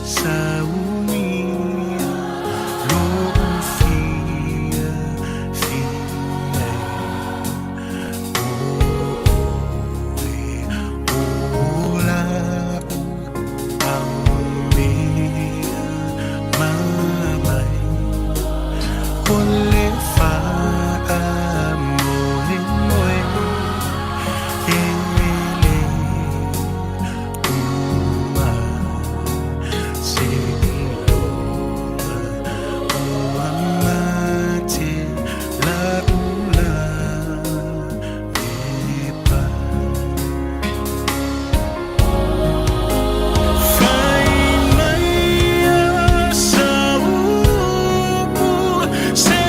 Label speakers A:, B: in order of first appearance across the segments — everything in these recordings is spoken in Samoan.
A: Saunia lo'u fiafia e, o oe o la'u aumea mamai o le faamoemoe e le uma seiloga ua mate la'u lavepa. Fai maia sa upu se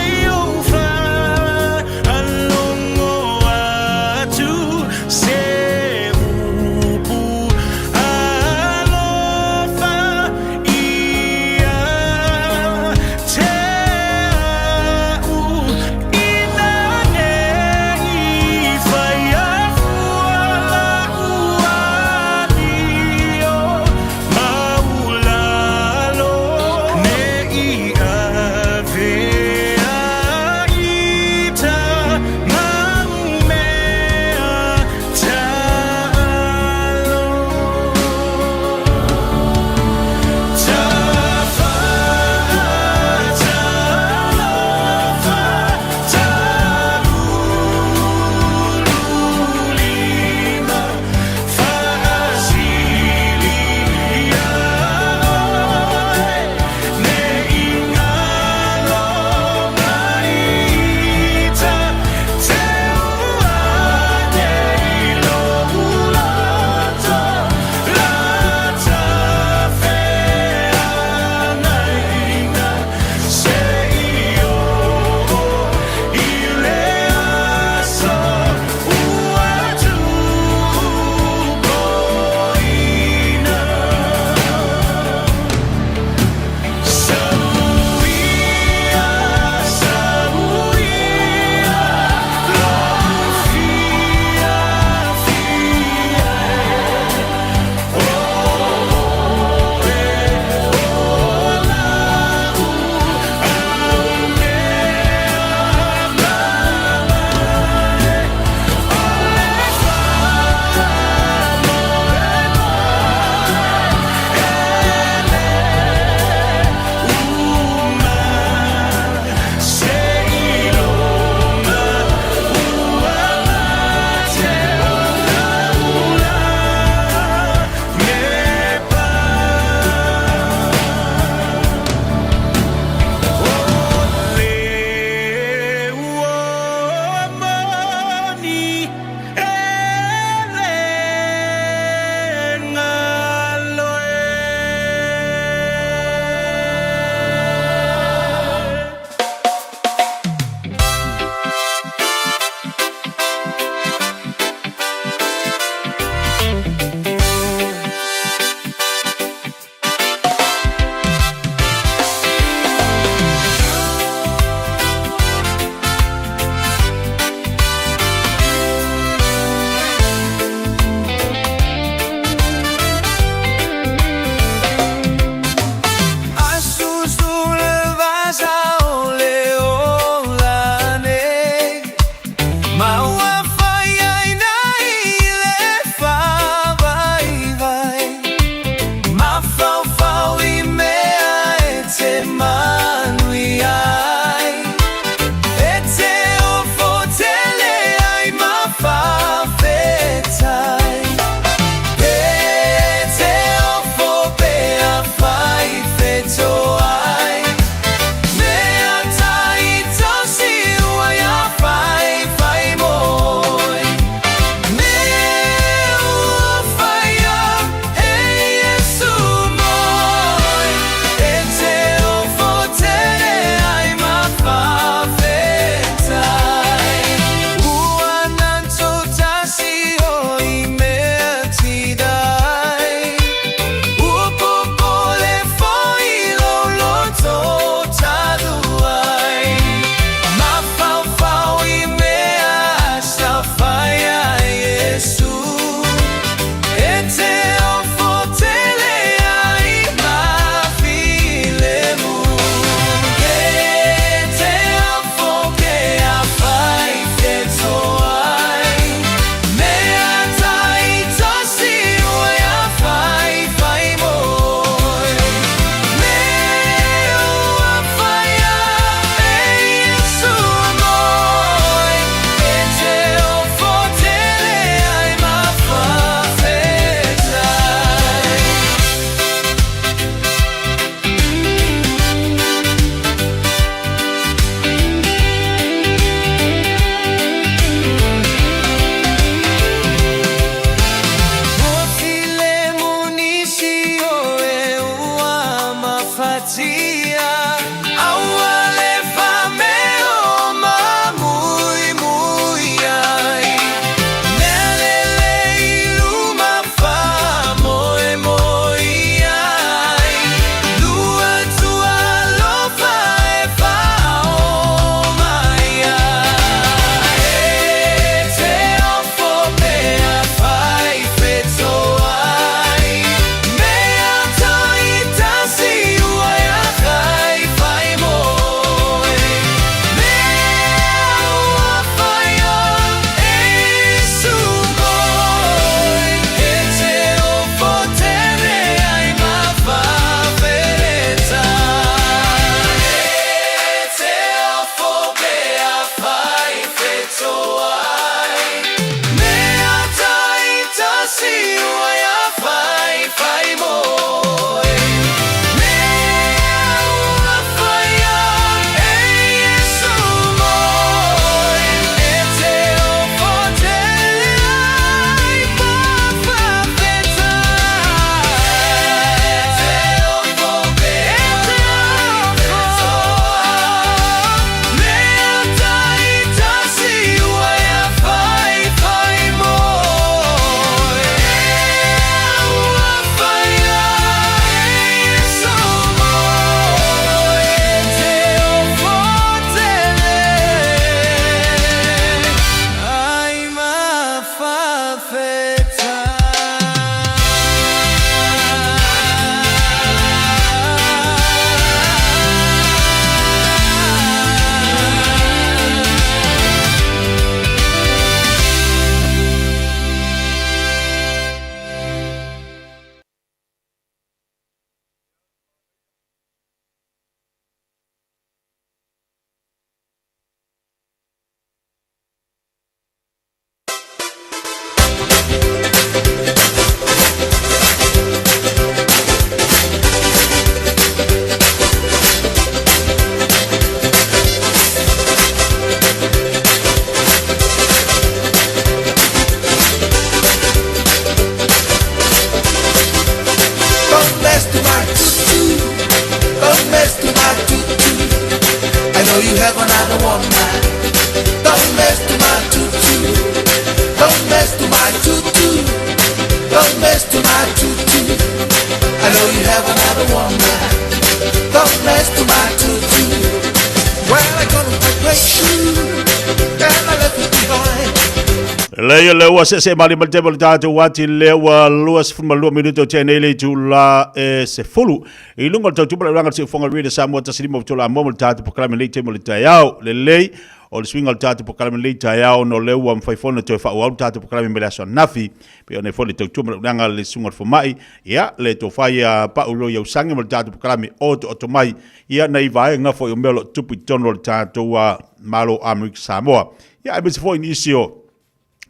B: Lei le ua sese mali mali temo le tātou ati le ua 22 minuto te nei le itula e 10. I lunga o le tautupa le ranga te ufonga rida Samoa tasilima o tola mo le tātou pokalame lei temo le taiao. Le lei o le suiga o le tatou polokalame lenei taeao ona o lea ua mafai foi ona toe faaauau le tatou polokalame mai le aso ananafi, pei ona i foi le tautua ma le unaga a le susuga i le fomai, ia, le tofa ia Pau Roy Ausangi ma le tatou polokalame Otooto Mai, ia, nai vaega foi o mea o lo o tutupu i totonu o le tatou Malo o Amerika Samoa, ia, aemaise foi nisi o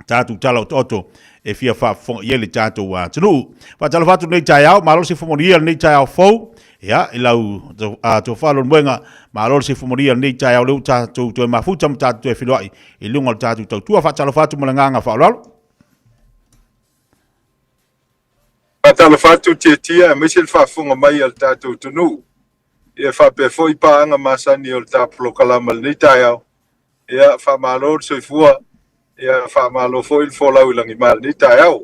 B: tatou tala otooto e fia faafofoga i ai le tatou atunuu. Faatalofa atu lenei taeao, malo le soifua manuia lenei taeao fou. Ia, i lau tofa Leulumoega, malo le soifua manuia lenei taeao lea ua tatou toe mafuta ma tatou toe feiloai i luga o le tatou tautua. Faatalofa atu ma le agaga faaaloalo.
C: Faatalofa atu Tiatia aemaise le faafofoga mai a le tatou atunuu. Ia faapea foi paaga masani o le ta polokalama i lenei taeao. Ia faamalo le soifua, ia faamalo foi le folau i lagima i lenei taeao.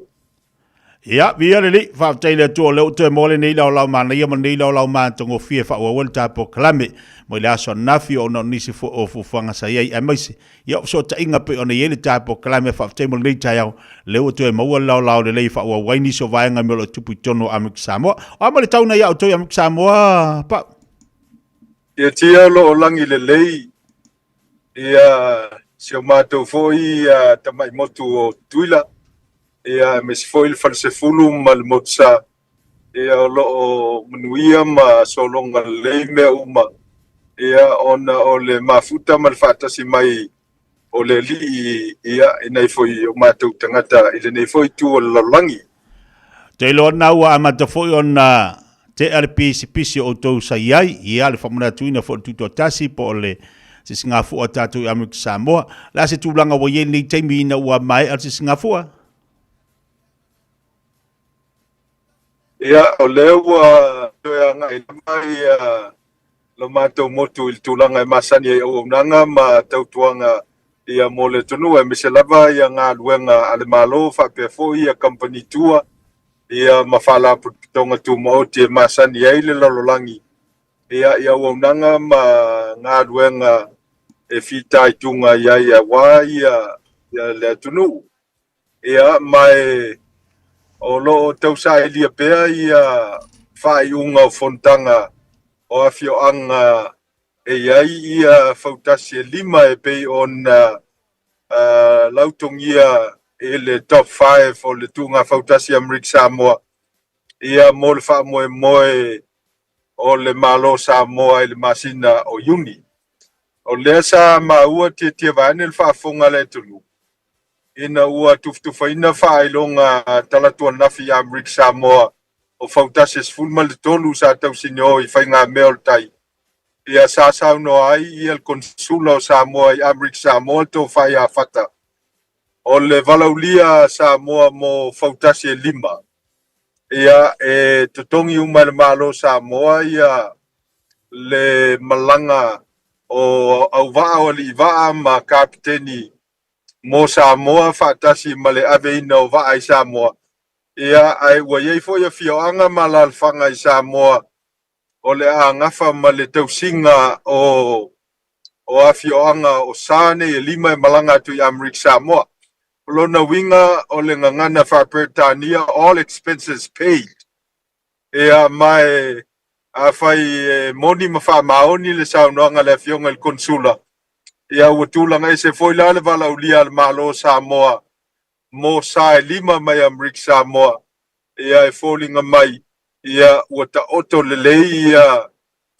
B: Ia, viia le Alii, faafetai i le Atua o lea ua toe maua lenei laolao manaia ma lenei laolao matagofie e faaauau ai le ta polokalame mai le aso ananafi ona o nisi foi o fuafuaga sa i ai aemaise ia o fesootaiga pei ona i ai le ta polokalame. Faafetai mo lenei taeao, lea ua toe maua le laolao lelei e faaauau ai nisi o vaega mea o lo o tupu i totonu o Amerika Samoa. O a ma le tau na ia outou i Amerika Samoa, Pau?
C: Tiatia o lo o lagi lelei ia si o matou foi tamai motu o Tutuila, ia aemaise foi le Falesefulu ma le Motusa, ia o lo o manuia ma sologa lelei mea uma, ia ona o le mafuta ma le faatasi mai o le Alii ia i nai foi o matou tagata i lenei foi itu o le lalolagi.
B: Ou te iloa lena ua amata foi ona tea le pisipisi o outou sa i ai, ia le faamanatuina foi o le Tutoatasi po o le Sisigafua a tatou i Amerika Samoa. O le a se tulaga ua i ai lenei taimi ina ua maea le Sisigafua?
C: Ia, o lea ua toe agai lava ia lo matou motu i le tulaga e masani ai auaunaga ma tautuaga ia mo le atunuu, aemaise lava ia galuega a le Malo faapea foi ia kamupani tua ia ma faalapotopotoga tumaoti e masani ai le lalolagi ia i auaunaga ma galuega e fitaituga i ai aua ia le atunuu. Ia, ma e o lo o tausailia pea ia faaiuga o fonotaga o afioaga e i ai ia fautasi e lima e pei ona lautogia i le Top 5 o le Tuuga Fautasi Amerika Samoa ia mo le faamoemoe o le Malo o Samoa i le masina o Iuni. O lea sa maua tiatia vaeane le faafofoga a le atunuu ina ua tufatufaina faailoga talatuanafi i Amerika Samoa o fautasi e 13 sa tausinio i faigamea o le tai. Ia sa saunoa ai ia le Konsula o Samoa i Amerika Samoa le Tofa ia Fata o le valaulia Samoa mo fautasi e lima. Ia e totogi uma e le Malo o Samoa ia le malaga o auvaa o alii vaa ma kapiteni mo Samoa faatasi ma le aveina o vaa i Samoa. Ia, ae ua i ai foi afioaga ma alaalafaga i Samoa o le a gafa ma le tausiga o afioaga o sa nei e lima e malaga atu i Amerika Samoa. O lona uiga o le gagana faa-Peretania, all expenses paid. Ia, ma e afai e moni ma faamaoni le saunoaga a le Afioga i le Konesula, ia ua tulaga ese foi la le valaaulia a le Malo o Samoa mo sa e lima mai Amerika Samoa, ia e foliga mai ia ua taoto lelei ia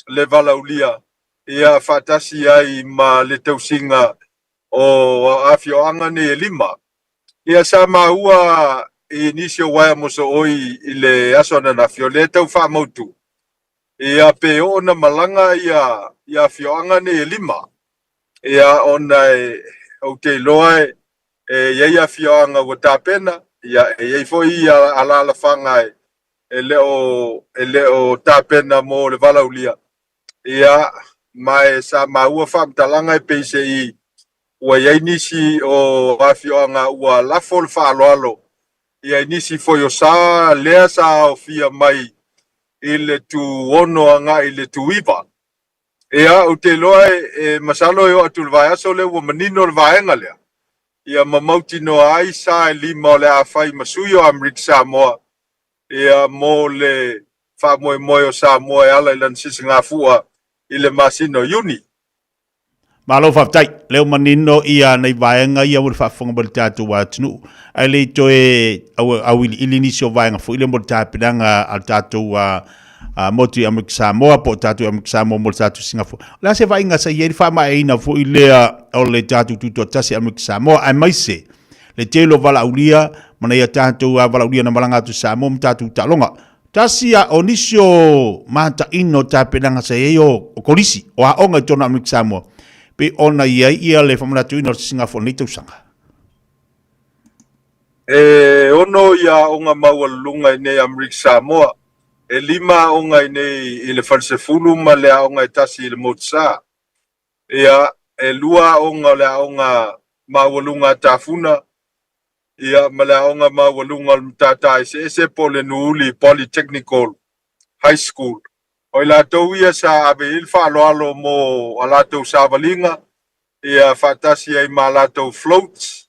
C: le valaaulia ia faatasi ai ma le tausiga o afioaga nei e lima. Ia sa maua i nisi o uaea mosooi i le aso ananafi, o lea e tau faamautu ia pe oo na malaga ia ia afioaga nei e lima. Ia ona e ou te iloa e e i ai afioaga ua tapena, ia e i ai foi ia alaalafaga e le o tapena mo le valaulia. Ia ma e sa maua faamatalaga e pei se i ua i ai nisi o afioaga ua lafo le faaaloalo ia i nisi foi o sa lea sa aofia mai i le tuono agai i le tuiva. Ia, ou te iloa e masalo e oo atu i le vaiaso lea ua manino le vaega lea, ia ma mautinoa ai sa e lima o le a fai ma sui o Amerika Samoa ia mo le faamoemoe o Samoa e ala i lana sisigafua i le masina o Iuni.
B: Malo faafetai. Lea ua manino ia nai vaega ia mo le faafofoga mai o le tatou atunuu. Ae le i toe auiliili nisi o vaega foi lea mo le tapenaga a le tatou motu i Amerika Samoa po o tatou i Amerika Samoa mo le tatou Singapore. O le a se vaaiga sa i ai le faamaeaina foi lea o le tatou tutoatasi i Amerika Samoa aemaise le tele o valaaulia ma nai a tatou valaaulia na malaga atu i Samoa ma tatou taaloga. Tasi a o nisi o mataino o tapenaga sa i ai o kolisi, o aoga i totonu o Amerika Samoa, pei ona i ai ia le faamanatuina o le Singapore i lenei tausaga.
C: E ono ia aoga maualuluga i nei Amerika Samoa. E lima aoga i nei i le falesefulu ma le aoga e tasi i le motusa. Ia, e lua aoga o le aoga maualuga a Tafuna, ia, ma le aoga maualuga o le Matata Eseese po o le Nuuli Polytechnical High School. O i latou ia sa ave i ai le faaaloalo mo a latou savaliga, ia, faatasi ai ma a latou floats,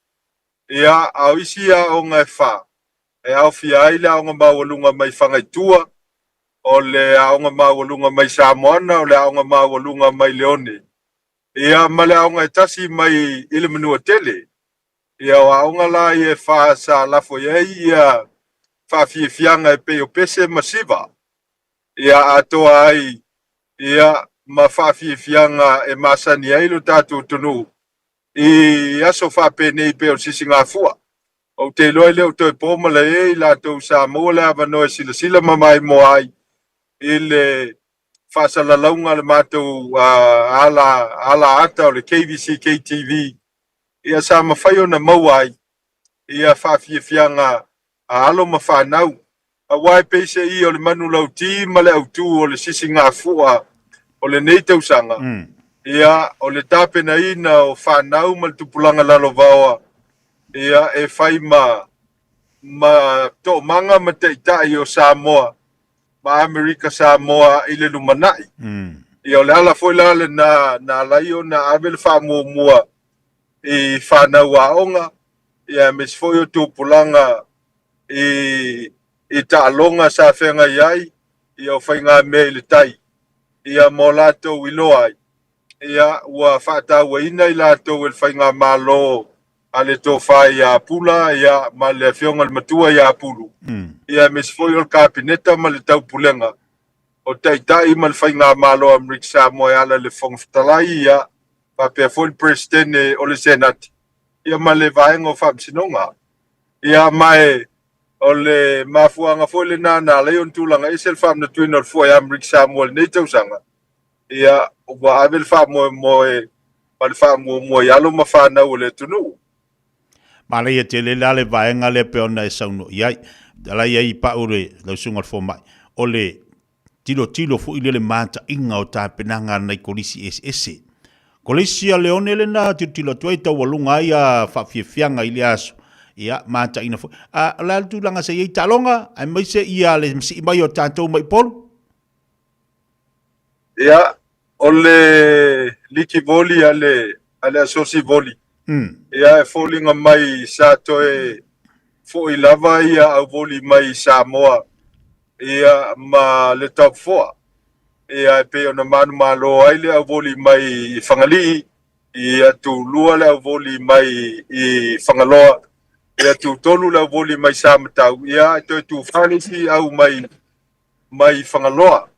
C: ia, a o isi aoga e fa, e aofia ai le aoga maualuga mai Fagaitua, o le aoga maualuga mai Samoana, o le aoga maualuga mai Leone, ia, ma le aoga e tasi mai i le Manuatele. Ia, o aoga la ia e fa sa lafo i ai ia faafiafiaga e pei o pese ma siva, ia atoa ai ia ma faafiafiaga e masani ai lo tatou atunuu i aso faapenei pei o le sisigafua. Ou te iloa e le o toe po malae i latou sa maua le avanoa e silasila ma maimoa ai i le faasalalauga a le matou ala, ala ata o le KVCK TV, ia sa mafai ona maua ai ia faafiafiaga a alo ma fanau. Aua e peiseai o le manulauti ma le autū o le sisigafua o lenei tausaga, ia, o le tapenaina o fanau ma le tupulaga lalovaoa, ia, e fai ma ma toomaga ma taitai o Samoa ma Amerika Samoa i le lumanai. Ia, o le ala foi la lena na ala ai ona ave le faamuamua i fanau aoga, ia, aemaise foi o tupulaga i i taaloga sa feagai ai ia o faigamea i le tai ia mo latou iloa ai ia ua faatauaina i latou e le faigamalo a le Tofa ia Pula ia ma le Afioga i le Matua ia Pulu ia aemaise foi o le Kapeneta ma le Taupulega o Taitai ma le faigamalo a Amerika Samoa e ala i le Fofoga Fetalai ia faapea foi le Peresetene o le Senati ia ma le Vaega o Faamasinoga. Ia, ma e, o le mafuaaga foi lena na ala ai ona tulaga ese le faamanatuina o le fua ia Amerika Samoa i lenei tausaga, ia, ua ave le faamoemoe ma le faamuamua i alo ma fanau o le atunuu.
B: Manaia tele la le vaega lea pei ona e saunoa i ai. O la e i ai i pau le lau susuga i le fomai, o le tilotilo foi lea le mataiga o tapenaga a nai kolisi eseese. Kolisi a Leone lena tilotilo atu ai taualuga ai a faafiafiaga i lea aso. Ia, mataina foi. A, o le a le tulaga sa i ai taaloga, aemaise ia le sii mai o tatou mai Upolu?
C: Ia, o le liki voli a le, a le asosi voli. Ia, e foliga mai sa toe foi lava ia au voli mai i Samoa ia ma le top 4. Ia e pei ona manumalo ai le auvoli mai i Fagalii, ia tulua le auvoli mai i Fagaloa, ia tutolu le auvoli mai Samatau, ia e toe tufa le isi au mai mai Fagaloa.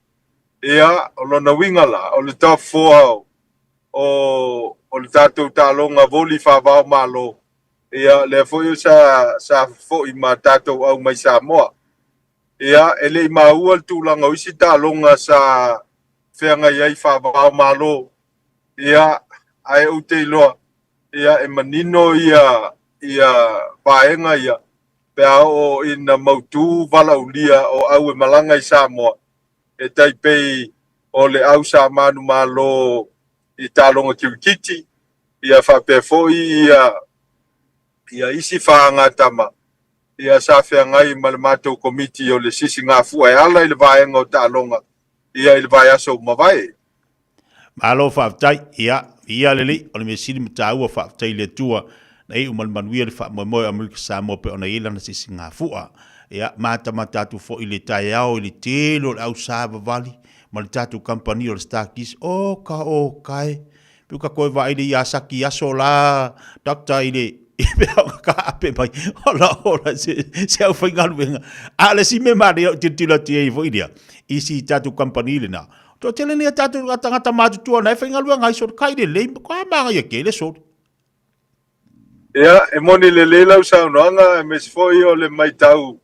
C: Ia o lona uiga la, o le top 4 o o le tatou taaloga voli faavao Malo, ia lea foi sa sa foi ma tatou au mai Samoa. Ia, e le i maua le tulaga o isi taaloga sa feagai ai faavao Malo, ia, ae ou te iloa, ia, e manino ia, ia vaega ia, pe a oo ina mautu valaaulia o au e malaga i Samoa, e tai pei o le au sa manumalo i taaloga kirikiti, ia faapea foi ia, ia isi faagatama ia sa feagai ma le matou komiti o le sisigafua e ala i le vaega o taaloga ia i le vaiaso ua mavae.
B: Malo faafetai, ia, ia lelei, o le mea sili ma taua faafetai i le Atua na iu ma le manuia le faamoemoe o Amerika Samoa pei ona i ai lana sisigafua. Ia, matamata atu foi i le taeao i le tele o le au savavali ma le tatou kamupani o le Starkeys, oka oka e! Pei ka koe vaai le ia saki aso la doctor i le i mea o ka ape mai ola ola se se au faigaluega. A le si me manaia o tilotilo atu i ai foi lea i si tatou company lena. Toatele nei a tatou tagata matutua na e faigaluega ai solo kai lelei ka magaia tele solo.
C: Ia, e moni lelei lau saunoaga aemaise foi o le matau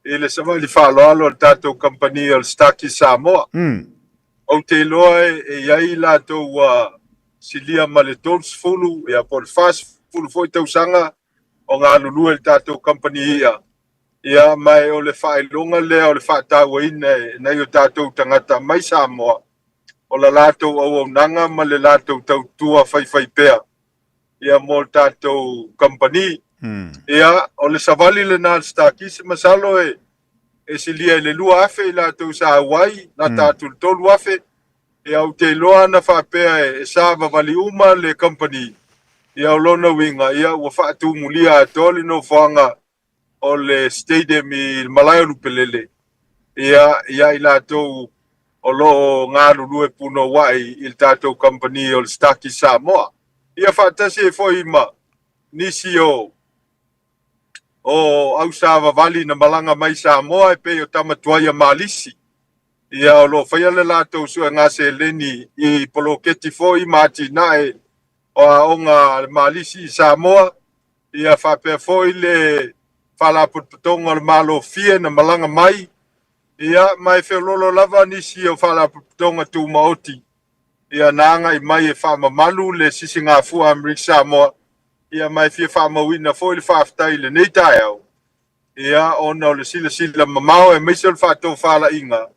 C: i le savali faaaloalo a le tatou kamupani o le Starkey Samoa. Ou te iloa e i ai i latou ua silia ma le 30 ia po o le 40 foi tausaga o galulue i le tatou kamupani i'a. Ia, ma o le faailoga lea o le faatauaina e nai o tatou tagata mai Samoa o la latou auaunaga ma le latou tautua faifaipea ia mo le tatou kamupani. Ia, o le savali lena a le Starkisi, masalo e e silia i le 2,000 i latou sa auai, lata atu i le 3,000. Ia, ou te iloa ana faapea e savavali uma le kamupani, ia o lona uiga, ia ua faatumulia atoa le nofoaga o le stadium i le malae o Lupelele, ia, ia i latou o lo o galulue punouai i le tatou kamupani o le Starkey Samoa. Ia faatasi ai foi ma nisi o o ausavavali na malaga mai Samoa e pei o tama tuai a Malisi. Ia o lo o faia le latou suega seleni i poloketi foi ma atinae o aoga a le Malisi i Samoa. Ia faapea foi le Faalapotopotoga o le Malo Fie na malaga mai. Ia ma e feoloolo lava nisi o Faalapotopotoga Tumaoti ia na agai mai e faamamalu le sisigafua a Amerika Samoa. Ia ma e fia faamauina foi le faafetai i lenei taeao. Ia, ona o le silasila mamao aemaise o le faatofalaiga,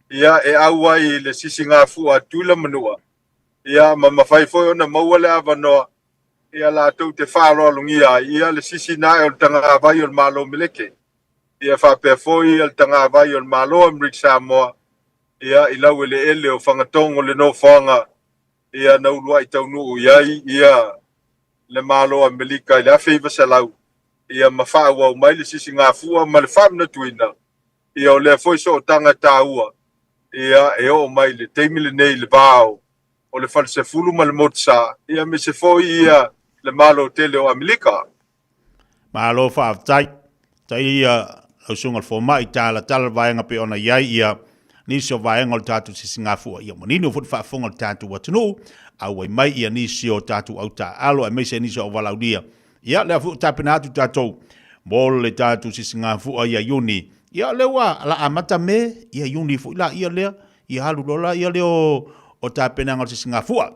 C: ia, e au ai i le sisigafua a Tutuila ma Manua, ia, ma mafai foi ona maua le avanoa, ia, latou te faaaloalogia ai, ia, le sisina ae o le tagavai o le Malo Meleke, ia, faapea foi ia le tagavai o le Malo o Amerika Samoa, ia, i laueleele o Fagatogo le nofoaga, ia, na uluai taunuu i ai, ia, le Malo o Amerika i le 1900, ia ma faaauau mai le sisigafua ma le faamanatuina ia o lea foi sootaga taua ia e oo mai i le taimi lenei i le va o le Falesefulu ma le Motusa ia aemaise foi ia le Malo tele o Amerika.
B: Malo faafetai. Tai ia lau susuga i le fomai talatala le vaega pei ona i ai ia nisi o vaega o le tatou sisigafua. Ia manino foi le faafofoga o le tatou atunuu, auai mai ia nisi o tatou autaaalo aemaise nisi o auvalaaulia. Ia lea foi ua tapena atu tatou mo le tatou sisigafua ia Iuni. Ia lea ua la amata Me, ia Iuni foi la ia lea, ia alu loa la ia lea o tapenaga o le sisigafua.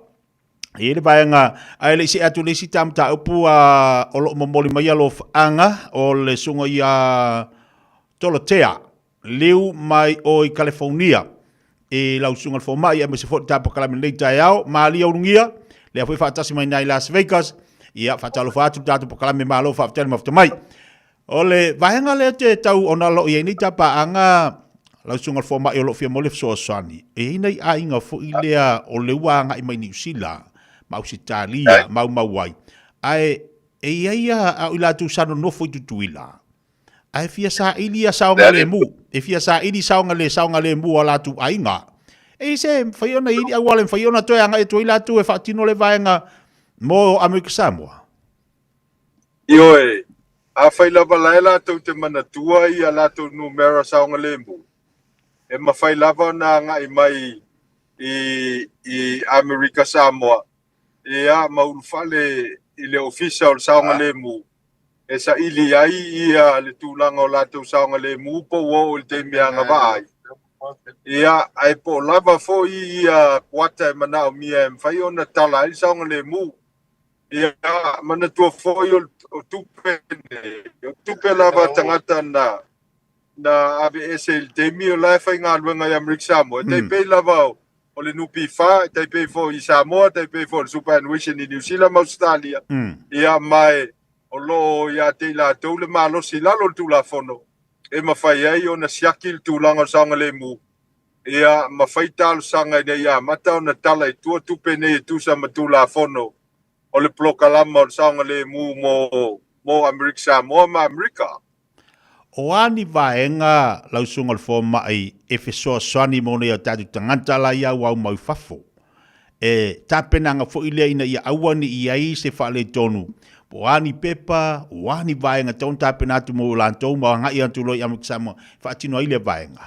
B: E i ai le vaega, ae le i see atu i le isi ta mataupu a o lo o momoli mai alofaaga o le susuga ia Tolotea Liu mai o i Kalifornia i lau susuga i le fomai aemaise foi le tapakalame i lenei taeao. Malia Ulugia, lea foi faatasi mai i Las Vegas. Ia, faatalofa atu le tatou pakalame, malo faafetai le mafuta mai. O le vaega lea te tau ona o lo o i ai nei tapaaga lau susuga i le fomai o lo o fia maua le fesoasoani, e i ai nai aiga foi lea o lea ua agai mai Niu Sila ma Ausetalia maumau ai, ae e i ai a o i latou sa nonofo i Tutuila, ae fia saili ia saogalemu, e fia saili saogalemu o latou aiga. E i se mafai ona i ai ni auala e mafai ona toe agai atu ai latou e faatino le vaega mo Amerika Samoa?
C: Ioe, afai lava la e latou te manatua i a latou numera saogalemu, e mafai lava ona agai mai i, i Amerika Samoa, ia, ma ulufale i le Ofisa o le Saogalemu e saili ai ia le tulaga o latou saogalemu po ua oo i le taimi e agavaa ai. Ia, ae po o lava foi ia kuata e manaomia e mafai ona tala ai le saogalemu. Ia, manatua foi o tupe nei, o tupe lava a tagata na na aveese i le taimi o la e faigaluega i Amerika Samoa. E tai pei lava o le NPF, e tai pei foi i Samoa, e tai pei foi o le Superannuation i Niu Sila ma Ausetalia. Ia, ma e o lo o ia te i latou le malosi i lalo o le Tulafono e mafai ai ona siaki le tulaga o le saogalemu, ia, ma fai talosaga ina ia amata ona tala i tua tupe nei e tusa ma Tulafono o le Polokalama o le Saogalemu mo, mo Amerika Samoa ma Amerika.
B: O a ni vaega lau susuga i le fomai e fesoasoani mo nei o tatou tagata la ia ua aumau i fafo? E tapenaga foi lea ina ia aua ne i ai se faaletonu, po o a ni pepa, o a ni vaega e tatau ona tapena atu mo latou ma agai atu loa i Amerika Samoa e faatino ai lea vaega.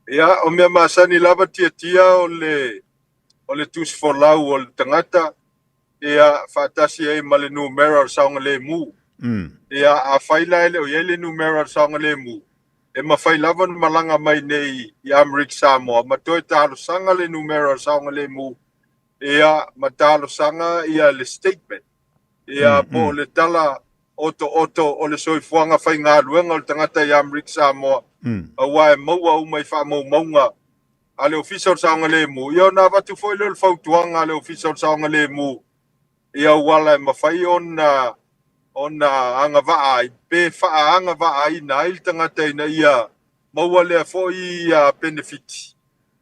C: Ia, o mea masani lava tiatia o le, o le tusi folau o le tagata, ia, faatasi ai ma le numera o le saogalemu. Ia, afai la e le o i ai le numera o le saogalemu, e mafai lava ona malaga mai nei i Amerika Samoa ma toe talosaga le numera o le saogalemu, ia, ma talosaga ia le statement, ia, po o le tala otooto o le soifuaga faigaluega o le tagata i Amerika Samoa, aua e maua uma i faamaumauga a le Ofisa o le Saogalemu, ia ona avatu foi lea o le fautuaga a le Ofisa o le Saogalemu i auala e mafai ona ona agavaa ai pe faaagavaaina ai le tagata ina ia maua lea foi ia penefiti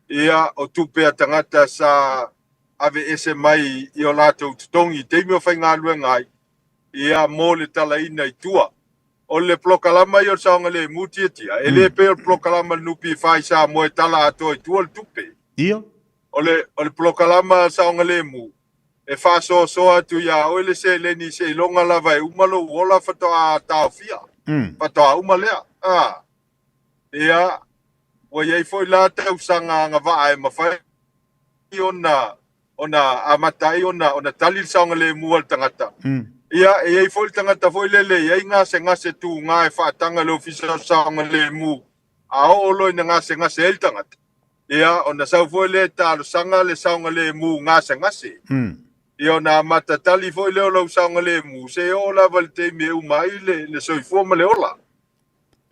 C: ia o tupe a tagata sa aveese mai i o latou totogi i taimi o faigaluega ai ia mo le talaina i tua. O le polokalama ia o le saogalemu tiatia, e le pei o le polokalama a le NPF i Samoa e tala atoa i tua le tupe.
B: Ia.
C: O le, o le polokalama saogalemu, e faasoasoa atu iā oe le seleni seiloga lava e uma lou ola faatoa taofia. Faatoa uma lea. A. Ia, ua i ai foi la tausaga agavaa e mafai ona ona amata ai ona ona tali le saogalemu a le tagata. Ia, e i ai foi le tagata foi lele e i ai gasegase tuga e faataga i le Ofisa o Saogalemu, a oo loa ina gasegase ai le tagata, ia, ona sau foi lea e talosaga le saogalemu gasegase. Ia ona amata tali foi lea o lou saogalemu seia oo lava i le taimi e uma ai le, le soifua ma le ola.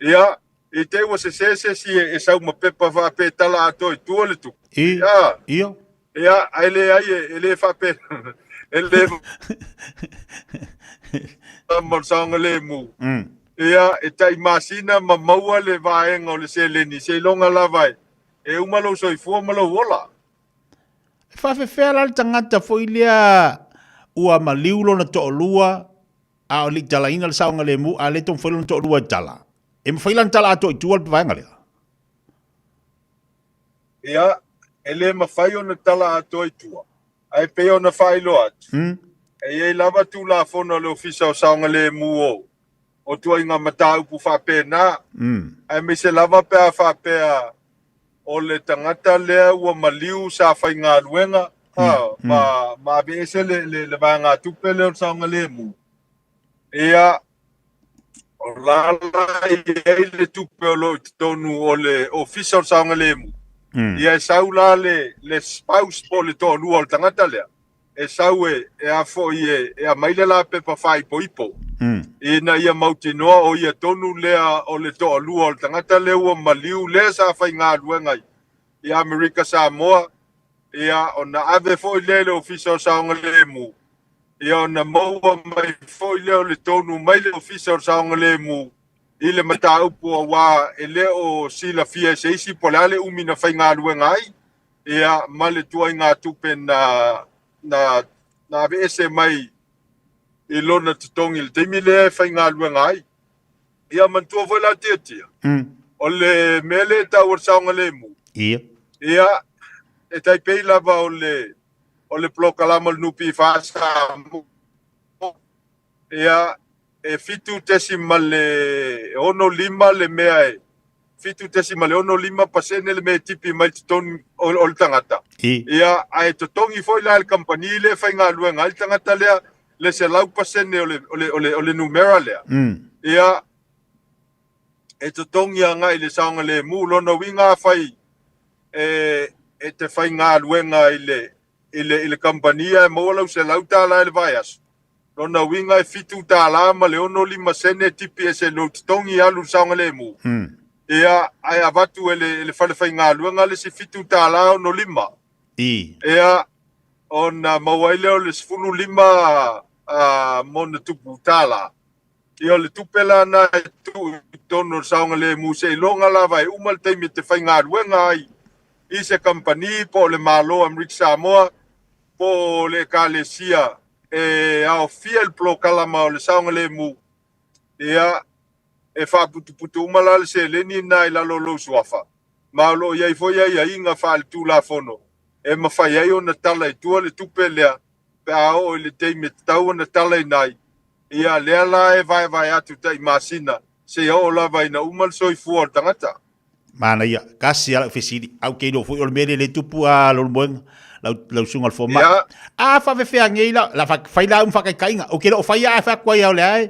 C: Ia, i te i ua sesē se isi e sau ma pepa faapea e tala atoa i tua le tupe.
B: I,
C: Ia,
B: ia.
C: ia, ae leai e, e le faapea, e le ma le saogalemu. Ia, e tai masina ma maua le vaega o le seleni seiloga lava e, e uma lou soifua ma lou ola.
B: E faafefea la le tagata foi lea ua maliu lona toalua a o le i talaina le saogalemu a le taumafai lona toalua e tala? E mafai la ona tala atoa i tua le vaega lea?
C: Ia, e le mafai ona tala atoa i tua, ae pei ona faailoa atu, e i ai lava Tulafono a le Ofisa o Saogalemu o o tuaiga mataupu faapena, aemaise lava pe a faapea o le tagata lea ua maliu sa faigaluega ma, ma aveese le, le, le vaegatupe lea o le saogalemu. Ia, o la la e i ai le tupe o lo o i totonu o le ofisa o le saogalemu. Ia e sau la le, le spouse po o le toalua o le tagata lea, e sau e, e a foi e, e aumai le la pepa faaipoipo. Ina ia mautinoa o ia tonu lea o le toalua o le tagata lea ua maliu lea sa faigaluega i, i Amerika Samoa, ia ona ave foi lea i le ofisa o saogalemu, ia ona maua mai foi lea o le tonu mai le ofisa o le saogalemu i le mataupu auā e le o silafia e se isi po o le a le umi na faigaluega ai, ia ma le tuaiga tupe na na na aveese mai i lona totogi i le taimi lea e faigaluega ai. Ia manatua foi la Tiatia, o le mea lea e tau o le saogalemu,
B: Ia.
C: ia e tai pei lava o le o le polokalama o le NPF Samoa, ia e 7.65 le mea e 7.65% le mea e tipi mai totonu o le tagata.
B: I.
C: Ia, ae totogi foi la e le kamupani lea e faigaluega ai le tagata lea le 100% o le, o le, o le, o le numera lea. Ia, e totogi agai i le saogalemu. Lona uiga afai e, e te faigaluega i le, i le, i le kamupani ae maua lau $100 i le vaiaso, lona uiga e $7 ma le 65 sene e tipi ese i lou totogi alu i le saogalemu. Ia, ae avatu e le, e le fale faigaluega le isi $7.65.
B: I.
C: Ia, ona maua ai lea o le 15 ma ona tupu tala. Ia o le tupe la na e tuu i totonu o le saogalemu seiloga lava e uma le taimi e te faigaluega ai i se kamupani po o le Malo o Amerika Samoa po o le Ekalesia e aofia i le polokalama o le saogalemu, ia e faaputuputu uma la le seleni lena i lalo o lou suafa, ma o lo o i ai foi aiaiga faaletulafono e mafai ai ona tala i tua le tupe lea pe a oo i le taimi e tatau ona talaina ai, ia lea la e vaevae atu tai masina seia oo lava ina uma le soifua o le tagata.
B: Manaia, kasi a lau fesili, au ke iloa foi o le mea lea le tupu a lou moega, lau, lau susuga i le fomai.
C: Ia.
B: A faafefea nei la, la fa, fai la au ma faakaitaiga, ou ke le o faia ae fai atu ai au le ae,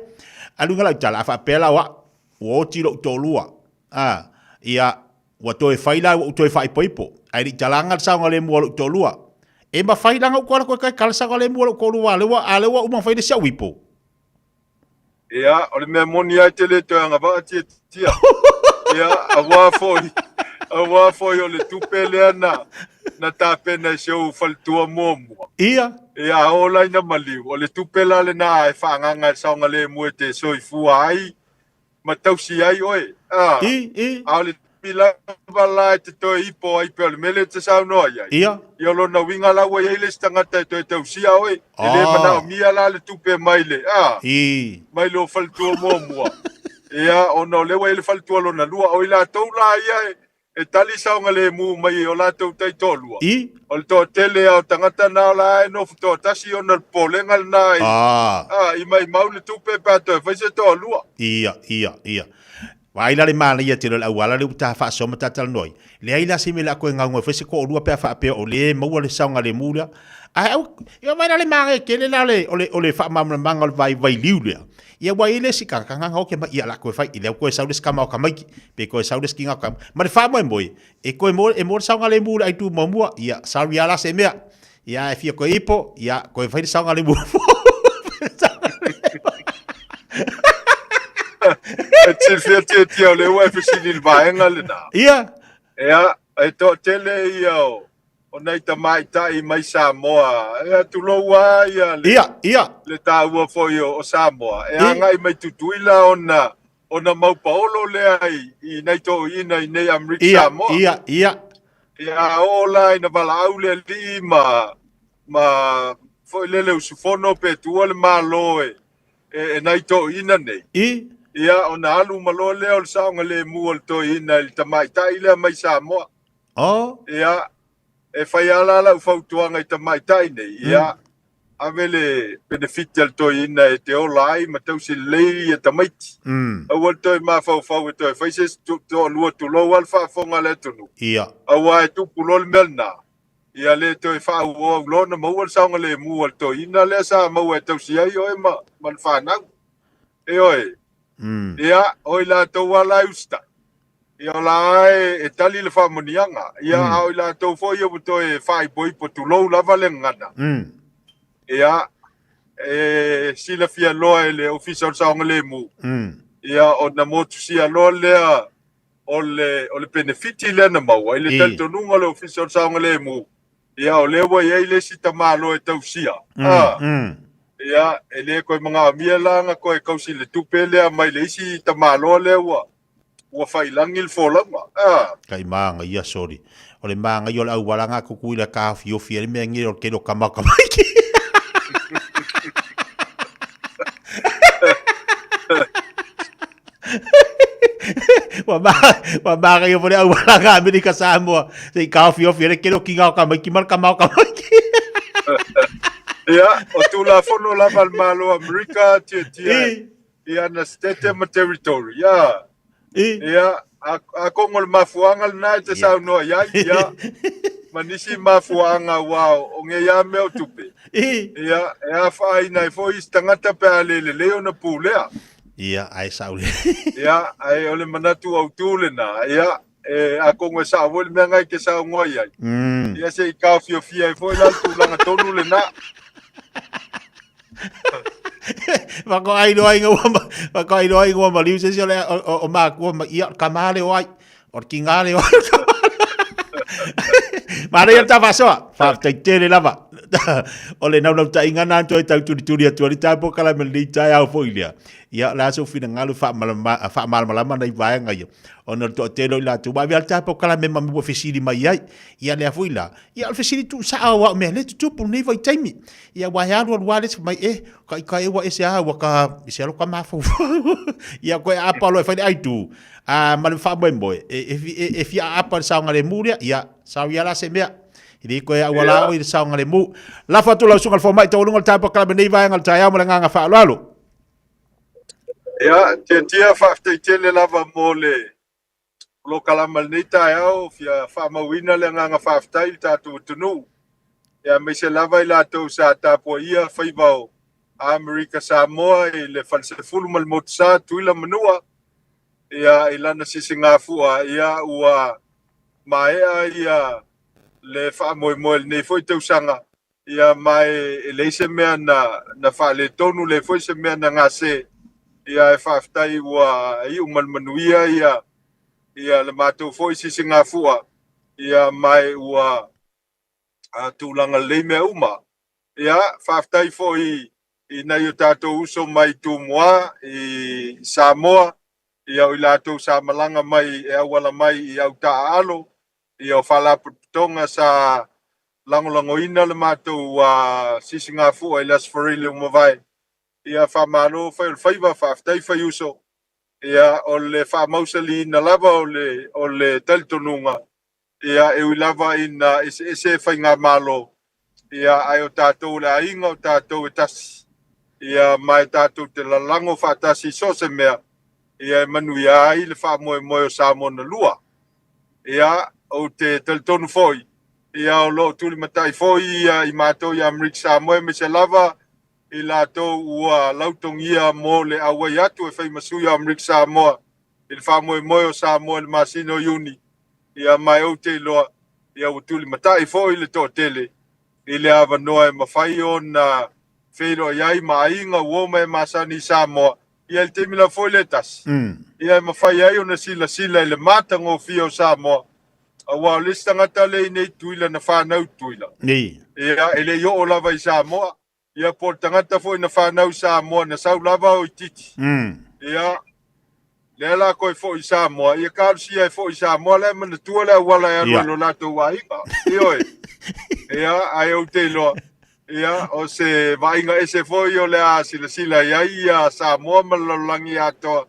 B: alu lau tala, a faapea la o au, ua oti lou toalua, a, ia, Ua toe fai la ua ou toe faaipoipo, ae le i talaga le saogalemu a lou toalua. E mafai la ona ou toe alu atu e toe tala le saogalemu a lou toalua a lea ua, a lea ua uma ona fai le isi au ipo.
C: Ia, o le mea moni lava e te le toe agavaa tiatia. Ia, auā foi, auā foi o le tupe lea na, na tapena e si ou faletua muamua.
B: Ia.
C: Ia, a oo la ina maliu, o le tupe la lena e faaagaaga e le saogalemu e te soifua ai ma tausi ai oe. A,
B: I, i.
C: a o le taimi lava la e te toe ipo ai pei o le mea lea e te saunoa i ai.
B: Ia.
C: Ia o lona uiga la ua i ai le isi tagata e toe tausia oe. E le
B: Ah.
C: manaomia la le tupe mai le, a,
B: I.
C: mai lou faletua muamua. Ia, ona o lea ua i ai le faletua lona lua. O i latou la ia e, e tali saogalemu mai e o latou taitoalua.
B: I.
C: O le toatele lava o tagata na o la e nofo toatasi ona o le popolega lena i,
B: Ah.
C: a, i maimau le tupe pe a toe fai se toalua.
B: Ia, ia, ia. Vaai la le manaia tele o le auala lea ua ta faasoa ma ta talanoa ai. Leai la se mea o le a toe gauga ai foi se toalua pe a faapea o lea e maua le saogalemu lea. Ae au, ia vaai la le manaia tele la o le, o le, o le faamalamalamaga o le vai, vailiu lea. Ia ua i ai le isi tagata na oke mai, ia o le a toe fai, lea ua toe sau le isi tama o tamaiti, pe toe sau le isi tina o tamaiti. Ma le faamoemoe, e toe maua, e maua le saogalemu i le aitu muamua, ia sorry lava la se mea. Ia, e fia koe ipo, ia, koe whai le saoga le mufo.
C: E silafia Tiatia o lea ua e fesili i le vaega lena.
B: Ia.
C: Ia, e toatele ia o, o nai tamaitai mai Samoa. Ia, tulou lava ia le,
B: Ia, ia.
C: le taua foi o, o Samoa. E agai mai Tutuila ona ona mau paolo lea i, i nai toeaiina i nei Amerika
B: Ia,
C: Samoa.
B: ia, ia.
C: Ia, oo la ina valaau le alii ma, ma foi lele usufono pe tuua le Malo e, e, e nai toeaiina nei.
B: I.
C: Ia, ona alu ma loa lea o le saogalemu o le toeaina i le tamaitai lea mai Samoa.
B: Oh.
C: Ia, e fai lava la lau fautuaga i tamaitai nei, ia, ave le penefiti a le toeaina e te ola ai ma tausi lelei ia tamaiti. Aua le toe mafaufau e toe fai se isi toalua tulou lava le faafofoga a le atunuu.
B: Ia.
C: Aua e tupu loa le mea lena, ia le toe faaauau loa ona maua le saogalemu a le toeaina lea sa maua e tausi ai oe ma, ma le fanau. Ioe. Ia, o i latou lava la e usitai. Ia o la e, e tali le faamanuiaga. Ia mm. a o i latou foi ia ua toe faaipoipo tulou lava le gagana. Ia e silafia loa e le Ofisa o le Saogalemu. Ia ona motusia loa lea o le, o le penefiti lea na maua i le talitonuga o le Ofisa o le Saogalemu. Ia o lea ua i ai le isi tamaloa e tausia. Ah. Ia e le koe manaomia la ona toe kausi le tupe lea mai le isi tamaloa lea ua ua failangi le folauga. Ah.
B: Kai māngaia, sorry. O le māngaia o le auala ngā kuku i le kāofiofi e le mea ngi o le kelo kama o kamaiki. Ua mā, ua māngaia mo le auala ngā Amerika Samoa. Se i kāofiofi e le kelo ki ngā o kamaiki ma le kama o kamaiki.
C: Ia, o Tulafono lava a le Malo o Amerika, tiatia i ana sitete ma territory. Ia. Ia, atonu o le mafuaaga lena e te saunoa i ai, ia, ma nisi mafuaaga aua o nei lava mea o tupe. Ia, e afaina ai foi isi tagata pe a le lelei ona pulea.
B: Ia, ae sa'o le.
C: Ia, ae o le manatu autu lena, ia, e atonu e sa'o foi le mea lena e te saunoa i ai. Ia, se i taofiofia ai foi la le tulaga tonu lena.
B: Whakairo ai ngā whakairo ai ngā maliu se o, o, o mākua ma ia ka māre o ai o ki ngā reo ai Mā rei o tā whasoa, whāwhtai tēre lava. O le naunau ta inga nā toi tau turi turi atu ari tāpo kala me lei tai au fo ilia. Ia la so fina ngalu wha malama nei vaenga ia. O na to tēro i la tu. Wa via tāpo kala me mami wa fesiri mai ai. Ia lea fo ila. Ia o le fesili tuusao aua o mea lea e tutupu lenei vaitaimi. Ia aua e alualu lava le isi fai mai, e, ka i ka e ua ese a ua ka ese alo ka mafaufau. Ia koe aapa loa e fai le aitu, a ma le faamoemoe, e, e, e, e fia aapa i le saogalemu lea, ia, sao ia la se mea. E le koe auala o i le saogalemu. Lafo atu lau susuga i le fomai taualuga o le taeao pakalame nei vaega o le taeao ma le agaga faaaloalo.
C: Ia, Tiatia, faafetai tele lava mo le polokalama i lenei taeao, fia faamauina le agaga faafetai i le tatou atunuu, aemaise lava i latou sa tapuaia faiva o Amerika Samoa i le Falesefulu ma le Motusa, Tuila ma Manua, ia, i lana sisigafua, ia, ua maea ia le faamoemoe i lenei foi tausaga, Ia, ma e leai se mea na, na faaletonu, leai foi se mea na gase. Ia, e faafetai ua iu ma le manuia ia, ia le matou foi sisigafua. Ia, ma e ua a, tulaga lelei mea uma. Ia, faafetai foi i nai o tatou uso mai Tumua i Samoa, ia o i latou sa malaga mai e auala mai i Autaaalo, ia o Faalapotopotoga sa lagolagoina le matou sisigafua i le Aso Faraile ua mavae. Ia faamalo fai o le faiva, faafetai fai uso. Ia o le faamausaliina lava o le, o le talitonuga, ia e ui lava ina eseese faigamalo, ia ae o tatou o le aiga, o tatou e tasi. Ia ma e tatou te lalago faatasi i so o se mea, ia e manuia ai le faamoemoe o Samoa na lua. Ia, ou te talitonu foi, ia o lo o tulimatai foi ia i matou i Amerika Samoa aemaise lava i latou ua lautogia mo le auai atu e fai ma sui o Amerika Samoa i le faamoemoe o Samoa i le masina o Iuni. Ia ma e ou te iloa, ia ua tulimatai foi le toatele. i le avanoa e mafai ona feiloai ai ma aiga ua o ma e masani i Samoa, ia i le taimi lava foi lea e tasi, ia e mafai ai ona silasila i le matagofie o Samoa, aua o le isi tagata lea i nei Tutuila na fanau i Tutuila, ia e le i oo lava i Samoa, ia po o le tagata foi na fanau i Samoa na sau lava o itiiti. Ia, lea la koe foi i Samoa, ia talosia e foi i Samoa la e manatua le auala e alu ai lo latou aiga. Ioe. Ia, ae ou te iloa, ia, o se vaaiga ese foi o le a silasila i ai ia Samoa ma le lalolagi atoa,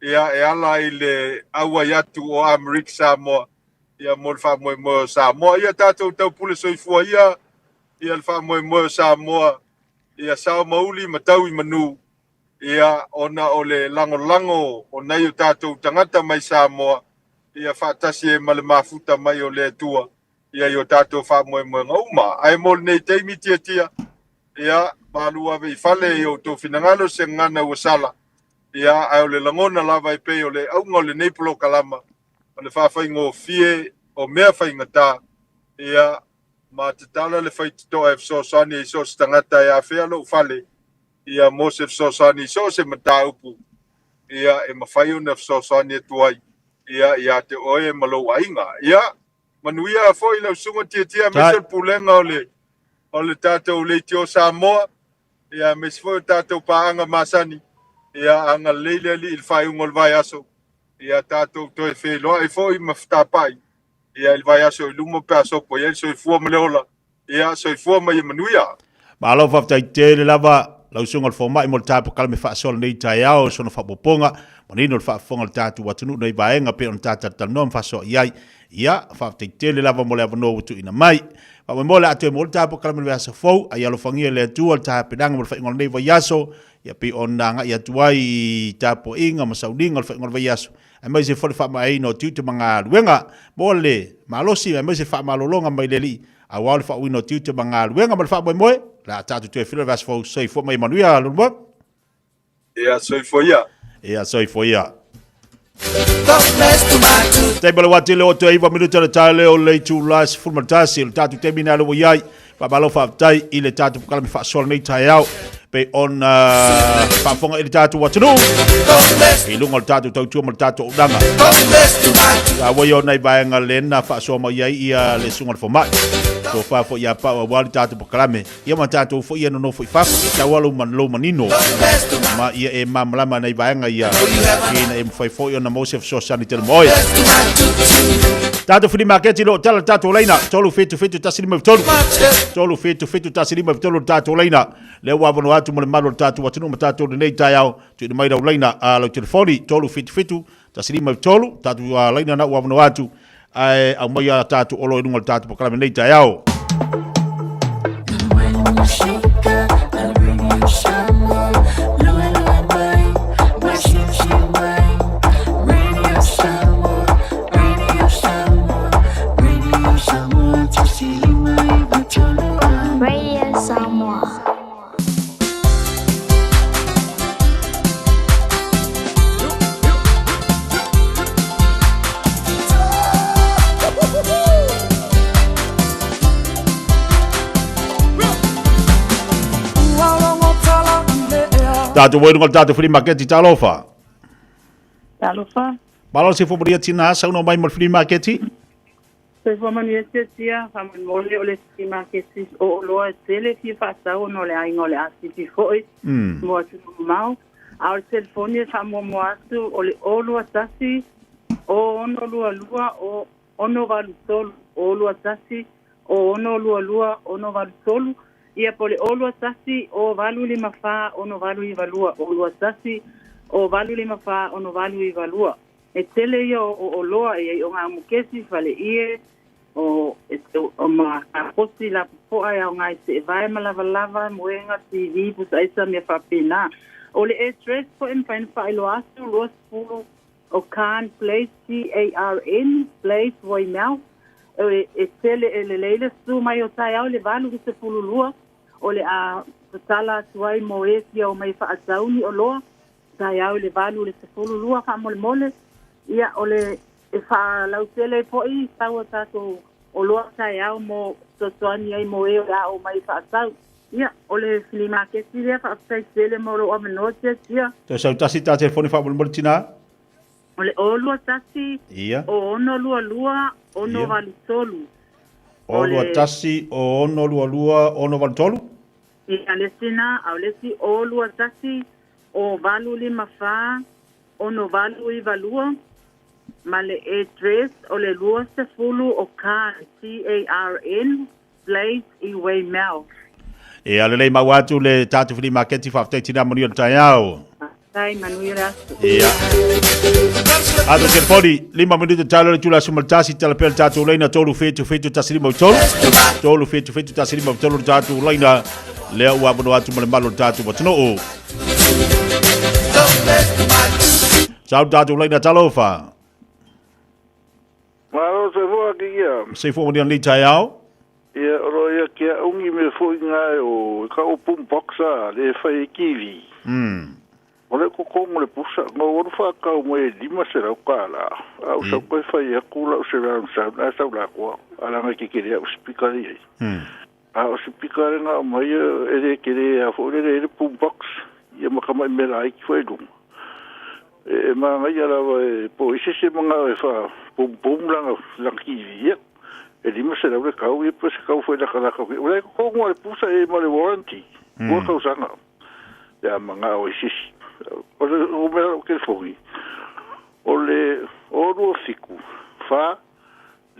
C: ia, e ala i le auai atu o Amerika Samoa, ia, mo le faamoemoe o Samoa. Ia tatou taupule soifua ia, ia le faamoemoe o Samoa, ia sao mauli ma tau i manu, ia ona o le lagolago o nai o tatou tagata mai Samoa, ia faatasi ai ma le mafuta mai o le Atua, ia i o tatou faamoemoega uma. Ae mo lenei taimi tiatia, ia malu ave i fale i outou finagalo se gagana ua sala, ia ae o le lagona lava e pei o le auga o lenei polokalama, o le faafaigofie o mea faigata, ia ma tatala le faitotoa e fesoasoani i so o se tagata e afea lou fale, ia mo se fesoasoani i so o se mataupu, ia e mafai ona fesoasoani atu ai, ia ia te oe ma lou aiga. Ia manuia foi lau susuga Tiatia aemaise le pulega o le tatou Leitio Samoa, ia aemaise foi o tatou paaga masani, ia agalelei le Alii i le faaiuga o le vaiaso, ia tatou toe feiloai foi ma fetapai, ia i le vaiaso i luma pe a sopo i ai le soifua ma le ola, ia soifua ma ia manuia.
B: Malo faafetai tele lava lau susuga i le fomai mo le tapu me faasoa lenei taeao sona faaopoopoga manino le faafofoga o le tatou atunuu nei vaega pei ona talatalanoa ma faasoa i ai. Ia, faafetai tele lava mo le avanoa ua tuuina mai. Faamoemoe o le a toe maua le tapu me le vaiaso fou, a ia alofagia e le Atua le tapenaga mo le faaiuga o lenei vaiaso, ia pei ona agai atu ai i tapuaiga ma sauniga o le faaiuga o le vaiaso, aemaise foi le faamaeaina o tiute ma galuega mo le malosi, aemaise le faamalologa mai le Alii, aua o le faauuina o tiute ma galuega ma le faamoemoe, o le a tatou toe feiloai i le vaiaso fou. Soifua ma ia manuia, Leulumoega.
C: Ia soifua ia.
B: Ia soifua ia. Taimi o le wā tele o te 9 minuta le tae leo le itula 11 o le tatou taimi na le ua i ai. Faamalo faafetai i le tatou polokalame faasoa lenei taeao pei ona faafofoga i le tatou atunuu i luga o le tatou tautua ma le tatou auaunaga. Taua ia o nai vaega lena faasoa mai ai ia le susuga i le fomai. Tofa foi ia Pau aua le tatou polokalame ia ma tatou foi ia nonofo i fafo. E taua lou manino ma ia e malamalama nai vaega ia ina ia mafai foi ona maua se fesoasoani tele mo oe. Tatou flea market i lo o tala le tatou laina 377 153 377 153 le tatou laina lea ua avanoa atu mo le mamalu o le tatou atunuu ma tatou lenei taeao. Tuuina mai lau laina a lau telefoni 377 153 tatou laina na ua avanoa atu ae aumai a tatou olo i luga o le tatou polokalame nei taeao.
D: Radio Samoa.
B: Tatou ua i luga o le tatou flea market i Talofa.
E: Talofa.
B: Malo se fo tina saunoa mai mo le flea market.
E: Soifua manuia Tiatia, faamolemole o le isi maketi o oloa e tele fia faatau ona o le aiga o le asifi foi mo atunuu mamao. A o le telefoni e faamuamua atu o le 021 0622 683, 021 0622 683, ia po o le 021 0854 6892, 021 0854 6892. E tele ia o oloa e ai o ngā mukesi, fale ie, o, e, o ma kaposi la popoa e au ngai se vae ma lava lava, moenga, TV, pusa aisa mea faapena. O le address foi e mafai ona faailoa atu, 20 o Carn Place, C-A-R-N, Place, Waimea. E tele e lelei le susu mai o taeao i le 8 i le 12, o le a tatala atu ai mo e fia o mai faatau ni oloa. Taeao i le 8 i le 12 faamolemole, ia o le e faalautele ai foi sau a tatou oloa taeao mo fesoasoani ai mo e o le a omai e faatau. Ia, o le filimaketi lea, faafetai tele mo lou avanoa Tiatia.
B: Toe sau tasi ta telefoni faamolemole tinā.
E: O le 0 2 1 o 6 2 2 6 8 3.
B: O 2 1 o 6 2 2 6 8 3.
E: Ia, le isi na, a o le isi 0 2 1 o 8 5 4 6 8 9 2 ma le address o le 20 o Carn, C-A-R-N, Place i Weymouth.
B: Ia, lelei maua atu le tatou flea maketi, faafetai tinā manuia le taeao.
E: Faafetai, manuia le aso.
B: Ia. Ato telefoni, 5 minute talo le tula suma tasi tala pea le tatou laina 3 7 7 1 5 3 3 7 7 1 5 3 le tatou laina lea ua avanoa atu ma le malo le tatou atunuu. Sau tatou laina talofa.
F: Malo soifua ki ia.
B: Soifua manuia lenei taeao.
F: Ia, o lo ia kia ungi me foi ngā o ka o boom box a le fai e kiwi. O le kokongo le pusa, ngā waru whakau mai e 500 ka la. A u sau koe fai aku la u surround sound, a sau la koa. A langa ke kere au speaker i. A o speaker ngā o mai e le kere a fo le le boom box. Ia maka mai mera ai ki fai lunga. E ma ngai ala e po ise se manga e fa boom boom langa langa kiwi ia. E 500 le kau, e po se kau foi laka laka. O le kokongo le pusa e ma le warranty. Ua kau sanga. Ia manga o ise. O le o mea o ke fongi. O le o 2 7 4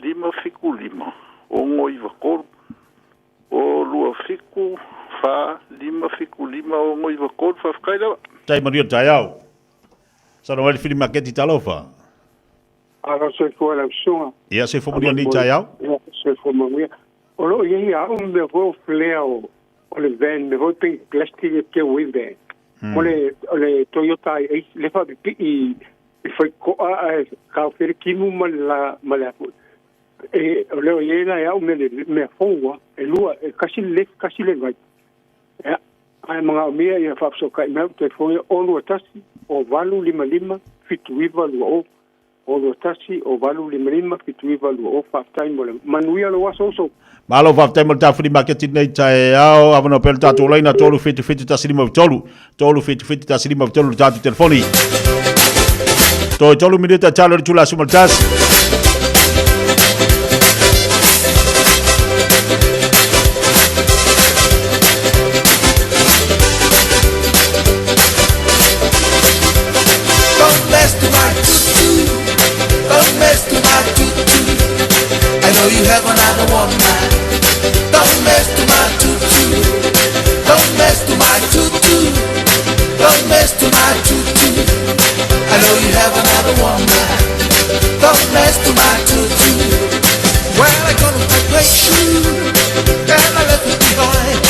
F: 5 7 5 6 9 3 o 2 7 4 5 7 5 6 9 3 faafetai lava.
B: Tai manuia le taeao. Sana mai le flea maketi talofa.
G: Alo soifua lau susuga.
B: Ia soifua manuia lenei taeao.
G: Ia soifua manuia. O loo iai a'u mea foi o flare o le van mea foi pei plastic e teu ai van. O le o le Toyota i le faapipii i faiko'a ae kaofia le timu ma le la ma le afu. E o lea o iai la e a'u mea le mea fou e lua e kasi le left kasi le right. Ia ae magaomia ia faafesootai mai a'u telefoni 0 2 1 o 8 5 5 7 9 2 o 0 2 1 o 8 5 5 7 9 2 o faafetai mo le manuia lou aso uso.
B: Malo faafetai mo le ta flea maketi nei taeao avanoa pea le tatou laina 3 7 7 1 5 3 3 7 7 1 5 3 le tatou telefoni. Toe 3 minuta talo le tula suma le tasi.
A: Don't mess to my tutu. Don't mess to my tutu. I know you have another woman. Don't mess to my tutu. Don't mess to my tutu. Don't mess to my tutu. I know you have another woman. Don't mess to my tutu. Well, I gonna pack my shoe and I left it behind.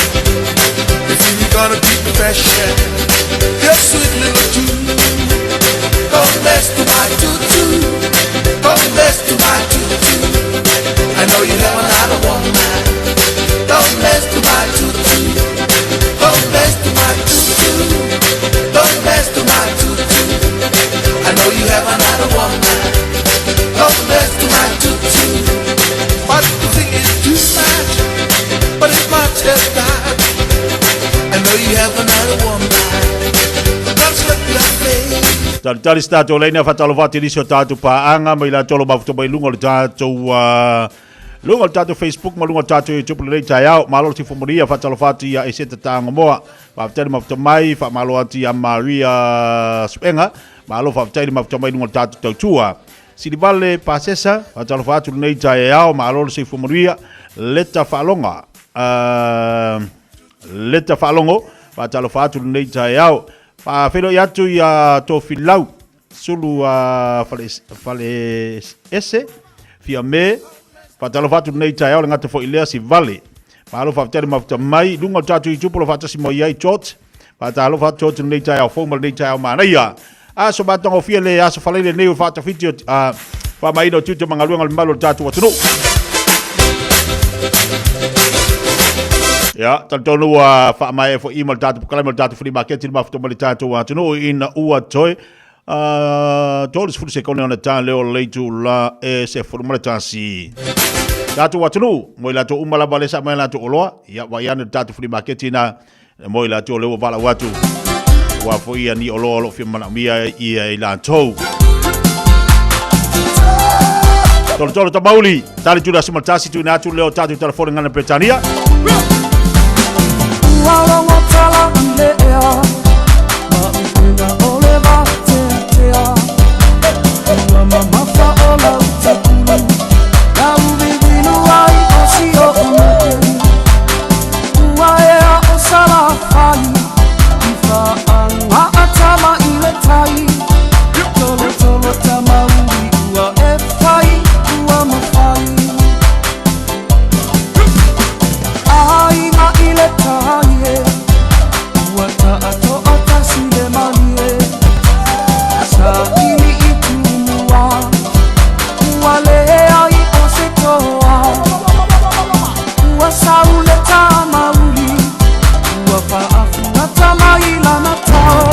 A: If you gonna keep the fashion, your sweet little tune. Don't mess to my tutu. Don't mess to my tutu. I know you have another woman. Don't mess to my tutu. Don't mess to my tutu. Don't mess to my tutu. I know you have another woman. Don't mess to my tutu. But the thing is too much. But it's much as that. I know you have another woman. Don't look like me.
B: Talitali se tatou laina faatalofa atu i nisi o tatou paaga mai latou lo mafuta mai luga o le tatou luga o le tatou Facebook ma luga o le tatou YouTube lenei taeao. Malo le tifo manuia faatalofa atu ia Eseta Tagomoa. Faafetai le mafuta mai, faamalo atu ia Maria Suega. Malo faafetai le mafuta mai luga o le tatou tautua. Silivale Pasesa, faatalofa atu lenei taeao, malo le soifua manuia. Leta Faaloga, Leta Faalogo, faatalofa atu lenei taeao. Faafeiloai atu ia Tofilau Sulu fale, fale ese Fiame, faatalofa atu lenei taeao le gata foi lea Sivale. Malo faafetai le mafuta mai luga o le tatou YouTube o lo faatasi mai ai George. Faatalofa atu George lenei taeao fou ma lenei taeao manaia. Aso matagofie le aso falaile nei o faatafiti o faamaina o tiute ma galuega o le mamalu o le tatou atunuu. Ia, talitonu ua faamaea foi i ma le tatou polokalame o le tatou flea market le mafuta ma le tatou atunuu ina ua toe 30 sekone ona ta leo le itula e 11. Tatou atunuu, mo i latou uma lava lea sa aumai latou oloa, ia vaai ane le tatou flea market ina mo i latou lea ua valaau atu, aua foi ia ni oloa o lo o fia manaomia ia i latou. Tolotolo Tamauli, tali tula 11 tuina atu lea o tatou telefoni ngana Peretania. Ua logo tala i le ea, ma upega o le vateatea. Ua mamafa o lau tapulu, lau vivilu ai o si oʻu mele. Ua ea o Salafai, i faaaga tama i le tai. Tolotolo Tamauli ua e fai, ua mafai. Aiga i le tai e, ua taatoa tasi le malie. Saili i Tumua, ua leai o se toa. Ua sau le Tamauli, ua faafugata mai lana tao.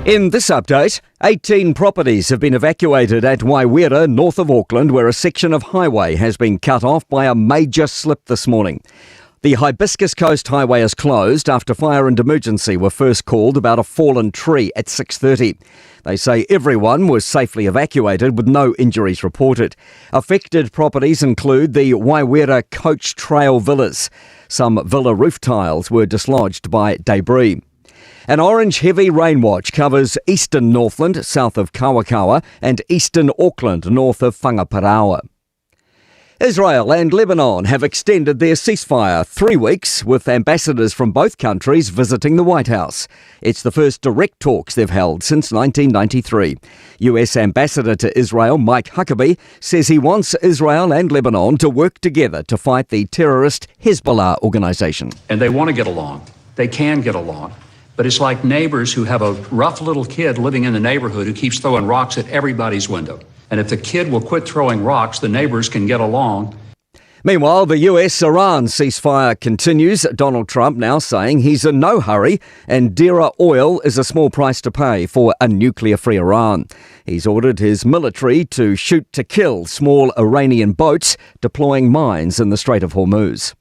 H: In this update, 18 properties have been evacuated at Waiwera, north of Auckland, where a section of highway has been cut off by a major slip this morning. The Hibiscus Coast Highway is closed after fire and emergency were first called about a fallen tree at 6:30. They say everyone was safely evacuated with no injuries reported. Affected properties include the Waiwera Coach Trail Villas. Some villa roof tiles were dislodged by debris. An orange heavy rain watch covers eastern Northland, south of Kawakawa, and eastern Auckland, north of Whangaparaoa. Israel and Lebanon have extended their ceasefire 3 weeks, with ambassadors from both countries visiting the White House. It's the first direct talks they've held since 1993. US Ambassador to Israel Mike Huckabee says he wants Israel and Lebanon to work together to fight the terrorist Hezbollah organization.
I: And they want to get along. They can get along. But it's like neighbors who have a rough little kid living in the neighborhood who keeps throwing rocks at everybody's window. And if the kid will quit throwing rocks, the neighbors can get along.
H: Meanwhile, the US-Iran ceasefire continues. Donald Trump now saying he's in no hurry and dearer oil is a small price to pay for a nuclear-free Iran. He's ordered his military to shoot to kill small Iranian boats deploying mines in the Strait of Hormuz.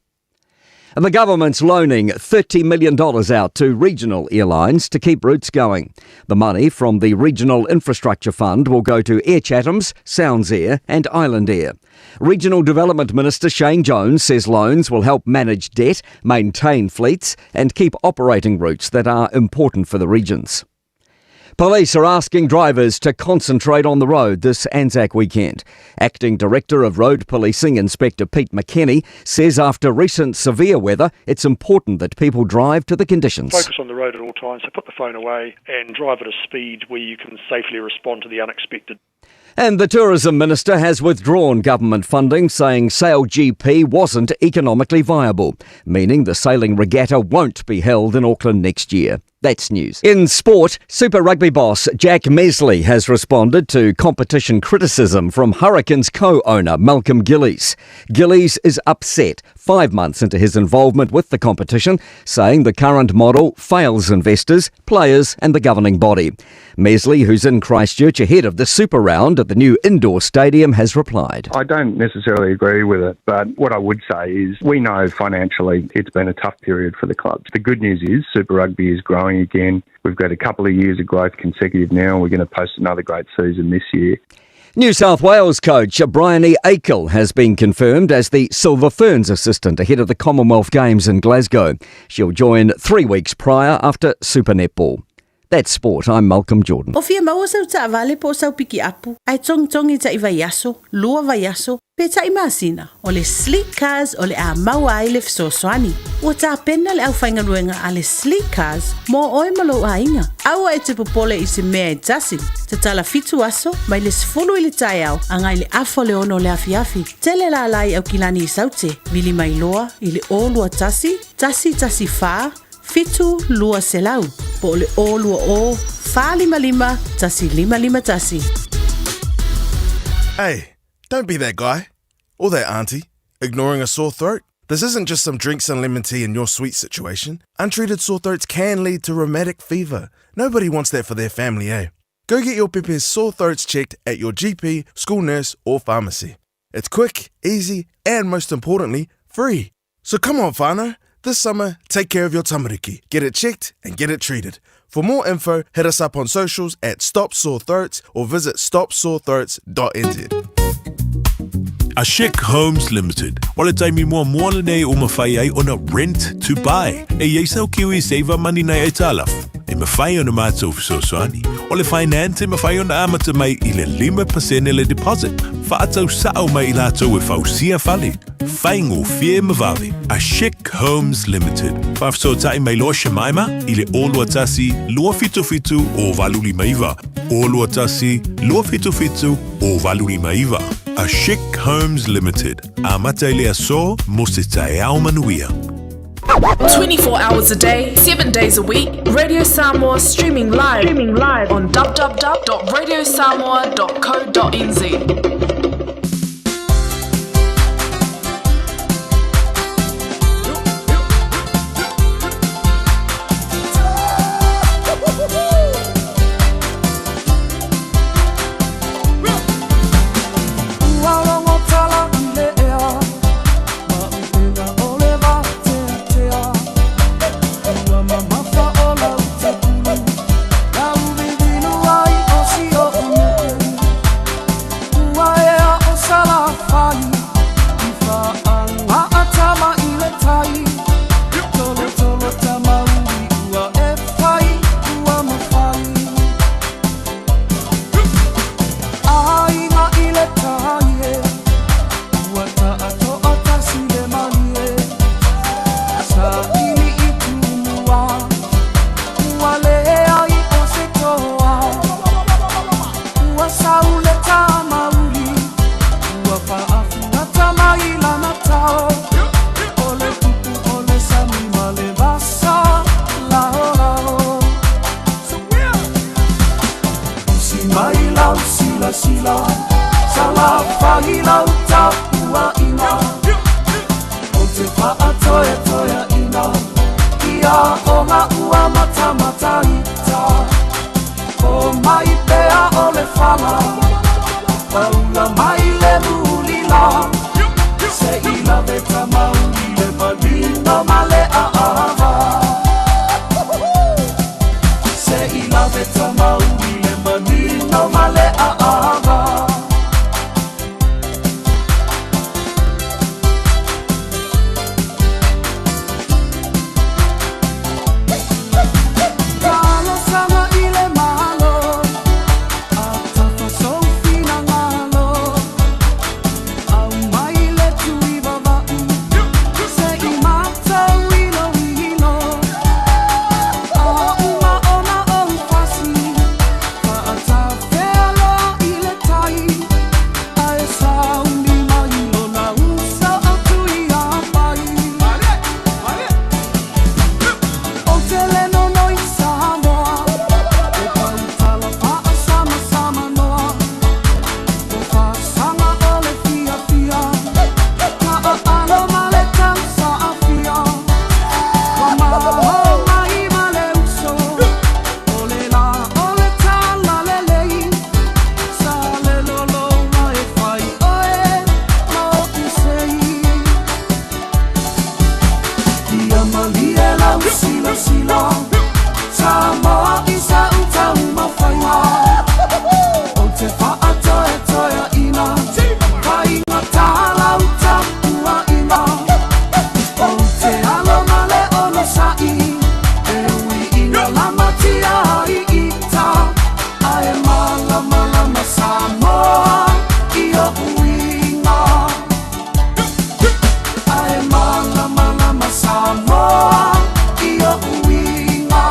H: And the government's loaning $30 million out to regional airlines to keep routes going. The money from the Regional Infrastructure Fund will go to Air Chathams, Sounds Air and Island Air. Regional Development Minister Shane Jones says loans will help manage debt, maintain fleets and keep operating routes that are important for the regions. Police are asking drivers to concentrate on the road this Anzac weekend. Acting Director of Road Policing, Inspector Pete McKenney, says after recent severe weather, it's important that people drive to the conditions.
J: Focus on the road at all times, so put the phone away and drive at a speed where you can safely respond to the unexpected.
H: And the Tourism Minister has withdrawn government funding, saying Sail GP wasn't economically viable, meaning the sailing regatta won't be held in Auckland next year. That's news. In sport, Super Rugby boss Jack Mesley has responded to competition criticism from Hurricanes co-owner Malcolm Gillies. Gillies is upset 5 months into his involvement with the competition, saying the current model fails investors, players and the governing body. Mesley, who's in Christchurch ahead of the Super Round at the new indoor stadium, has replied.
K: I don't necessarily agree with it, but what I would say is we know financially it's been a tough period for the clubs. The good news is Super Rugby is growing again. We've got a couple of years of growth consecutive now, and we're going to post another great season this year.
H: New South Wales coach Bryony Akel has been confirmed as the Silver Ferns assistant ahead of the Commonwealth Games in Glasgow. She'll join 3 weeks prior after Super Netball. That's sport. I'm Malcolm Jordan.
L: O fia maua sau taavale po o sau pikiapu, ae togitogi taʻi vaiaso, 2 vaiaso, pe taʻi masina, o le Sleek Cars o le a maua ai le fesoasoani. Ua tapena le aufaigaluega a le Sleek Cars mo oe ma lou aiga. Aua e te popole i se mea e tasi. Tatala 7 aso, mai le 10 i le taeao, agai le afa o le 6 o le afiafi. Tele lala i Aukilani i Saute, vili mai loa i le 0 21 1 1 4 7 200, po o le 020 455 1551.
M: Hey, don't be that guy or that auntie ignoring a sore throat. This isn't just some drinks and lemon tea in your sweet situation. Untreated sore throats can lead to rheumatic fever. Nobody wants that for their family, eh? Go get your pepe's sore throats checked at your GP, school nurse, or pharmacy. It's quick, easy, and most importantly, free. So come on, whānau. This summer, take care of your tamariki. Get it checked and get it treated. For more info, hit us up on socials at Stop Sore Throats or visit stopsorethroats.nz.
N: A Chic Homes Limited. O le taimi muamua lenei ua mafai ai ona rent to buy. E i ai sau Kiwi Saver Money nai aitalafu e mafai ona matou fesoasoani. O le finance e mafai ona amata mai i le 5% le deposit. Faatau sao mai i latou e fausia fale. Faigofie ma vave. A Chic Homes Limited. Faafesootai mai loa Shemaima i le 021 277 0859. 021 277 0859. A Chic Homes Limited. Amata i le aso mo se taeao manuia.
O: 24 hours a day, 7 days a week, Radio Samoa streaming live, streaming live on www.radiosamoa.co.nz.
A: Ua logo tala i le ea, ma upega o le vateatea. Ua mamafa o lau tapulu, lau vivilu ai o si oʻu nuu. Ua ea o Salafai, i faaagaa tama i le tai. Tolotolo tamauli ua e fai, ua mafai. Aiga i le tai e, ua taatoatasi le malie. Saili i Tumua, ua leai o se toa. Ua sau le tamauli, ua faafuata mai lana tao. O le tupu o le sami ma le vasa, laolao. Usi mai lau silasila, Salafai lau tapuaiga. Ou te faatoetoeaina, ia oga ua matamataita. O mai pea o le fala, paula mai le mulila. Se i lave tamauli le manino ma le aava. Se i lave tamauli le manino ma le aava. Talosaga i le Malo, atafa sou finagalo. Aumai le tuivavau, se i matou iloilo. A uma ona ou fasi, faatafea loa i le tai. Ae sauni mai lona uso o Tuiapai. Ou te le nonoi Samoa, e pautala faasamsamanoa. O fasaga o le fiafia, taaalo ma le tausaafia. Ua maho mai ma le uso, o le la o le talalelei. Sa le lologa e fai oe ma opisei. Ia malie lau silasila, Samoa i sa utaumafaiga. Ou te faatoetoeaina, faigata lau tapuaiga. Ou te alo ma le onosai, e ui ina lamatia ai ita. Ae malamalama Samoa i oʻu uiga. Ae malamalama Samoa i oʻu uiga.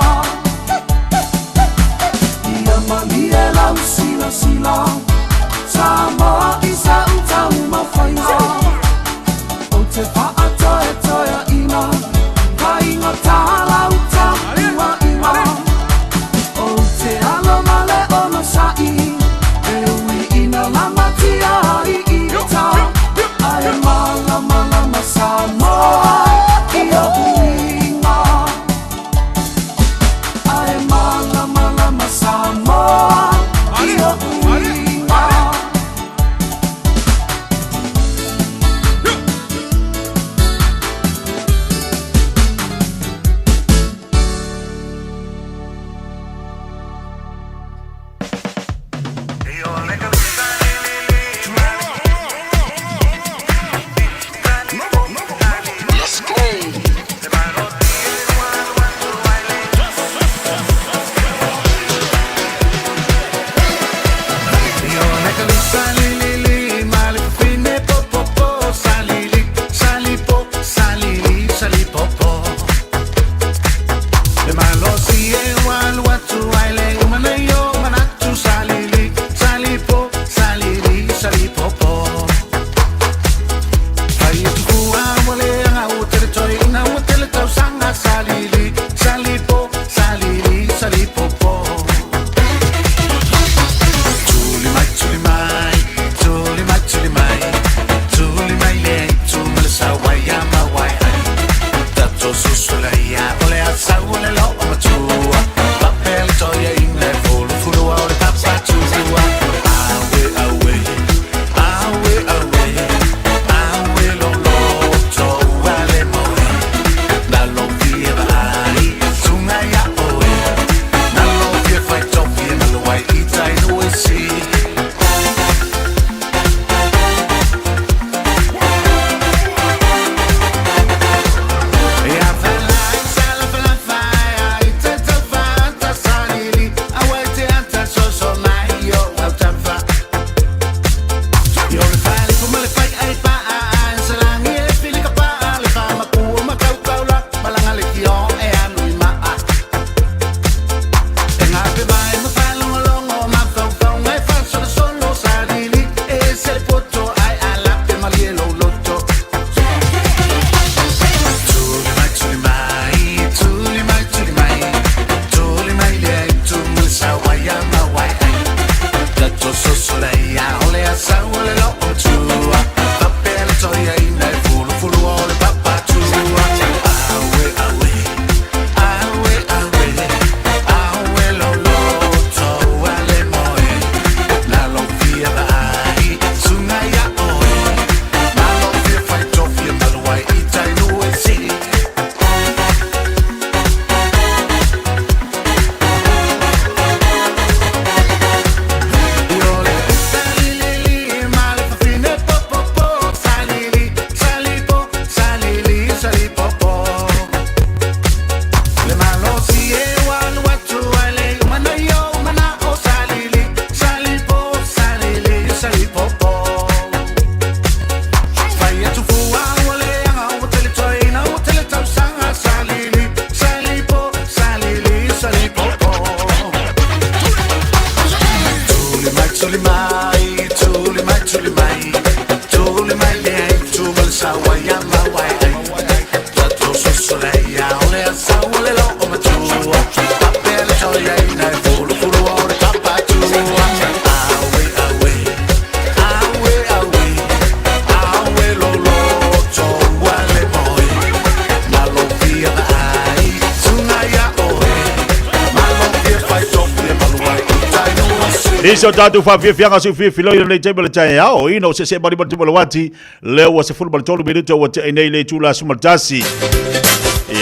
B: Nisi o tatou faafiafiaga si fiafiloi lenei taimi o le taeao ina o sese mali mali le wati lea ua 13 minute ua tea nei le itula 11.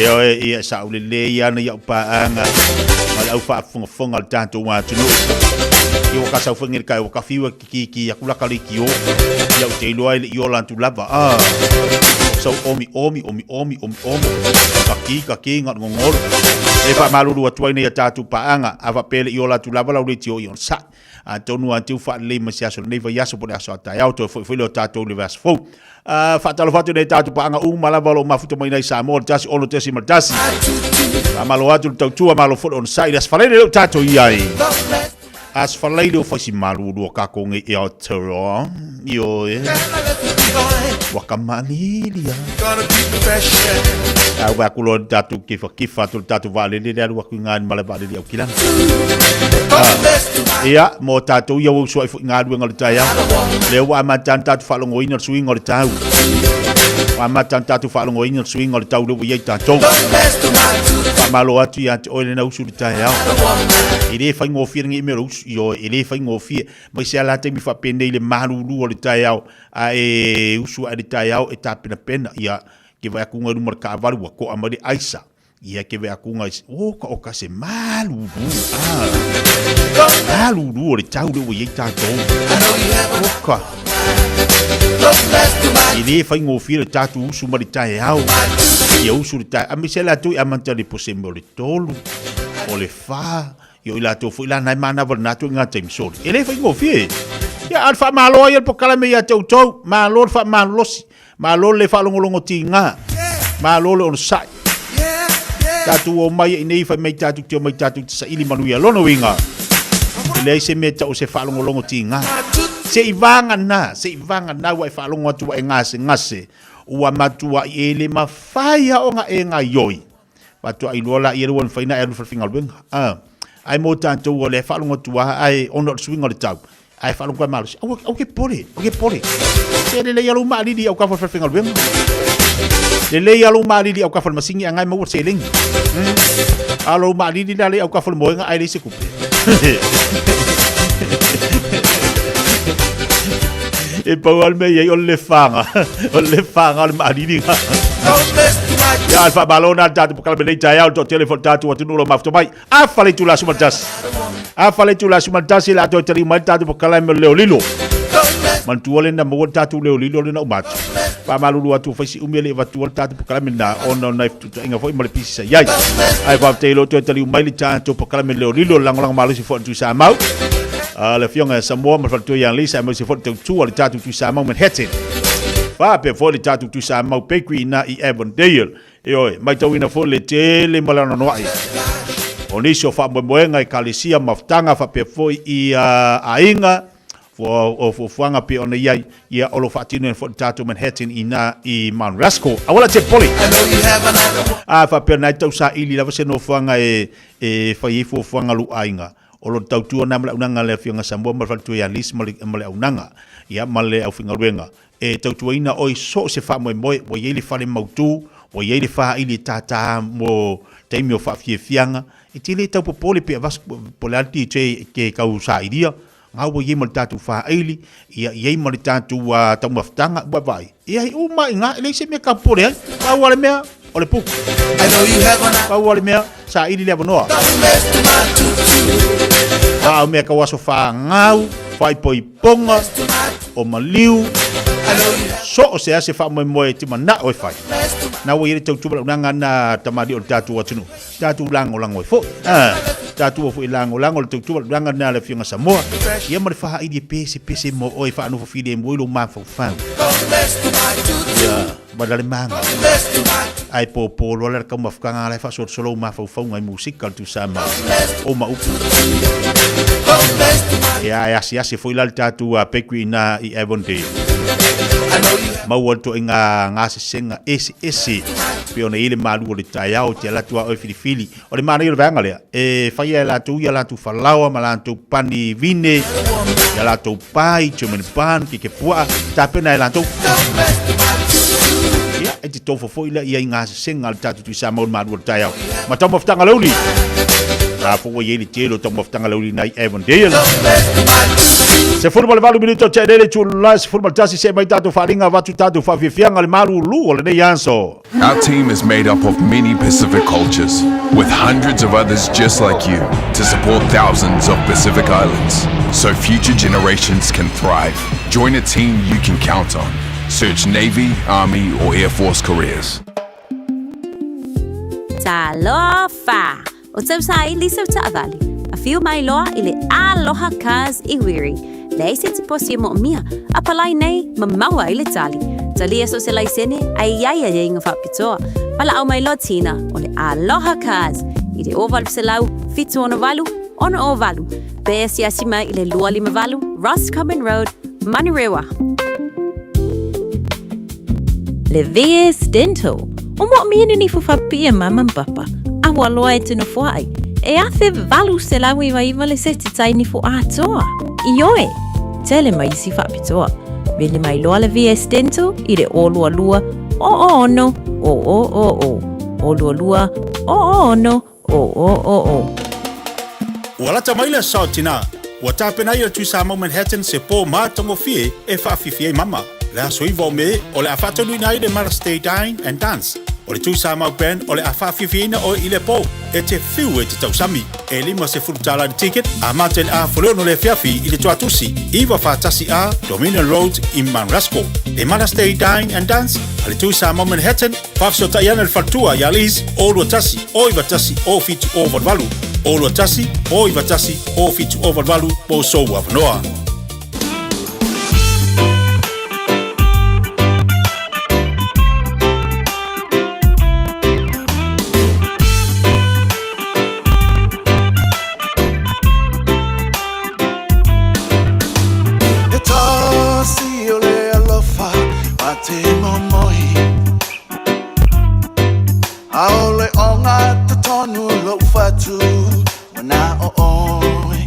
B: Ia oe, ia sa ule le ia na iau paanga ma le au faafogafoga o le tatou atunuu. Ia ua kasau foi ngele kai ua kafiua ki ki aku la kali ki o. Ia u te iloa i le iola atu lava. Ah. Sau omi omi omi omi omi omi. Ka ki ka ki nga ngongolo. E wha malulu atu ai nei a tātou paanga. A wha pele iola atu lava lau le tio i on sa. Atonu a tiu wha lei ma se aso nei vai aso po le aso a taeao toe foi foi le o tātou le vas fou. Faatalofa atu nei tatou paaga uma lava o lo o mafuta mai nei Samoa le 1 6.1. Faamalo atu le tautua, malo foi le onosai i le Aso Faraile lea ua tatou i ai. Aso Faraile o faisi malulu o kākou nei e Aotearoa. Ioe. Ua kamaliili a. A ua aku loa le tatou kifakifa atu le tatou vaalele le alu atu i ngā ni malae vaalele i Aukilani. Ia, mo tatou ia ua usuai foi galuega o le taeao. Lea ua amata ana tatou faalogoina le suiga o le tau. Ua amata ana tatou faalogoina le suiga o le tau lea ua i ai tatou. Faamalo atu ia te oe lena usu i le taeao. E le faigofie lenei mea o le usu, ioe, e le faigofie. Mai se ala taimi faapenei le malulu o le taeao, a e usu ae le taeao e tapenapena, ia, ke vaai atu i luma o le taavale ua toa mai le aisa. Ia ke vea kunga i o ka o ka se malulu ah. Malulu o le tau le ua i ai tātou. O ka. E le faigofie le tatou usu ma le taeao. Ia usu le taeao. A me se latou i amata le poseme o le 3, o le 4, ia o i latou foi la nai manava le natou i ngā taimi soli. E le faigofie. Ia a le faamalo ai le pokalame ia te outou. Malo le faamalolosi. Malo le faalogologo tiga. Malo le onosai. Tatou o mai i nei fai mai tatou te o mai tatou te saili manuia. Lona uiga, e leai se mea tau o se faalogologo tiga. Se i vagana, se i vagana ua e faalogo atu ua e gasegase, ua matuai e le mafai lava ona e gaioi. Faatoa iloa laia le ua mafai ona e alu i le falefaigaluega. Ae mo tatou o lea e faalogo atu lava, ae ona o le suiga o le tau, ae faalogo atu malosi, aua, aua ke pole, aua ke pole. Se lelei lava lou maalili i autafa o le falefaigaluega. Lelei lava lou maalili i autafa o le masini ae na e maua le seleni. A o lou maalili la lea i autafa o le moega ae leai se tupe. E pau lava le mea i ai o le lefaga, o le lefaga o le maalili na. Ia, le faamalo na le tatou polokalame nei taeao, le toatele foi o le tatou atunuu o lo o mafuta mai. Afa le itula 11. Afa le itula 11 le a toe taliu mai le tatou polokalame o le leo lilo. Manatua le na maua le tatou leo lilo lena uma atu. Faamalulu atu fai si umi e le i avatua le tatou polokalame lena ona o nai fetuutaiga foi ma le pisi sa i ai. Ae faafetai o lo o toe taliu mai le tatou polokalame leo lilo le lagolago malosi foi a le Tuisamau. Le afioga ia Samoa ma le faletua ia Lisa aemaise foi le tautua a le tatou Tuisamau Manhattan. Faapea foi le tatou Tuisamau Bakery ina i Avondale. Ioe, maitauina foi le tele ma le anoanoai o nisi o faamoemoega ekalesia, mafutaga faapea foi i aiga o fuafuaga pei ona i ai, ia o lo o faatinoina foi le tatou Manhattan i ina i Mount Roskill. Aua la te popole. A faapea na e tau saili lava se nofoaga e fai ai fuafuaga a lou aiga, o lo o tautua na ma le auaunaga a le Afioga Samoa ma le Faletua ia Liz ma le auaunaga ia ma le aufaigaluega E tautuaina oe so o se faamoemoe, ua i ai le fale mautu, ua i ai le faaili e tātā mo taimi o faafiafiaga. E te le tau popole pe avas po o le a le DJ ke kau sailia, nga ua i ai ma le tatou faaili, ia i ai ma le tatou taumafataga, ua vaai. Ia i uma i nga, e leai se mea ka popole ai. Pau lava le mea, o le puku. Pau lava le mea, saili le avanoa. A o mea kau aso whāngau, whaipoiponga, o maliu, so o se ase whaamoemoe te manao e whai. Nā ua i le tautua lau nanga na tamali o le tātou atunuu. Tātou langolango e foi. Ah, tātou o foi langolango le tautua lau nanga na le afioga Samoa. Ia ma le whahaili e pese pese mo oe whaanofo file mo i lo mafaufau. Ia. Ma le maga. Ai pōpō loa le taumafutaga la e faasolosolo mafaufauga i musika o le Tuisamau o ma upu. Ia e asiasi foi la le tatou bakery ina i Avondale. Maua le toaiga gasesega eseese pei ona i ai le malu o le taeao te alu atu a oe filifili. O le manaia o le vaega lea, e faia e latou ia latou falaoa ma latou pani vine, ia latou pai, German bun, keke puaa, tapena e latou. Ia, E te tofo foi lea ia i gasesega a le tatou Tuisamoa i le malu o le taeao. Ma taumafataga lauli. La fo ua i ai le tele o taumafataga lauli nai Avondale. 18 minuto te lele itula 11 se mai tatou faaaliga avatu tatou faafiafiaga le malulu o lenei aso.
P: Our team is made up of many Pacific cultures, with hundreds of others just like you to support thousands of Pacific Islands so future generations can thrive. Join a team you can count on. Search Navy, Army, or Air Force careers.
Q: Talofa! O tausaili sau taavale. Afio mai loa i le Aloha Cars i Wiri. Leai se tiposi e moomia, a palai nei ma maua ai le tali. Talia so se laisene a i ai aiaiga faapitoa. Valaau mai loa Tina o le Aloha Cars i le 0800 768 608 pe asiasi mai i le 258 Roscommon Road, Manurewa.
R: Le VS Dental. O moomia ni nifo faapipii a mama ma papa, a ua loa e te nofoaʻi, e 1899 le seti tai nifo atoa. Ioe! Tele ma isi faapitoa. Vili mai loa le VS Dental i le 022 006 000. 022 006 000.
B: Ua lata mai le aso tina, ua tapena ai e le Tui Samoa Manhattan se pō matagofie e faafiafia ai mama. Le aso 9 o Me, o le a faataunuuina ai le Mother's Day Dine and Dance. O le Tui Samoa Band o le a faafiafiaina oe i le pō. E te fiu e te tausami. E $50 le ticket, amata i le 5:30 le afiafi i le Tuatusi, 941A Dominion Road i Mount Roskill. Le Mother's Day Dine and Dance a le Tui Samoa Manhattan, Faafesootai ana le faletua ia Liz, 021 091 0788, 021 091 0788 mo sou avanoa.
A: E tasi o le alofa ma te momoi Aole o ngā tonu lou fatu Wana o oi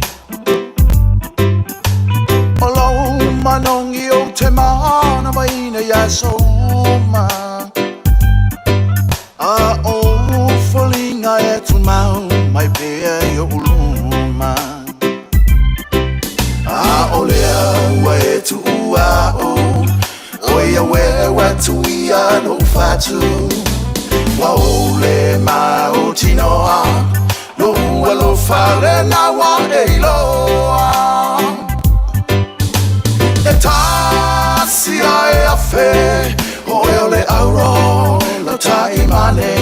A: O lou manongi o te mana maina ia soma A o folinga e tumau mai pea i o uluma A o lea ua e tuua o O ia wewe tuia no fatu Wa o le ma o tinoa No ua lo fale na wa e iloa E tasi a e afe O e o le auro Lau tai mane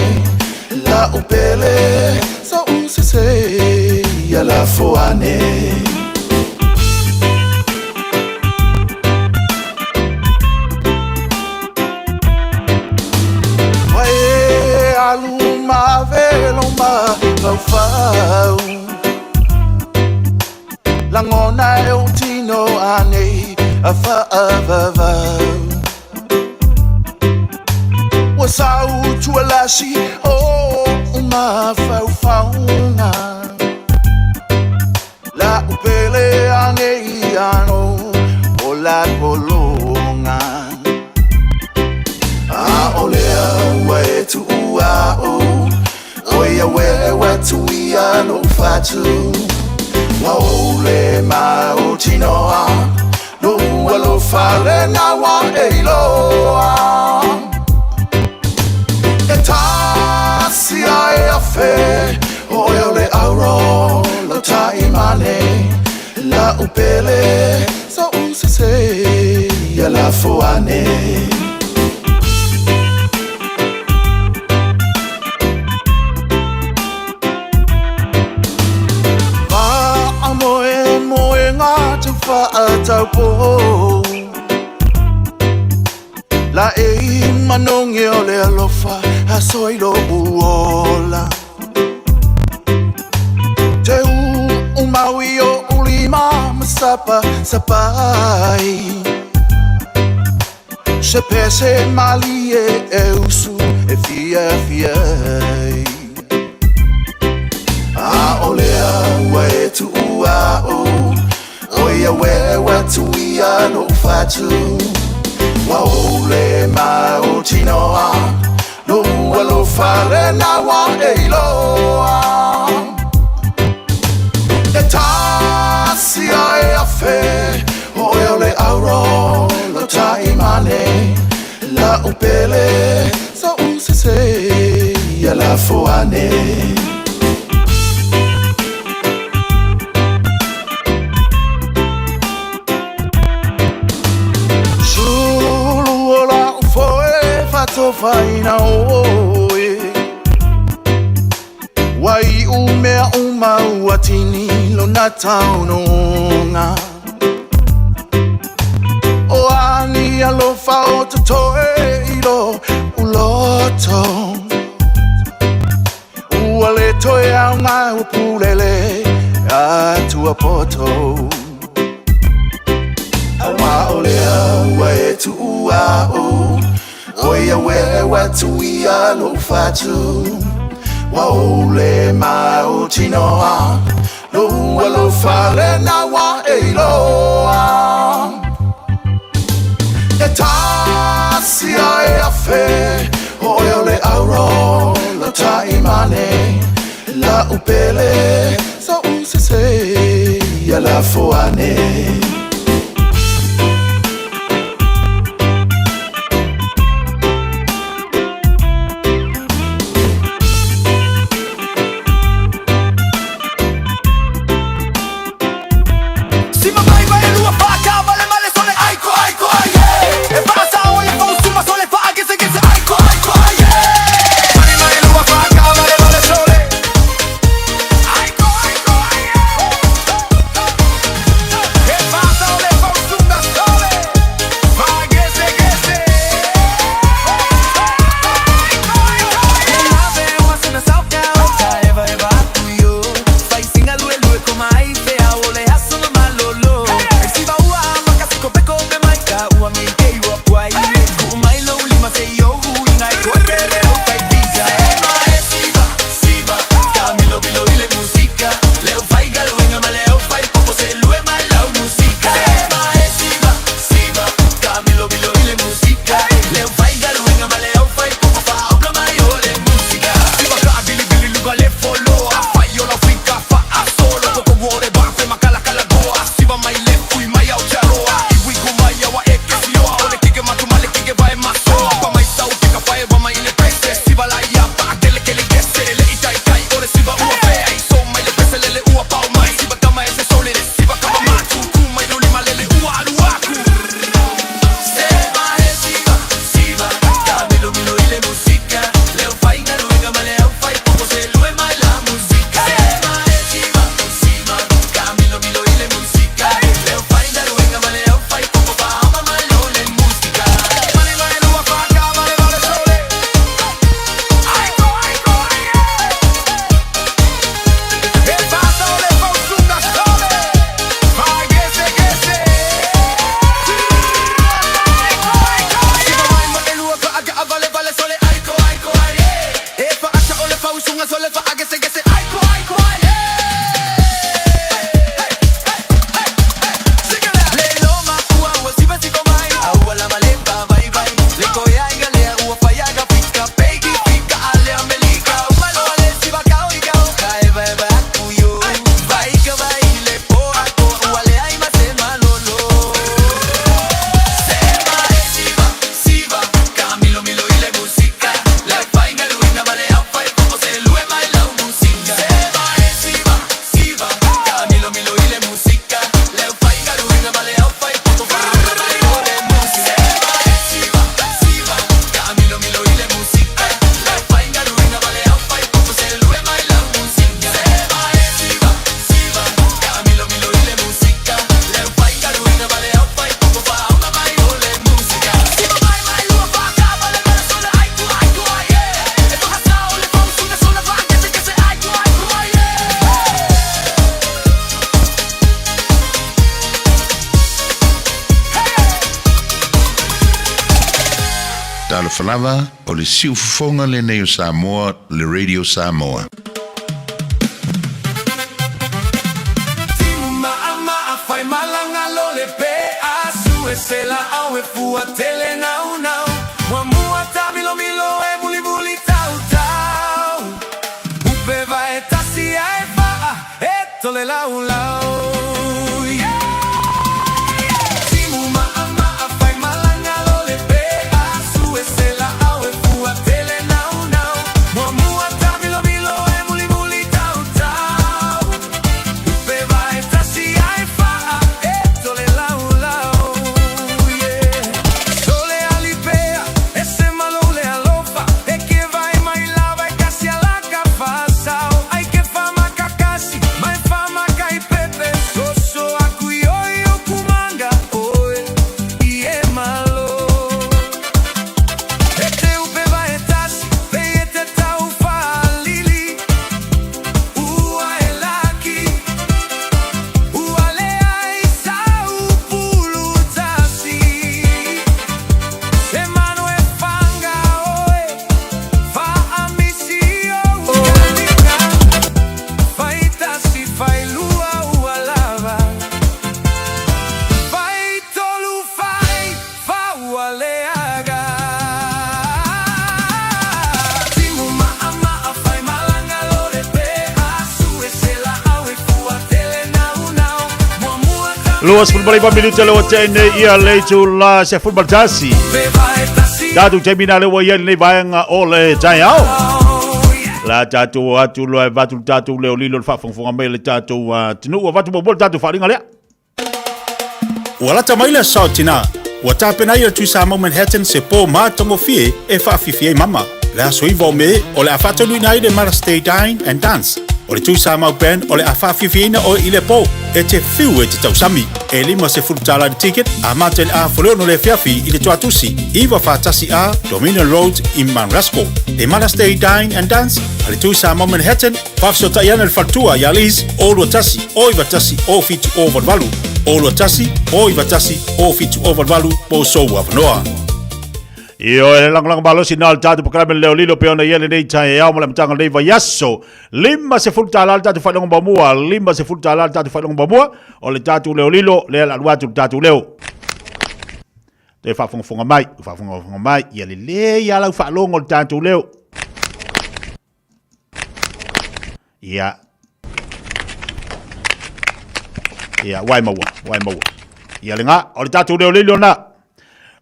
A: La upele So usese Ia la foane Ua e alu ma velo ma faufau Langona e o tino anei a whaavavau Ua sau tualasi o ma faufaunga La upele anei ano o la kolonga A o lea ua e tuua o O ia wewe tuia no fatu Wa o le ma o tinoa No ua lo fale na wa e iloa E tasi a e afe O e o le auro Lau taimane La upele So usese Ia la foane Whaamoe moe ngā tau whaatau La e manongi o le alofa a soilo uola Te u maui o ulima ma sapa sapai Se pese malie e usu e fia fia ai A o lea ua e tuua o O ia wewe tuia no fatu Wa o le ma o tinoa e iloa. E tasi ai afe o e o le auro lo taimane la upele so usese ia la foane. Sulu o la ufoe fatofaina oe Wai umea uma ua tini lona taunoga O ani alofa o totoe i lo uloto Ua le toe au ngā upulele atua poto Awa o lea ua e tuua o O ia we wa tuia lo fatu Wa o le mau tinoa Lo ua lo fale na wa e iloa E tasi ai afe O e o le auro lo taimane La upele so usese ia la foane.
S: Talofa lava, o le siufofoga lenei o Samoa, le Radio Samoa.
T: Timu ma'a fai malanga lo le pe asu e se la au e fua tele nau nau. Mua mua ta milo milo e muli muli tau tau. tole laulau, yeah. Timu ma'a fai malanga lo le pe asu e se la au e fua tele nau nau. Muamua tamilomilo e muli muli tau tau. Upe vai tasi ai fa'a e tole laulau, yeah. Tole alipea e se malo le alofa e ke vai mai lava e kasi alaka fasao. Ai ke fama kakasi mai fama kai pepe. Soso aku ioi o kumanga oe i e malo. E te upe vai e tasi pe e te tau whaalili. Ua e laki ua le ai sa upulu tasi. Se manu e whanga oe whaamisi o ukalinga. Whaitasi whailua ua lava. Whai tolu whai whaua leaga. Timu ma'a ma'a whai malanga lo le pe asu e se la au e fua tele nau nau. Muamua
B: 29 minute le o tene ia le itula 11.
T: Pe vai tasi
B: Tātou taimi nā le ua ia lenei vaega o le taeao. La tātou atu loa e vatu le tātou leo lilo le faafogafoga mai le tātou atunuu ua vatu muamua le tātou faaaliga lea.
U: Ua lata mai le aso tina, ua tapena ai e le Tui Samoa Manhattan se pō matagofie e faafiafia ai mama. Le aso 9 o Me o le a faataunuuina ai le Mother's Day Dine and Dance. O le Tui Samoa Band o le a faafiafiaina oe i le pō e te fiu e te tausami. E $50 le ticket, amata i le 5:30 le afiafi i le Tuatusi, 941A Dominion Road i Mount Roskill. Le Mother's Day Dine and Dance a le Tui Samoa Manhattan, faafesootai ana le faletua ia Liz, o 21 o 91 o 7 o 88, o 21 o 91 o 7 o 88 po sou avanoa.
B: Io e lagolago malosi na o le tatou polokalame leo lilo pe ona ia lenei taeao ma le amataga o lenei vaiaso. $50 le tatou faailoga muamua, $50 le tatou faailoga muamua o le tatou leo lilo, lea le alu atu le tatou leo. Toe faafogafoga mai, faafogafoga mai, ia lelei lava lau faalogo o le tatou leo. Ia. Ia, uai maua, uai maua. Ia lena, o le tatou leo lilo na.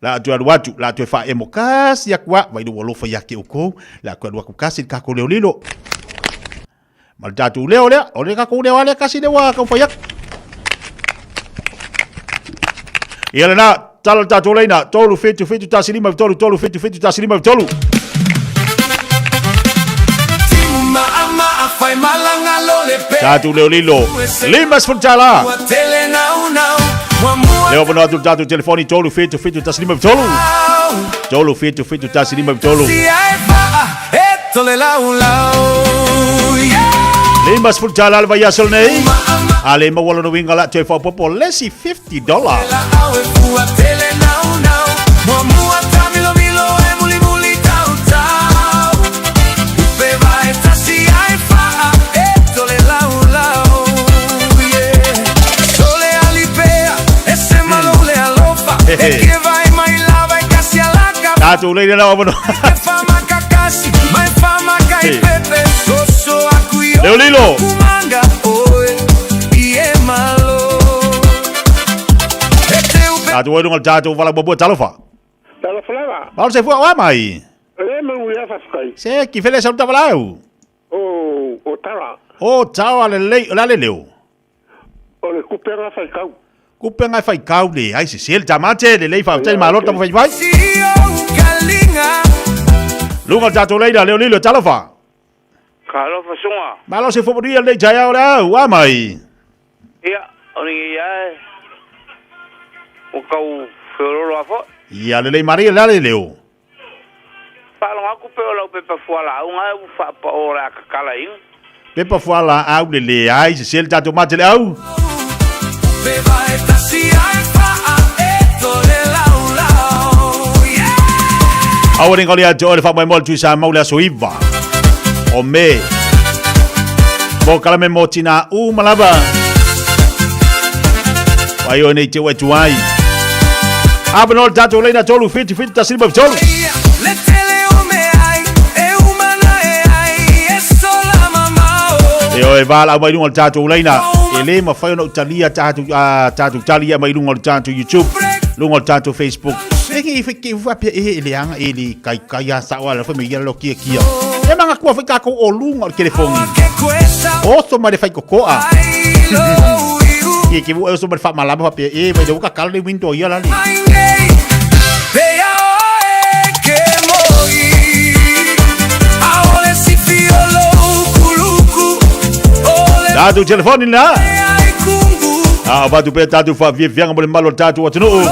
B: La atu alu atu, la atu e faaemo kasi aku a, vai ua alofa ia te outou, la atu alu atu kasi le tatou leo lilo. Ma le tatou leo lea, o le tatou leo lea kasi lea ua taumafai atu. Ia lena, tala le tatou leina, 3 7 7 1 5 3 3 7 7 1 5 3.
T: Timu ma'a ma'a fai malanga lo le pe
B: Tatou leo lilo, $50.
T: Ua tele nau nau Muamua
B: Leo avanoa atu le tatou telefoni 3 7 7 1 5 3. 3 7 7 1 5 3.
T: Si ai fa'a e tole laulau, yeah.
B: $50 le vaiaso lenei. A le maua lona uiga la toe faaopoopo le isi $50.
T: La au e fua tele nau nau. Muamua tamilomilo e muli muli tau tau. Upe vai tasi ai fa'a e tole laulau, yeah. Tole alipea e se malo le alofa e ke vai mai lava e kasi alaka.
B: Tatou leina lau avanoa.
T: E fama kakasi mai fama kai pepe. Soso aku i
B: Leo lilo.
T: kumanga oe i e malo. E te upe
B: Tatou ai luga le tatou vala muamua talofa.
G: Talofa lava.
B: Malo se fua oa mai.
G: Le manuia faafetai.
B: Se ki fele sau tavalau.
G: O Tara.
B: O Tara lelei, o le a le leo?
G: O le kupega faikau.
B: Kupega e faikau le ai se le tamate lelei faafetai malo le taumafai mai.
T: Si o kalinga.
B: Luga le tatou leina leo lilo talofa.
V: Talofa suga.
B: Malo se fua manuia lenei taeao le au a mai.
V: Ia, o ni ia e. O kau feololo a foi.
B: Ia lelei maria le a le leo?
V: Faalogo atu pe o lau pepa fualaau ga e ua faapao o le a tatalaina.
B: Pepa fualaau le leai se se le tatou mate le au.
T: Upe vai tasi ai fa'a e tole laulau, yeah.
B: Aua ne i gaolia ia te oe le faamoemoe o le Tui Samoa i le aso 9 o Me. Mo kalame mo tinā uma lava. Vai oe nei te ua e tuai. Avanoa le tatou leina 3 7 7 1 5 3.
T: Le tele o me ai e umana e ai e sola mamao.
B: E oe valaau mai luga o le tatou leina. E le mafai ona ou talia tatou a tatou tali ia mai luga o le tatou YouTube, luga o le tatou Facebook. E ki i ki ua pia e le anga e le kai kai a sa wala fo me ia lo kia kia. E manga kua foi takou o luga o le telefoni. Oso mai le fai kokoa. Ki ki ua oso mai le faamalama faapea e mai le uka kala le window ia lali. Tatou telefoni la. A o batu pe tatou faafiafiaga mo le malo o le tatou atunuu.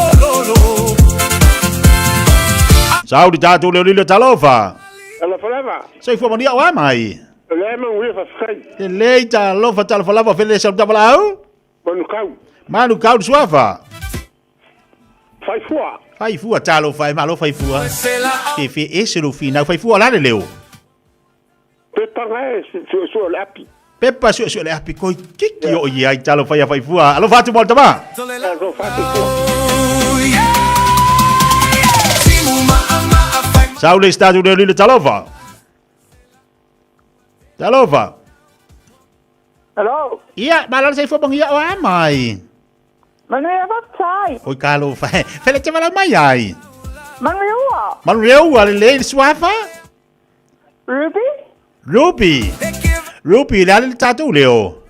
B: Sau di tatou leo lilo talofa.
G: Alofa lava.
B: Soifua manuia o a mai.
G: O lea manuia faafetai.
B: Lelei talofa talofa lava fele sau tavalau.
G: Manukau.
B: Manukau le suafa.
G: Faifua.
B: Faifua talofa e malo faifua. Ke fe ese lo finau faifua la le leo.
G: Pepa ngai sue sue le api.
B: Pepa sue sue le api koi kiki o ia i talofa ia faifua. Alofa atu mo le tama.
G: Alofa atu fua.
B: Sau le statu le lile talofa. Talofa.
E: Hello.
B: Ia, malo le soifua manuia o a mai.
E: Manuia faafetai.
B: Oi talofa. Fele te valaau mai ai.
E: Manuia ua.
B: Manuia ua lelei le suafa.
E: Ruby?
B: Ruby. Ruby, le a le tatou leo.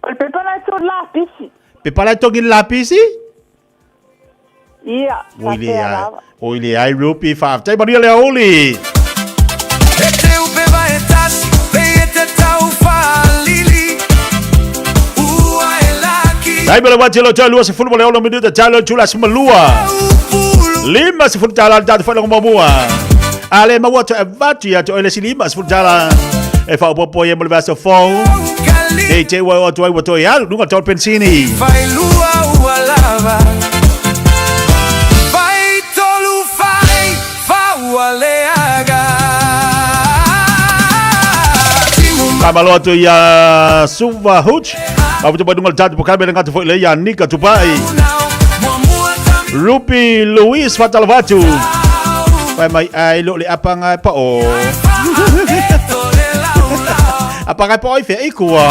E: O le pepa la e togi lapisi.
B: Pepa la e togi le lapisi?
E: Ia,
B: Oi le ai. Oi le ai Ruby, faafetai manuia le aoauli. Taimi o le uati lo tau 26 minute talo tula sima lua. 50 tala le tatou faailoga muamua. A le maua atu e avatu ia te oe le isi 50 tala e faaopoopo ai mo le vaiaso fou. Nei te ua oo atu ai ua toe alu luga o le tau o le penisini.
T: Failua ua lava Faitolu fai fa ua leaga
B: Faamalo atu ia Suva Hooch. Mafuta mai luga o le tatou pokame le gata foi lea ia Nika Tupai. Ruby Louise faatalofa atu. Fai mai ai lo le apanga e pao. Apanga e pao i fea i kua.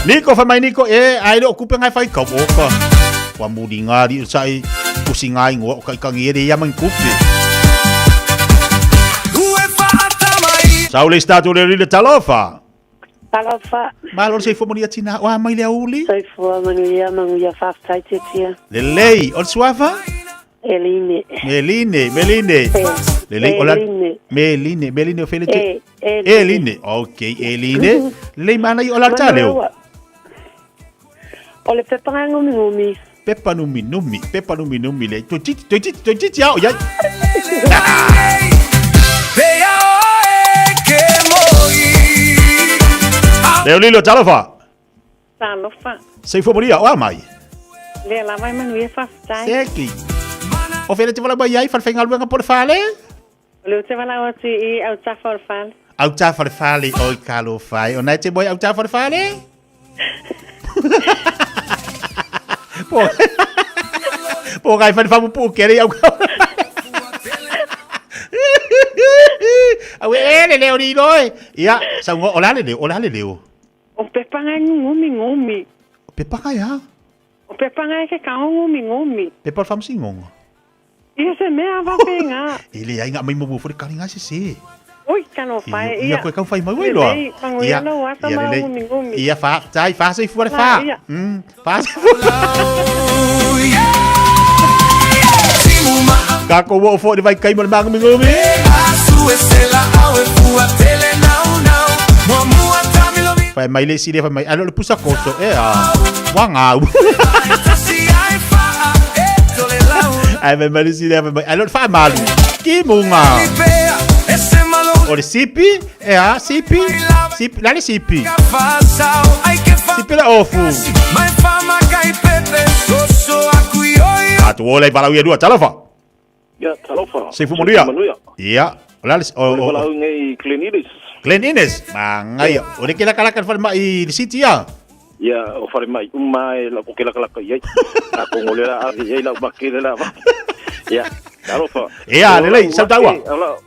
B: Niko fai mai Niko e ai lo kupe ngai fai kau oka. Wa muri ngā ri sai kusi ngā ingoa o kai kangi ere ia man kupe. Saule statu le rile talofa.
C: Talofa.
B: Malo le soifua manuia tina o a mai le auli.
C: Soifua manuia manuia faafetai tiatia.
B: Lelei, o le suafa?
C: Eline.
B: Meline, Meline. Lelei, o la
C: Eline.
B: Meline, Meline o fele te.
C: E,
B: Eline. Eline. Ok, Eline. Lelei mana i o la taleo.
C: O le pepa ngai ngumi ngumi.
B: Pepa numi numi, pepa numi numi le. Toi titi, toi titi, toi titi ao iai. Leo Lilo, talofa.
E: Talofa.
B: Soifua manuia, o a mai.
E: Lea lava e manuia faafetai.
B: Seki. O fele te valaau mai ai, falefaigaluega po o le fale?
E: O lea ou te valaau atu i autafa o le fale.
B: Autafa o le fale, oi talofa e. O na e te moe autafa o le fale? Po, po kai fale fapupu kere au Au e le leo ni loe. Ia, sau ngo o la le leo, o la le leo.
E: O pepa ngai ngumi ngumi.
B: Pepa kai ha.
E: O pepa ngai ke kao ngumi ngumi.
B: Pepa o le faamasinoga.
E: Ia se mea faapena.
B: E leai nga mai muamua foi le kali nga sese.
E: Oi, talofa e,
B: Ia
E: ia.
B: koe kau fai mai ua iloa.
E: Lelei, manuia lou ata
B: ia
E: ma
B: lelei.
E: ngumi ngumi.
B: Ia fa, tai fa soifua le
E: La,
B: fa.
E: ia.
B: Fa soifua. Kako ua o foi le vai kai mo le magumigumi. Fai mai le isi lea fai mai, alo le pusa koso e a. Wa ngau. Ai fai mai le isi lea fai mai, alo le faamalu. Ki munga. O le sipi, e a, sipi, sipi, la le sipi. Sipi le ofu. Atu ola i valaau ia lua, talofa.
F: Ia, talofa.
B: Soifua manuia.
F: Manuia.
B: Ia, o la le, o,
F: O le
B: o,
F: valaau nei Glen Innes.
B: Glen Innes, mangaia. O le kelakalaka le falemai i le city ia.
F: Ia, o falemai uma e lau kelakalaka i ai. A kongo le la ave i ai lau make le la va. Ia.
D: Talofa.
B: Ia, lelei, sau taua.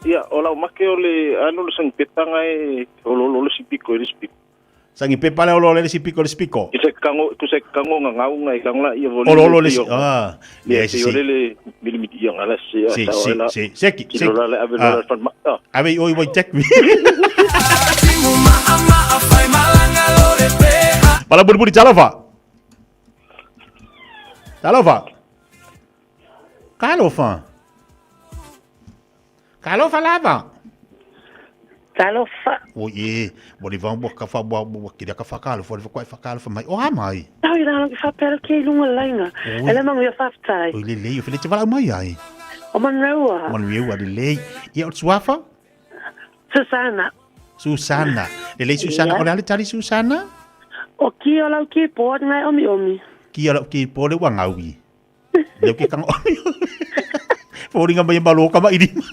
D: Ia, o lau make o le ano le sangi pepanga e o lo lo le sipiko e le sipiko.
B: Sangi pepa le olo le sipiko le sipiko.
D: I se kango ku se kango nga ngau nga i kango la ia
B: voli. Olo olo le ah.
D: Le si si. Le mili mili ia ngala
B: si. Si si si. Seki seki.
D: La le ave la fan ma.
B: Ave oi wai tek mi. Pala buri buri talofa. Talofa. Talofa. Talofa lava.
C: Talofa.
B: O e, mo le vang ka fa bo bo ki ka fa ka lo fa fa fa ka mai. O ha mai.
C: Tau i rano ki whapera ki i lunga lainga. Ele mangu ia whaftai.
B: O le le, o fele te wala mai ai.
C: O manreua.
B: Manreua le le. Ia o tsuafa?
C: Susana.
B: Susana. Le le Susana, o le ale tali Susana?
C: O ki o lau ki po ngai omi omi.
B: Ki o lau ki po le wa ngaui. Le ki kanga omi. Fōringa mai malo ka mai rima.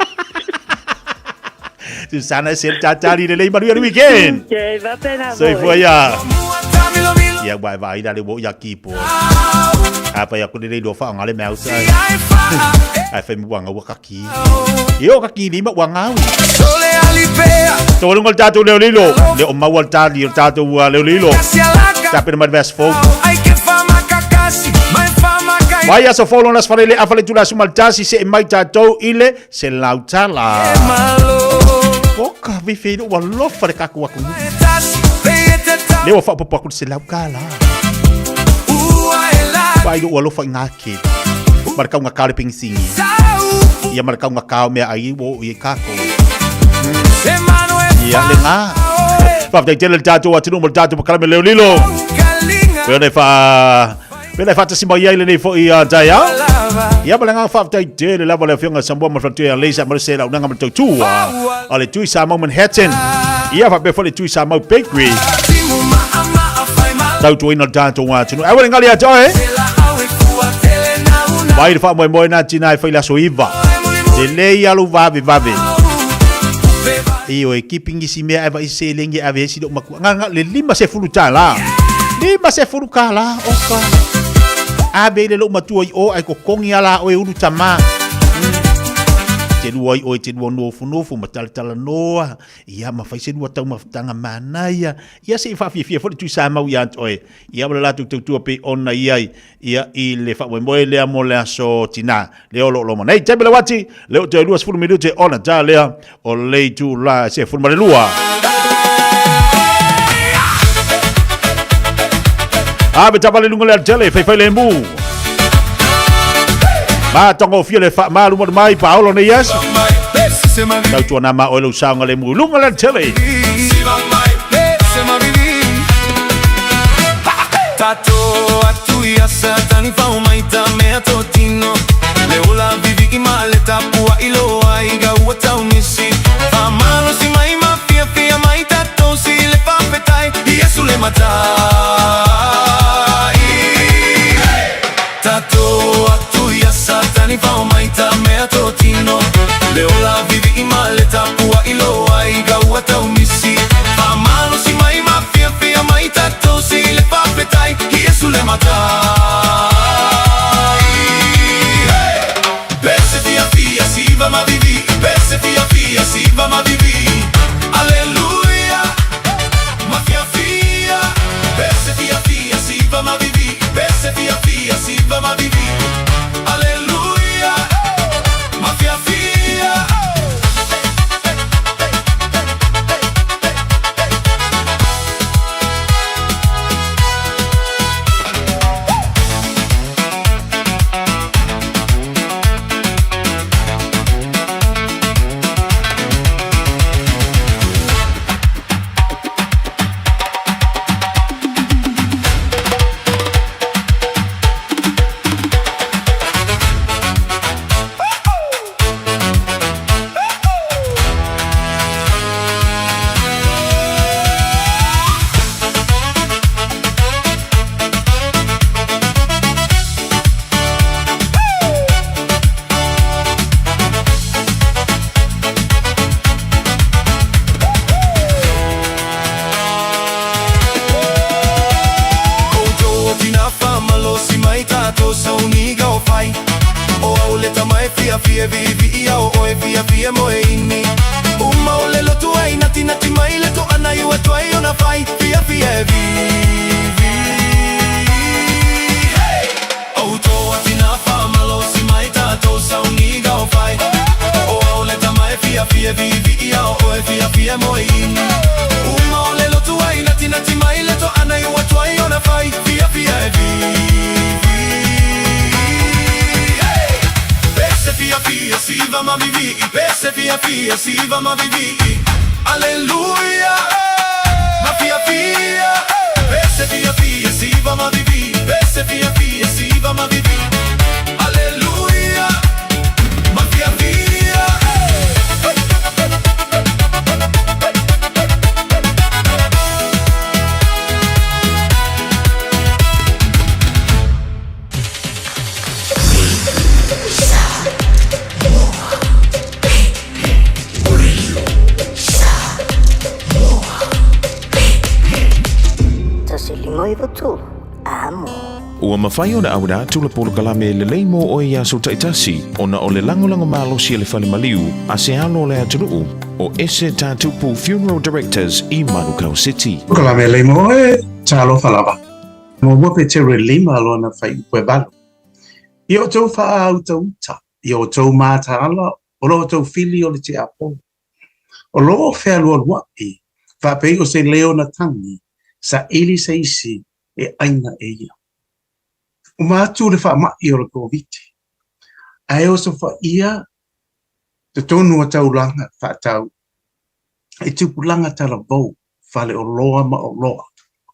B: Susana se tali le lei manuia le weekend.
C: Ke va pena
B: voi. Soifua ia. Ia wai vai la le wo ia ki po. A pa ia ko le lo fa ngale me ausa. Ai fe mu wanga wa kaki. Io kaki ni ma wanga. Tolu ngol tatu leo lilo. Le o maua le tali o tatu leo lilo. Tapena mai verse 4. Vai aso folo nas farele afale tula sumaltasi se mai tatou ile se lautala. Poka vi fe ua lofa le kaku aku. Le ua whaapopo aku se laukala. Vai ua lofa i ngā ke. Maraka unga kao le pingisingi. Ia maraka unga kao mea ai wo i kako. Ia le ngā. Whaftai tele le tātou atunu mo le tātou pakalame leo lilo. Pea wha... Pea whatasi mai ai le nei fo i taia. Ia ma le ngā whaftai tele lava le afionga Samoa ma whantua leisa ma le se lau nanga ma le tautua. A le tui Samoa Manhattan. Ia whapea fo le tui Samoa Bakery. Tautuaina le tātou atunu. Awe le ngali atoe. Vai le wha moe moe nā tina e whai laso iwa. Te lei alu vave vave. Iyo e kipingi si mea eva i se lengi ave esi do makua. Nga nga le lima se fulu tā la. Lima se fulu kā la. Oka. Abe le lo matua i o ai ko kongi ala o e ulu tama. Te lua i o e te lua nofu nofu ma tala tala noa. Ia ma whai se lua tau mafutanga manaia. Ia se i whawhiwhia fo le tui sa mau ia oe. Ia wala latu tautua pe ona iai. Ia i le whawe moe lea mo lea so tina. Le olo loma. Nei, tepe le wati. Le o te lua sefulu minute ona tā lea. O leitu la se fulu mare lua. A me tapale lunga le altele, fai fai le mu. Ma tongo fia le fa malu mo mai Paolo nei as. Tau tua nama o le saunga le mu lunga le altele.
T: Tato atu ia satani fao mai ta mea totino. Le ola vivi i ma le tapua i loa i ga ua tau nisi. Fa malo si mai ma fia fia mai tato si le fafetai. Iesu le matai. Tato atu ia satani fao mai ta mea totino. Le ola vivi i ma le tapua i loa i ga ua tau nisi. Fa malo si mai ma fia fia mai tato si le fafetai. Iesu le matai. Pese fia fia siva ma vivi. Pese fia fia siva ma vivi. Alleluia. Ma fia fia. Pese fia fia siva ma vivi. Pese fia fia siva ma vivi. Alleluia. Ma fia fia. fai fia fia e vivi. Hey! O to atina fa malosi mai tatou sauniga o fai. O au le tama e fia fia vivi ia o oe fia fia moi. Uma o le lotu ai nati nati mai le to ana i ua tuai ona fai fia fia e vivi. Hey! Pese fia fia siva ma vivi. Pese fia fia siva ma vivi. Alleluia! Ma fia fia. Pese fia fia siva ma vivi. Pese fia fia siva ma vivi. Alleluia! Ma fia fia.
I: 159 amo.
J: Ua mafai ona auina atu le polokalame lelei mo oe i aso taitasi ona o le lagolago malosi a le fale maliu a se alo o le atunuu o Ese Tatupu Funeral Directors i Manukau City.
W: Polokalame lelei mo oe, talofa lava. Muamua Petero e lima lona fuaiupu e valu. Ia outou faautauta, ia outou mataala, o lo outou fili o le tiapolo. O lo o fealualuaʻi, faapei o se leo na tagi, saili se isi e ʻaina e ia. Uma atu le faamaʻi o le Koviti, ae osofaia totonu o taulaga faatau i tupulaga talavou, faleoloa ma oloa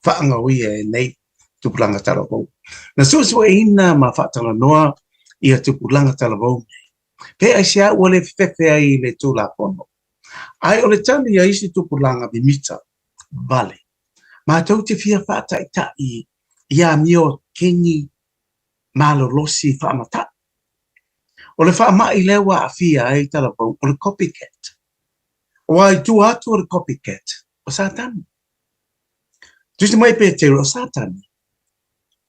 W: faagaoia e nei tupulaga talavou. Na suesueina ma faatalanoa ia tupulaga talavou nei, pe aisea ua le fefefe ai i le Tulafono, ae o le tali a isi tupulaga mimita vale, matou te fia faataʻitaʻi i amio kegi malolosi faamataʻi. O le faamaʻi lea ua aafia ai talavou o le copycat. Aua i tua atu o le copycat, o Satani. Tusi mai Petero, o Satani,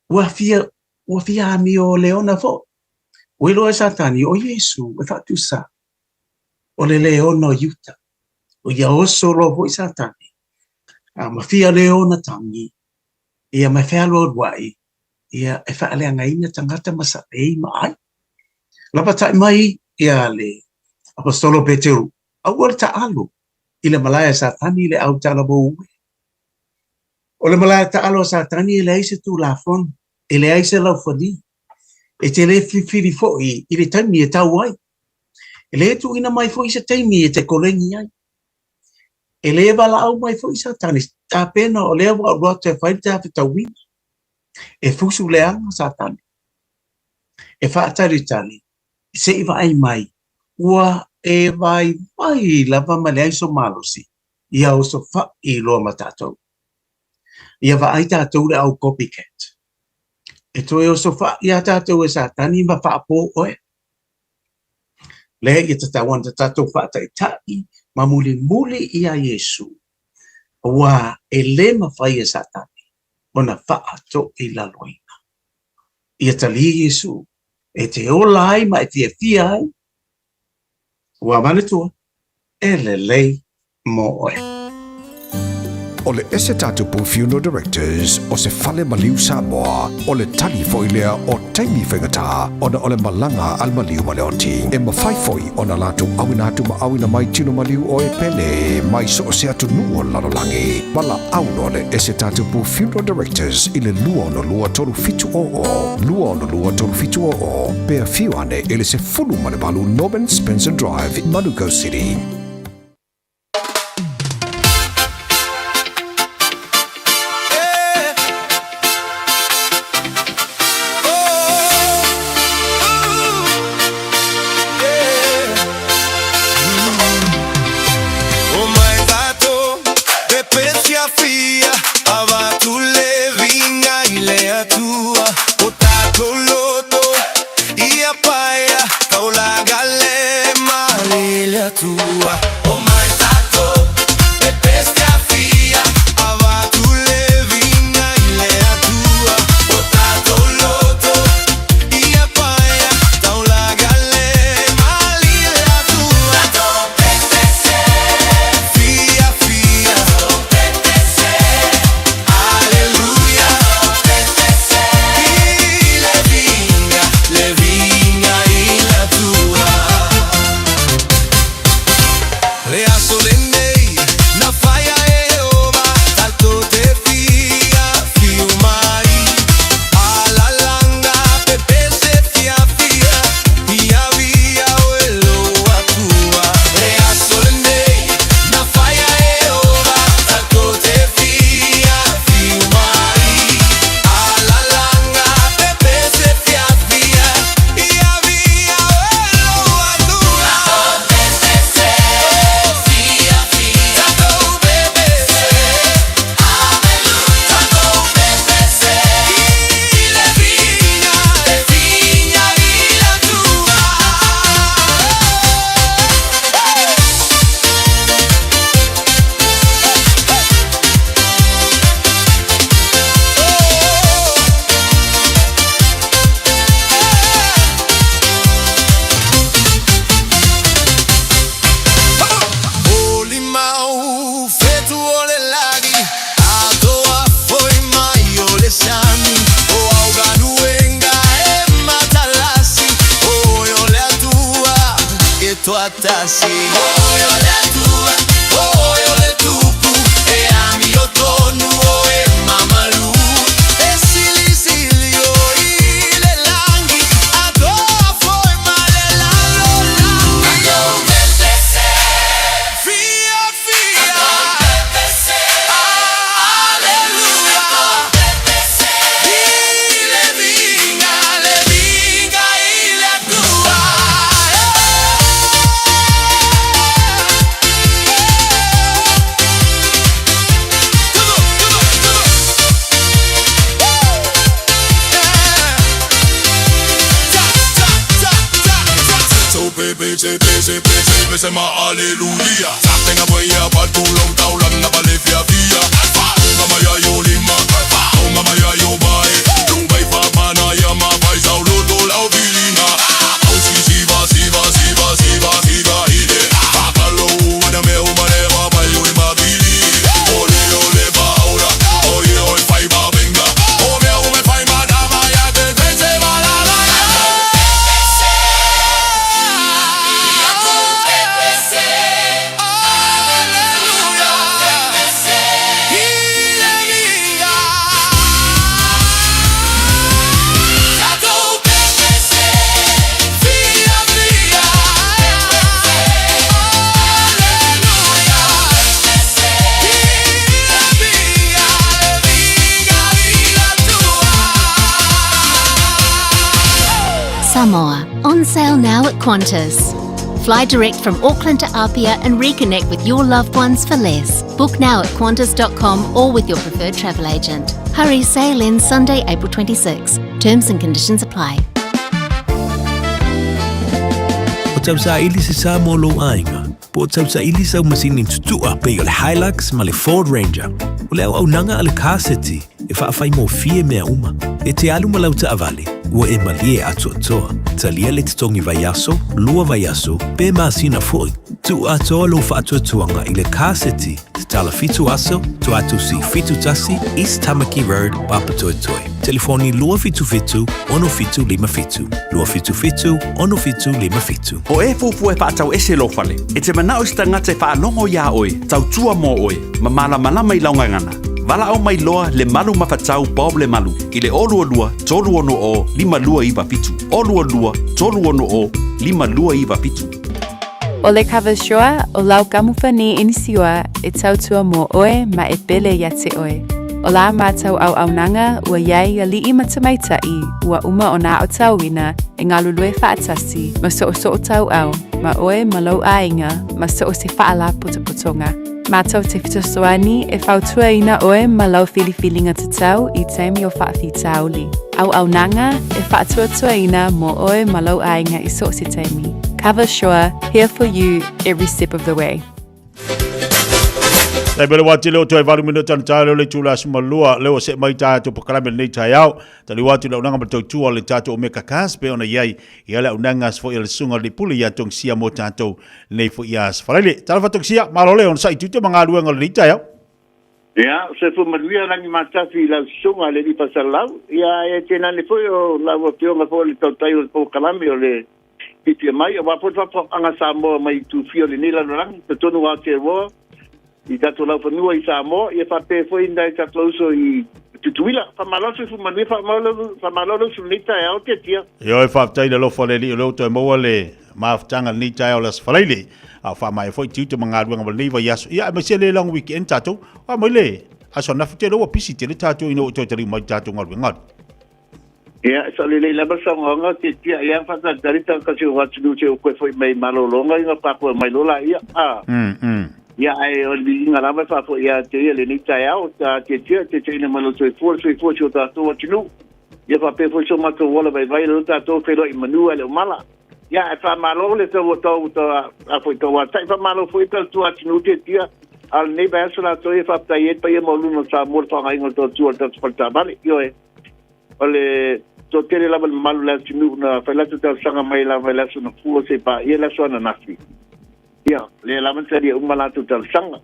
W: ua fia, ua fia amio leona foi. Ua iloa e Satani, o Iesu e faatusa, o le leona o Iuta. O ia oso loa foi Satani, a ma fia leona tagi, ia ma fealualuaʻi, ia e faaleagaina tagata ma saʻei ma ʻai. Lapataʻi mai ia le Aposetolo Peteru, aua le taʻalo i le malae a Satani i le au talavou e. O le malae taʻalo a Satani e leai se tulafono, e leai se laufali, e te le filifili foi i le taimi e tau ai. E le tuuina mai foi se taimi e te koleni ai. E le valaau mai foi Satani, tapena o lea ua alu atu e fai le tafetauina. E fusu leaga Satani, e faatalitali se i vaai mai ua e vaivai lava ma leai so malosi ia osofaʻi loa ma tatou. Ia vaai tatou le au copycat. E toe osofaʻi iā tatou e Satani ma faapo oe. Lea ia tatau ana tatou faataʻitaʻi ma mulimuli iā Iesu, auā e le mafai e Satani ona faatoilaloina. Ia talia Iesu e te ola ai ma e fiafia ai, ua manatua e lelei mo oe.
X: O le Ese Tatupu Funeral Directors o se fale maliu Samoa, o le tali foi lea o taimi faigata ona o le malaga a le maliu ma le oti. E mafai foi ona latou auina atu ma auina mai tino maliu o e pele mai so o se atunuu o le lalolagi. Valaau loa le Ese Tatupu Funeral Directors i le 262 3700, 262 3700, pe afio ane i le 18 Norman Spencer Drive, Manukau City.
T: O mai tatou pepe fiafia avatu le viiga i le Atua o tatou loto ia paia taulaga le mali i le Atua O mai tatou pepe fiafia avatu le viiga i le Atua o tatou loto ia paia taulaga le mali i le Atua Fiafia. Le aso lenei na faia e Ieova, tatou te fiafia mai. Alalanga pepese fiafia, ia via o e lo Atua. Le aso lenei na faia e Ieova, tatou te fiafia mai. Alalanga pepese fiafia, ia via o e lo Atua. Tatou pepese, tatou pepese, i le vigna, le vigna i le Atua. O limau fetu o le lagi, atoa foi mai o le sami, o augaluenga e matalasi, o e o le Atua e toatasi. O e o le Atua, o e o le tupu, e ami o tonu o e mamalu, e silisili o i le langi, atoa foi ma le lalolagi. Fia, fia, alleluia, i le vigna, le vigna i le Atua.
H: So baby, say, say, say, say, ma hallelujah. Tenga boya pa tu long tau lan na bale fia fia. Unga maya yo lima, unga maya yo bai. Dung bai fa pa na ya ma bai sau lo to lau vilina. Au si si va si va si va si va si va ide. Fa pa lo u na me u ma le va bai u ma vili. Ole ole ba ora, oye oi fai ba venga. O me u me fai ma da ma ya te te se va la la.
K: Samoa, on sale now at Qantas. Fly direct from Auckland to Apia and reconnect with your loved ones for less. Book now at qantas.com or with your preferred travel agent. Hurry, sale ends Sunday, April 26. Terms and conditions apply.
N: O tausaili se sa mo lou aiga, po o tausaili sau masini tutua pei o le Hilux ma le Ford Ranger. O le auaunaga a le Car City e faafaigofie mea uma. E te alu ma lau taavale, ua e malie atoatoa. Talia le totogi vaiaso, lua vaiaso, pe masina foi. Tuu atoa lou faatuatuaga i le Car City, tatala 7 aso, Tuatusi 71, East Tamaki Road, Papatoetoe. Telefoni 277 6757, 277 6757.
L: O e fuafua e faatau ese lou fale, e te manao i se tagata e faalogo iā oe, tautua mo oe, ma malamalama i lau gagana. Valaau mai loa le malu mafatau Bob Lemalu i le 022 360 5297. 022 360 5297.
M: O le Coversure, o lau kamupani inisiua e tautua mō oe ma e pele ia te oe. O la mātou auaunaga ua iai ali'i ma tamaita'i ua uma ona aotauina e galulue faatasi ma soosoo tauau ma oe ma lou aiga ma so o se faalapotopotoga. Mātou te fesoasoani e fautuaina oe ma lau filifiliga tatau i taimi o faafitauli. Auaunaga e faatuatuaina mō oe ma lou aiga i so o se taimi. Coversure, here for you every step of the way.
B: Tai pele wati leo toi valu minuta na tae leo le tula sumalua leo se mai tae to pakalame nei tae au. Tali wati leo nanga matau tua le tato o meka kas pe ona iai ia le unanga as fo ia le sunga le pule ia tong sia mo tato nei fo ia as falaile. Tala fa tong sia malo le on sai tute manga luenga le tae au.
Y: Ia, o se fu manuia rangi matafi i lau susuga le Lipasalau, ia e tenane foi o lau afioga foi o le tautai o le polokalame o le Fiafia mai, aua foi le faafofogaaga a Samoa mai itu fia o lenei lalolagi, totonu o Aotearoa, i tatou laufanua i Samoa, ia faapea foi nai tatou uso i Tutuila. Faamalo le soifua manuia, faamalo le usu i lenei taeao, Tiatia.
B: Ioe, faafetai le alofa o le Alii o lea ua toe maua le mafutaga i lenei taeao o le Aso Faraile, a o faamaea foi tiute ma galuega mo lenei vaiaso. Ia, aemaise le long weekend tatou. Oa mai le aso ananafi, ou te iloa ua pisi tele tatou ina ua toe taliu mai i le tatou galuega.
Y: Ia, e sao lelei lava le saunoaga, tiatia ia faatalitali tagata si o atunuu se o koe foi mai malologa ina pakoe mai lola ia. A. Ia, ae o le viiga lava e faafoi ia te ia lenei taeao, ta tiatia, tiatiaina mai lo soifua, le soifua si o tatou atunuu. Ia faapea foi so matou ola vaivai lo tatou feiloai manu ae le o mala. Ia, ae faamalo le tau tau tau a foi tau atai faamalo foi tau tua atunuu tiatia. A o lenei vaiaso latou ia faafetai ai le paia maualuga o Samoa le faagaiga o le tautua o le tatou faletaavale. Ioe. O le toatele lava le mamalu o le atunuu na fai latou talosaga mai lava i le aso Gafua se i paia le aso ananafi. Ia, lea lava na talia uma latou talosaga.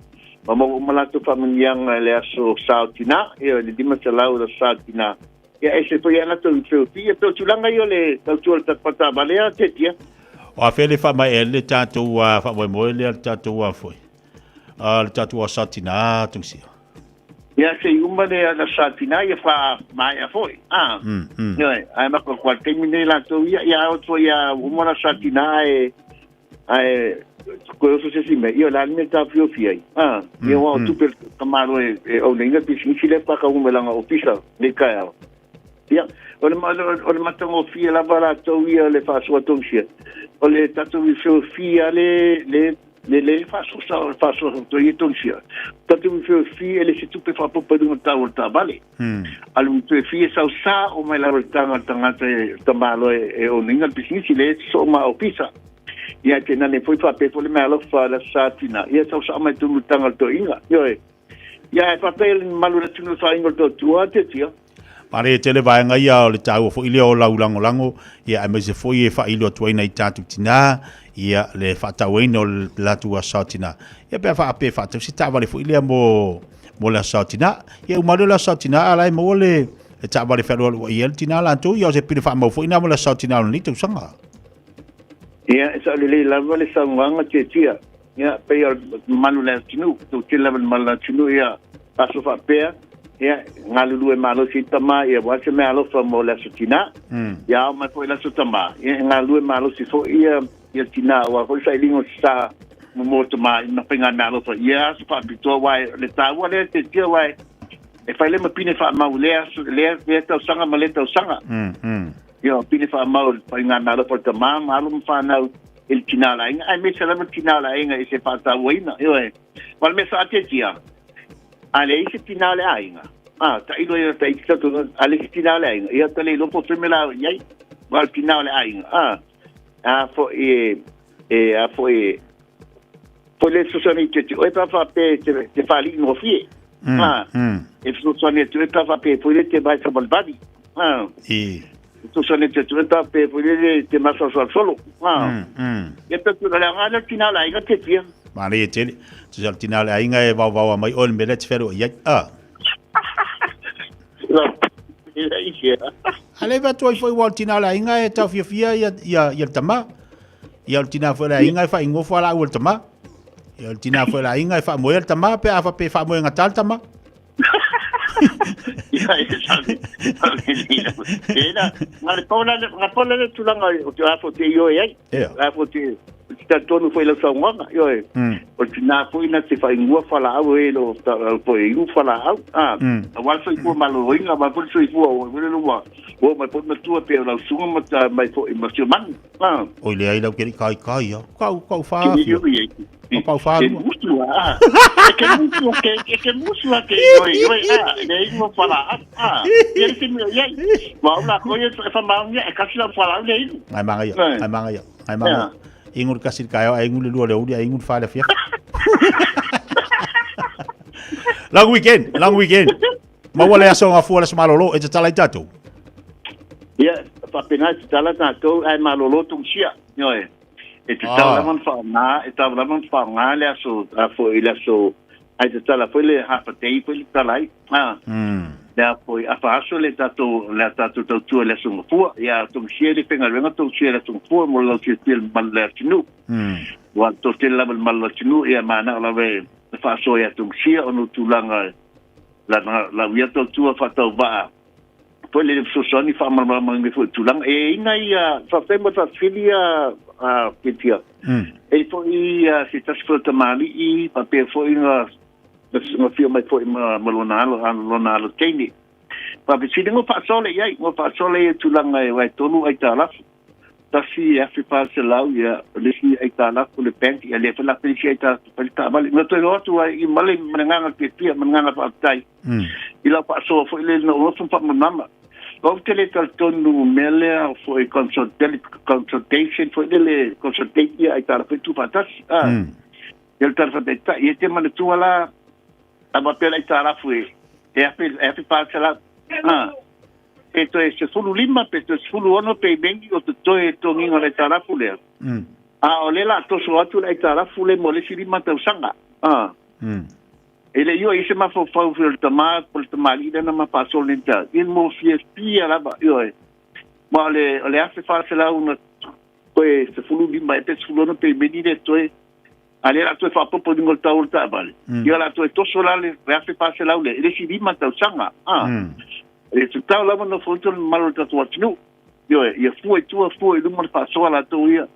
Y: Ma maua uma latou faamanuiaga i le aso Sa o Tina, ia le 500 o le aso Sa o Tina. Ia, ese foi lava latou i feofia. E pei o tulaga ia o le tautua i le tatou faletaavale a Tetia.
B: O afea le faamaea ai le tatou faamoemoe lea le tatou foi le tatou aso Sa Tina Tungisia?
Y: Ia se i uma le ana sa tina ia wha maea foi. Ah. Ioe, ai maka kua taimi nei latou ia, ia ao foi ia uma la sa tina e ae koe oso se si mea, ia la le mea fiofia ai. Ah, ia wa o tupe ka malo e e au nei pisinisi le pa ka umelanga ofisa nei kai ao. Ia, o le o le matagofie lava latou ia le faasoa tausia. O le tatou i feofia le le le le faasoa faasoa to ia tausia. Tatou i feofia le se tupe faapopo i luga tau o le taavale. A le feofia sau sa o mai lava le taga tagata e tamalo e e ona le pisinisi le so ma ofisa. Ia te nane foi faapea foi le mea alofa la sa tina. Ia sau sa mai tunu tanga to inga. Ioe. Ia e faapea le mamalu o le atunuu faaiga o le Tautua, Tiatia.
B: Pare e tele vaega ia o le taua foi lea o lau lagolago, ia aemaise foi e faailo atu ai nai tatou tina, ia le faatauaina o le latou aso sao tina. Ia pe a faapea e faatau se taavale foi lea mo mo le aso sao tina. Ia uma lea o le aso sao tina a la e maua le le taavale fealualuai ai le tina latou, ia o se pine faamau foi na mo le aso sao tina o lenei tausaga.
Y: Ia, e sao lelei lava le saunoaga Tiatia. Ia, pei o le mamalu o le atunuu, toatele lava le mamalu o le atunuu, ia, aso faapea, ia, galulue malosi ai tama, ia, aua se mea alofa mo le aso tina. Ia, ao mai foi le aso tama, ia, e galulue malosi foi, ia, ia tina, aua foi le sailiga o se sa mo tama i na faiga mea alofa, ia, aso faapitoa, aua e, le taua lea te tia, aua e, e fai le ma pine faamau i lea aso, lea, lea tausaga ma lea tausaga. Ia, pine faamau i le faiga mea alofa o le tama, ma alo ma fanau, i le tina o le aiga, aemaise lava le tina o le aiga i se faatauaina. Ioe. Ma le mea saateatia, a leai se tina o le aiga, a, tailo ia ta iti tatu, a leai se tina o le aiga, ia ta le iloa po o fea la i ai, ma le tina o le aiga, a, a foi e, e, a foi e, foi le fesoasoani i te te oe pa faapea te, te whaalii gofie. A, e fesoasoani atu oe pa faapea foi le te vai savalivali. A,
B: I.
Y: Tusa le te tueta pe foi le te masoasoa solo. Ah. Ia pe tu le anga le tina la inga te tia.
B: Manaia tele. Tusa le tina le aiga e vaovao mai oe le mea lea te fealuai ai. Ah. A le va atu ai foi ua o le tina o le aiga e taofiafia ia, ia, ia le tama. Ia o le tina foi o le aiga e faigofo a laua le tama. Ia o le tina foi o le aiga e faamoea le tama pe a faapea e faamoegata le tama.
Y: Ia, e sabe. Ena, nga le paula nga paula le tulaga o te afo te ioe ai. Afo te te talitonu foi lau saunoaga, ioe. O le tina foi na te faigua falaau e lo ta po e iu falaau. Ah, aua le soifua maloloina, aua foi le soifua o le lua. O mai foi matua pe o lau suga ma ta mai foi ma si manu. Ah.
B: Oi leai lau keri kai kai ia. Kau kau wha. O kau wha.
Y: Ke musu a. E ke musu ke e ke musu a ke oi oi a le ingo fala a. Ia se mi ia. Ma ula ko ia e fa mau ia e kasi la fala le inu.
B: Ngai manga ia. Ngai manga ia. Ngai manga. Ingu le kasi kai ai ingu le lua le uri ai ingu le wha le fia. Long weekend, long weekend. Maua le aso ngafua le malolo e tatala i tatou.
Y: Ia, faapena e tatala tatou ae malolo Tungisia. Ioe. E tatau ah. lava ona faaaoga, e tatau lava ona faaaoga le aso a foi le aso ai tatala foi le half a day foi le tatala ai. Ah. Le a foi afa aso le tatou le a tatou tautua i le Aso Gafua. Ia togisia le faigaluega togisia i le Aso Gafua mo le laufiafia i le mamalu o le atunuu. Ua toatele lava le mamalu o le atunuu ia manao lava e faasoa ia togisia ona o tulaga la lau ia tautua faatauvaa foi le fesoasoani faamalamalama mai foi i tulaga e ina ia faafetai mo le faafesili ia a Ketia. E foi se tasi foi o tamalii faapea foi na na fia mai foi ma lona alo lona alo teine. Faafesili ngo faasole i ai ngo faasole i tulaga e wai tolu aitalafu. Tasi e 1400 ia le isi aitalafu le bank ia le fala le isi aitalafu pa le taavale. Na toe o atu ai i male ma le agaga fiafia ma le agaga faafetai. I lau faasoa foi le na ou faamanama. Ou te le talitonu mea lea foi consultation foi lele consultate ia aitalafu e tuufaatasi. Ah. Ia le tala faataitai, e te manatua la, a faapea le aitalafu e, e afe, e 1400. Ah. Pe toe 15, pe toe 16, pe meni o totoe e togiga o le aitalafu lea. A o lea la toso atu le aitalafu le mo le isi 5 tausaga. Ah. E le i oo i se mafaufau foi o le tama po o le tamalii lea na ma faasolo nei ta, i mo fiafia lava, ioe. Ma o le, o le 1400 na toe 15 ea pe 16 pe meni le toe, a lea la toe faapopo i luga o le tau o le taavale. Ia la toe toso la le 1400 lea i le isi 5 tausaga. Ah. E tatau lava ona nofo le mamalu o le tatou atunuu. Ioe, ia fua i tua, fua i luma le faasoa latou ia.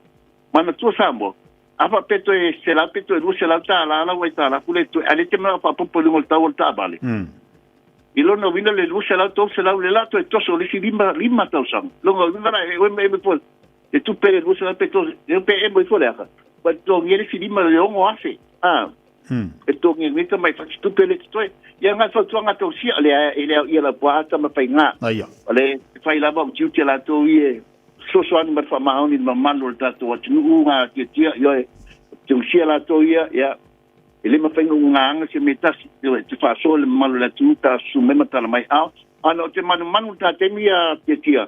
Y: Manatua Samoa, a faapea toe 100 pe toe 200 tala lau aitalafu le toe, a le te manao faapopo i luga o le tau o le taavale. I lona uiga le 200, 300 le la toe toso le isi 5 tausaga. Lona uiga la e oe ma e po e tupe le 200 pe 300, e pe e mo ifo le aka. Pa totogi le isi 5 le 6,000. Ah. E totogi nei tamai fatitupe le totoe. Ia ngai fautuaga tausia le e le ia la poata ma faiga.
B: Aia.
Y: O le fai lava o tiute latou ia fesoasoani ma le faamaoni i le mamalu o le tatou atunuu ngā tiatia, ioe, tausia latou ia, ia, e le mafai ona ugaaga se mea tasi, ioe, te faasoa le mamalu o le atunuu, ta susu mai ma tala mai ao. Ana o te manumanu le ta taimi ia tiatia,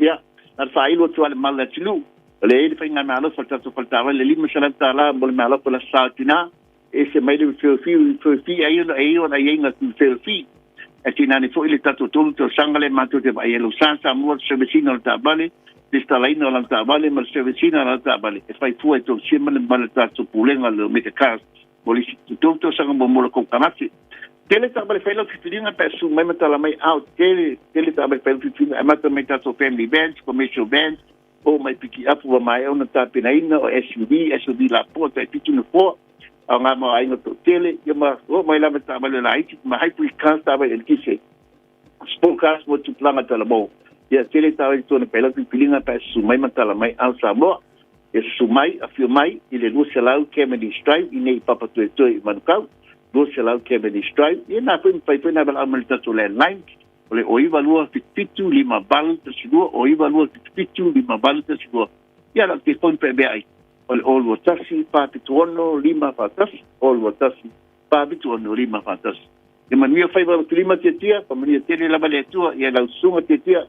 Y: ia, na le faailo atu lava i le mamalu o le atunuu, o lea e i ai le faigamalo o le tatou faletaavale le $500 mo le meaalofa o le Aso Sa o Tina, e ese mai le feofi, feofi ai ona e ona i ai ngā feofi. E tinane foi le tatou tolu tausaga le matou te vaai ai lou sa Samoa le service ina o le taavale, le stalaina o lana taavale ma le service ina o lana taavale e fai fua e tausia ma le ma le tatou pulega le Omega Cars mo le isi tolu tausaga muamua o le konekarate. Tele taavale fai lau filifiliga pe a susu mai ma tala mai ao tele tele taavale fai lau filifiliga e amata mai tatou family vans, commercial vans, oo mai pikiapu ua maea ona tapenaina o SUV, SUV lapoa tai fitu nofoa, aoga mo aiga toatele, ia ma oo mai lava i taavale laiti ma hybrid cars taavale eletise, sport cars mo tupulaga talamo. Ia tele taavale tona pela pilipiliga pe a susu mai ma tala mai ao Samoa. Ia susu mai, afio mai i le 200 Cavendish Drive i nei i Papatoetoe i Manukau, 200 Cavendish Drive. Ia na foi mafai foi na valaau mai le tatou landline o le 0 9 77 5 8 12, 0 9 77 5 8 12. Ia lau telefoni pe mea ai o le 0 2 1 4 7 6 5 4 1, 0 2 1 4 7 6 5 4 1. Ia manuia faiva o tulima tiatia, faamanuia tele lava le Atua ia lau susuga tiatia,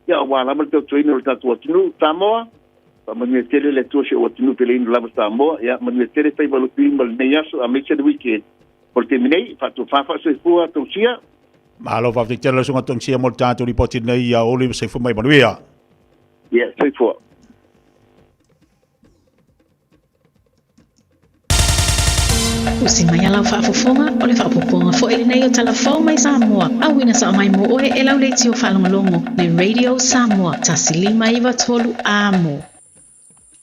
Y: ia aua lava le tautuaina o le tatou atunuu Samoa. Faamanuia tele le Atua si ou atunuu peleinu lava Samoa. Ia manuia tele faiva o tulima lenei aso aemaise le weekend. O le taimi nei, faatofa faasoifua tausia.
B: Malo faafetai tele lau susuga Tongisia mo le tatou lipoti lenei ia Oli soifua mai manuia.
Y: Ia, soifua.
A: Usi mai a lau faafofoga, o le faaopoopoga foi lenei o Tala Fou mai Samoa, auina sao mai mo oe e lau leitio faalogologo, le Radio Samoa 1593 Amo.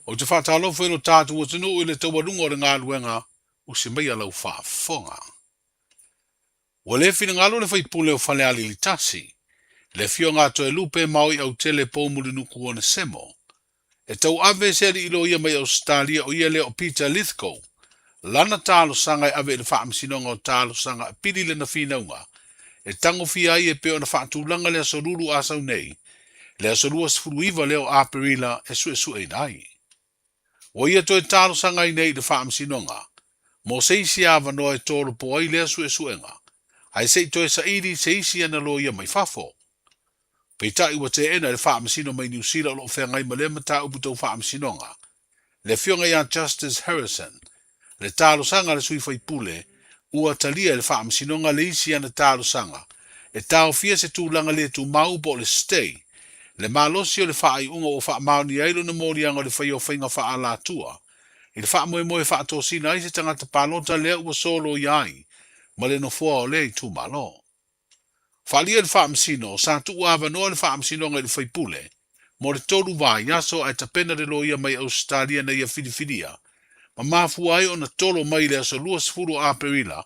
N: Ou te faatalofa i lo tatou atunuu i le taualuga o le galuega, usi mai a lau faafofoga. Ua le finagalo le faipule o Falealili Tasi, le afioga a Toelupe Maoi Autele Poumulinuku Onesemo, e tauave se alii loia mai Ausetalia o ia lea o Peter Lithgow, lana talosaga e ave i le Faamasinoga o Talosaga Apili lana finauga e tagofia ai e pei ona faatulaga le Aso Lulu a sau nei, le aso 29 lea o Aperila e suesueina ai. Ua ia toe talosaga ai nei i le Faamasinoga mo se isi avanoa e tolopo ai lea suesuega, ae se i toe saili se isi ana loia mai fafo. Peitai ua teena e le Faamasino mai Niu Sila o lo o feagai ma lea mataupu tau faamasinoga, le afioga ia Justice Harrison, le talosaga a le sui faipule, ua talia e le Faamasinoga le isi ana talosaga
O: e taofia se tulaga le tumau po o le stay, le malosi o le faaiuga ua faamaonia ai lona moliaga o le faia o faiga faaalatua i le faamoemoe e faatosina ai se tagata palota lea ua soloia ai ma le nofoa o lea itumalo. Faaalia i le Faamasino, sa tuu avanoa le Faamasinoga i le faipule mo le 3 vaiaso ae tapena le loia mai Ausetalia na ia filifilia ma mafua ai ona tolo mai i le aso 20 o Aperila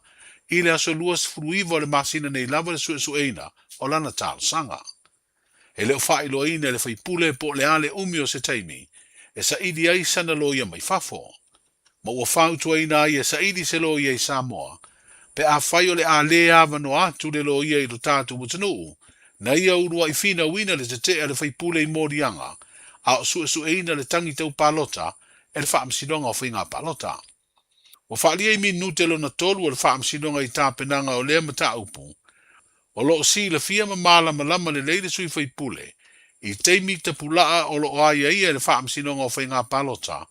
O: i le aso 29 o le masina nei lava le suesueina o lana talosaga. E le o faailoaina e le faipule po o le a le umi o se taimi e saili ai sana loia mai fafo, ma ua fautuaina ai e saili se loia i Samoa pe afai o le a lē avanoa atu le loia i lo tatou atunuu na ia uluai finauina le tetee a le faipule i moliaga a o suesueina le tagi tau palota e le Faamasinoga o Faiga Palota. Ua faaalia i minute lona tolu o le Faamasinoga i tapenaga o lea mataupu. O lo o silafia ma malamalama lelei le sui faipule i taimi tapulaa o lo o aiaia e le Faamasinoga o Faiga Palota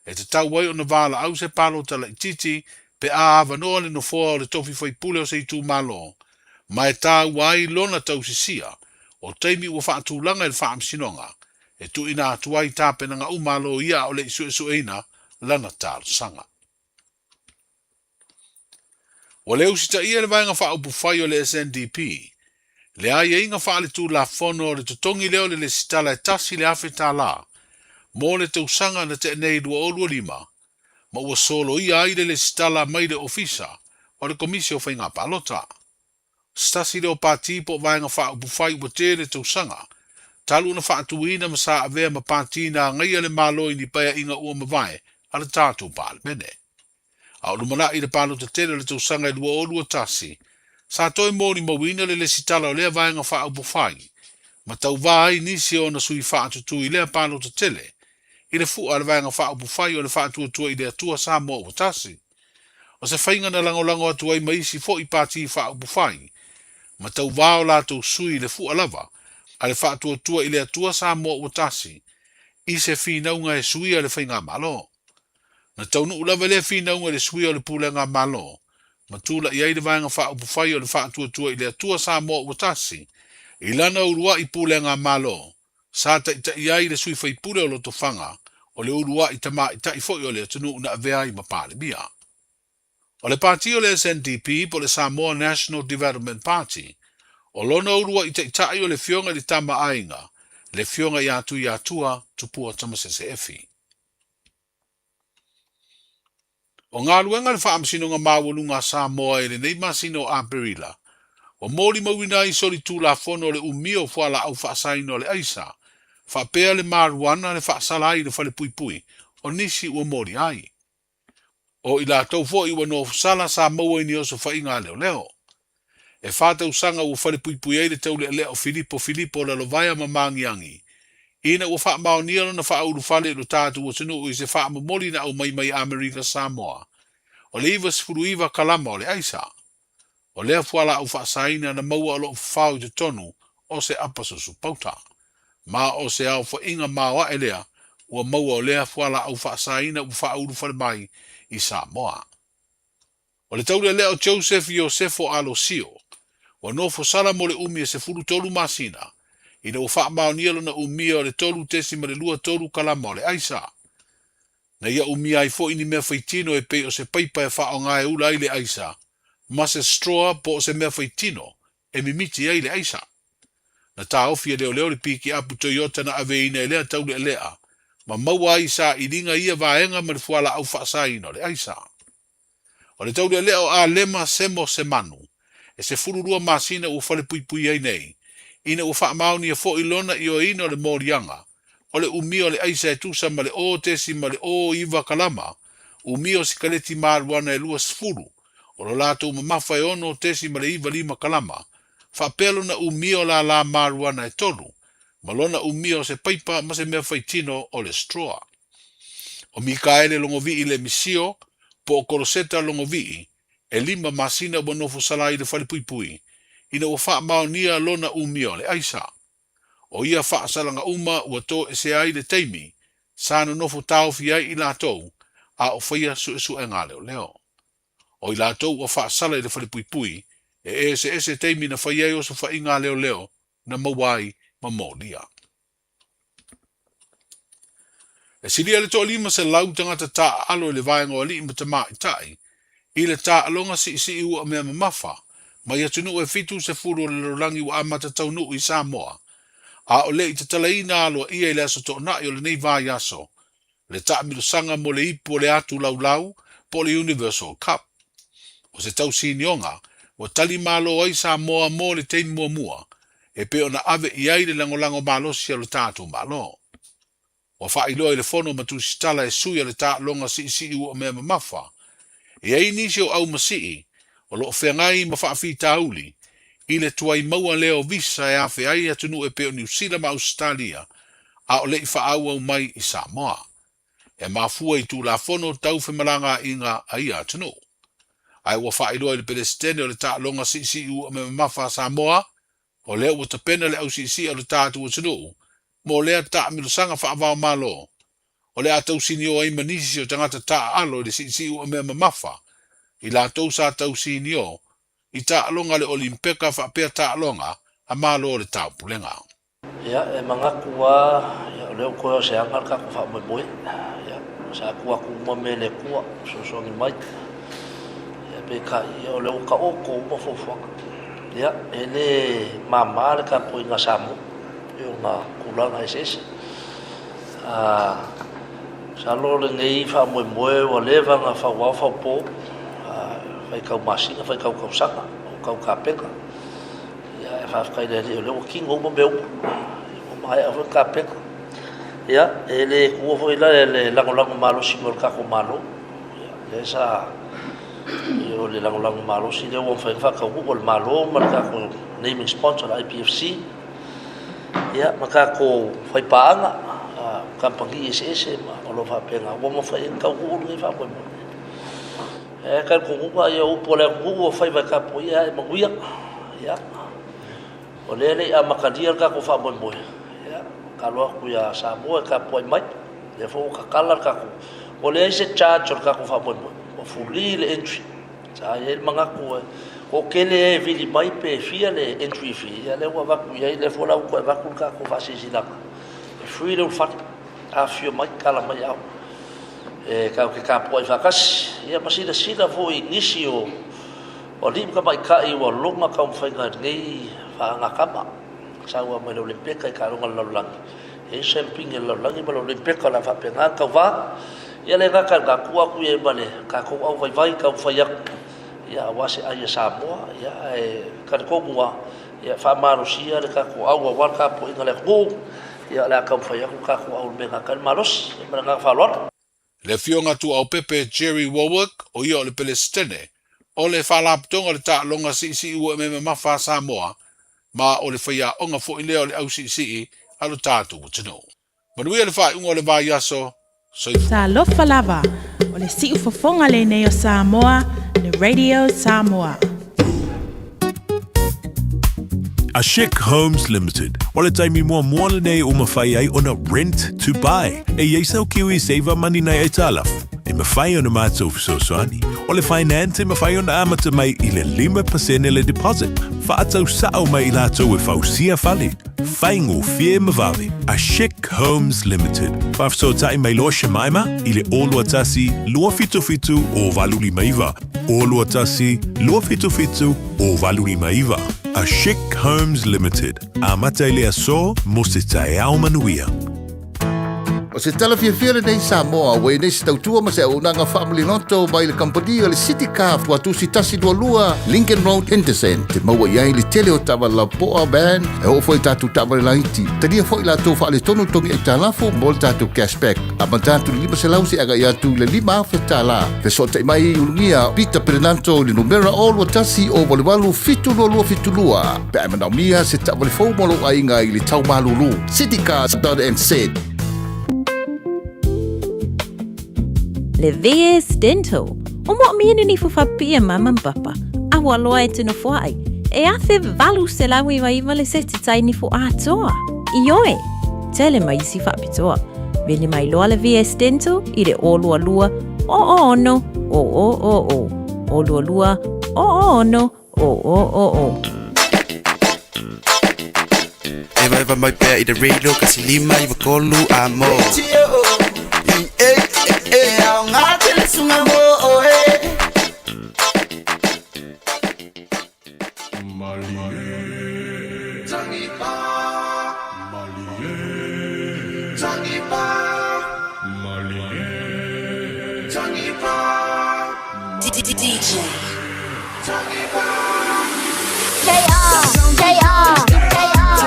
O: e tatau ai ona valaau se palota laitiiti pe a avanoa le nofoa o le tofi faipule o se itumalo ma e taua ai lona tausisia o taimi ua faatulaga e le Faamasinoga e tuuina atu ai tapenaga uma a loia a o le i suesueina lana talosaga. Ua le usitaia e le Vaega Faaupufai o le SNDP le aiaiga faaletulafono o le totogi lea o le lesitala e $1,000 mo le tausaga na tea nei 2025 ma ua soloia ai le lesitala mai le Ofisa o le Komisi o Faiga Palota. Se tasi lea o pati po o Vaega Faaupufai ua tele tausaga talu ona faatuina ma sa avea ma pati na agaia le Malo i ni paeaiga ua mavae a le tatou Palemene. A o lumanai i le palota tele o le tausaga e 2021, sa toe molimauina le lesitala o lea Vaega Faaupufai ma tauvā ai nisi o ona sui faatutū i lea palota tele i le fua a le Vaega Faaupufai o le Faatuatua i le Atua Samoa Ua Tasi. O se faiga na lagolago atu ai ma isi foi pati faaupufai ma tauvā o latou sui i le fua lava a le Faatuatua i le Atua Samoa Ua Tasi i se finauga e suia le faigamalo. Na taunuu lava lea finauga i le suia o le pulega Malo ma tula'i ai le Vaega Faaupufai o le Faatuatua i le Atua Samoa Ua Tasi i lana ulua'i pulega Malo sa taitaia ai le sui faipule o Lotofaga, o le ulua'i tamaitai foi o le atunuu na avea ai ma Palemia. O le pati o le SNDP po o le Samoa National Development Party, o lona ulua'i taitai o le Afioga i le Tama a Aiga, le Afioga ia Tuiatua Tupua Tamasese Efi. O galuega a le Faamasinoga Maualuga a Samoa i lenei masina o Aperila, ua molimauina ai solitulafono o le umia o fualaau faasaina o le aisa, faapea le marijuana le faasala ai i le falepuipui o nisi ua molia ai. O i latou foi ua nofosala sa maua i ni osofaiga a leoleo. E 4 tausaga ua falepuipui ai le taulealea o Filipo Filipo Lalovaea ma Magiagi, ina ua faamaonia lona faaulufale i lo tatou atunuu i se faamomoli na aumai mai Amerika Samoa o le 99 kalama o le aisa. O lea fualaau faasaina na maua o lo o fafao i totonu o se apa susu pauta. Ma o se aofaiga maoae lea ua maua o lea fualaau faasaina ua faaulufale mai i Samoa. O le taulealea o Joseph Iosefo Alosio, ua nofosala mo le umi e 13 masina, ina ua faamaonia lona umia o le 3.23 kalama o le aisa. Na ia umia ai foi ni mea faitino e pei o se paipa e faaaoga e ula ai le aisa, ma se straw po o se mea faitino e mimiti ai le aisa. Na taofi e leoleo le pikiapu Toyota na aveina e lea taulealea, ma maua ai i sailiga ia vaega ma le fualaau faasaina o le aisa. O le taulealea o Alema Semo Semanu, e 12 masina ua falepuipui ai nei, ina ua faamaonia foi lona ioeina o le moliaga, o le umia o le aisa e tusa ma le 0.09 kalama, umia o sikaleti marijuana e 20, o lo latou mamafa e 6.95 kalama, faapea lona umia o lālā marijuana e 3, ma lona umia o se paipa ma se mea faitino o le straw. O Mikaele Logovii le Misio, po o Koloseta Logovii, e 5 masina ua nofosala i le falepuipui, ina ua faamaonia lona umia o le aisa. O ia faasalaga uma ua toesea ai le taimi sa nonofo taofi ai i latou a o faia suesuega a leoleo. O i latou ua faasala i le falepuipui, E eseese taimi na fai ai osofaiga a leoleo na maua ai ma molia. E silia le 150 tagata taaalo i le vaega o alii ma tamaitai i le taaloga siisii ua mea mamafa mai atunuu e 70 o le lalolagi ua amata taunuu i Samoa, a o le i tatalaina aloaia i le Aso Toonai o lenei vaiaso le taamilosaga mo le ipu o le atu laulau po o le Universal Cup. O se tausinioga ua tali malo ai Samoa mo le taimi muamua e pei ona ave i ai le lagolago malosi a lo tatou Malo. Ua faailoa i le fono ma tusitala e sui a le taaloga siisii ua mea mamafa, e i ai nisi o aumasii o lo o feagai ma faafitauli i le tuai maua lea o visa e afe ai atunuu e pei o Niu Sila ma Ausetalia a o le i faaauau mai i Samoa. E mafua i Tulafono tau femalagaaiga a ia atunuu. Ae ua faailoa i le Pelesitene o le Taaloga Siisii Ua Mea Mamafa a Samoa, o lea ua tapena le ausiisii o le tatou atunuu mo lea taamilosaga faava-o-Malo, o le a tausinio ai ma nisi o tagata taaalo i le siisii ua mea mamafa, i latou sa tausinio i taaloga a le Olimpeka faapea taaloga a Malo o le Taupulega.
P: Ia, e manatu lava, ia, o lea ua toe o se aga le tatou faamoemoe. Ia, sa tuu atu uma mea i le Atua, fesoasoani mai. Ia, peitai, ia, o lea ua taoto uma fuafuaga. Ia, e le mama le tapuaiga a Samoa i ona tulaga eseese. A, masalo o lenei faamoemoe ua leva ona fauao faupo, a, faitau masina, faitau tausaga, o tau tapena. Ia, e faafetai i le Alii o lea ua tino uma mea uma. Ua maea foi le tapena. Ia, e le tuua foi la le lagolago malosi mai o le tatou Malo. Ia, lea sa o le lagolago malosi lea ua mafai ona faataunuu e le Malo ma le tatou naming sponsor le IPFC. Ia, ma tatou faipaaga, kamupani eseese ma o lo o faapena ua mafai ai ona taunuu lenei faamoemoe. E talitonuga ia upu a le atunuu ua faiva e tapuaia ae manuia. Ia, o lea e le i amatalia le tatou faamoemoe, ia, tatalo atu ia Samoa e tapuai mai. O lea foi ua tatala le tatou, ua leai se charge o le tatou faamoemoe, ua free le entry. Sa i ai le manatu e toatele e vili mai pe fia le entry fee, ia lea ua avatu i ai, lea foi la ua toe avatu le tatou faasilasilaga, e free le ulufale, afifio mai, tala mai ao. E tatou te tapuai faatasi, ia ma silasila foi i nisi o alii ma tamaitai ua loga taumafaiga i lenei faagatama. Sau lava mai le Olympeka i taaloga a le lalolagi, e i ai siamupini a le lalolagi ma le Olympeka o le a faapena ona tauva. Ia le gata i lena, tuu atu i ai ma le tatou au vaivai taumafai atu, ia aua se ai a Samoa, ia ae talitonu lava, ia faamalosia le tatou au aua le tapuaiga a le atunuu, ia o le a taumafai atu le tatou au i le mea e gata ai le malosi. Ia ma le agaga faaaloalo.
O: Le Afioga Tuaopepe Jerry Warwick, o ia o le Pelesitene o le Faalapotopotoga o le Taaloga Siisii Ua Mea Mamafa a Samoa, ma o le faiaoga foi lea o le au siisii a lo tatou atunuu. Manuia le faaiuga o le vaiaso. Soifua.
Q: Talofa lava, o le siufofoga lenei o Samoa, le Radio Samoa.
N: A Chic Homes Limited, o le taimi muamua lenei ua mafai ai ona rent to buy. E i ai sau Kiwi Saver Money nai aitalafu, e mafai ona matou fesoasoani. O le finance e mafai ona amata mai i le 5% le deposit, faatau sao mai i latou e fausia fale. Faigofie ma vave. A Chic Homes Limited. Faafesootai mai loa Shemaima i le 021 277 0859. 021 277 0859. A Chic Homes Limited. Amata i le aso mo se taeao manuia.
R: O se tala fiafia lenei Samoa ua i nei se tautua ma se auaunaga faamaliloto mai le kamupani o le City Car Tuatusi 122 Lincoln Road Henderson te maua i ai le tele o taavale lapoa van e oo foi i tatou taavale laiti. Talia foi latou faaletonu togi aitalafu mo le tatou cashback. Amata atu i le 500 seia agai atu i le 5,000 tala. Fesootai mai i Ulugia Peter Perenanto i le numera 021 088 722 pe a e manaomia se taavale fou mo lou aiga i le tau malulu. Citycars.nz.
S: Le VS Dental, o moomia ni nifo faapipii a mama ma papa, a ua loa e tino foai, e 1899 le seti tai nifo atoa. Ioe, tele ma isi faapitoa. Vili mai loa le VS Dental i le 022 006 000 022 006 0000.
E: Eva eva mai pea i te radio kasi lima i wakolu a mo.
F: E ao ngā tele sunga mo o e.
K: DJ JR JR JR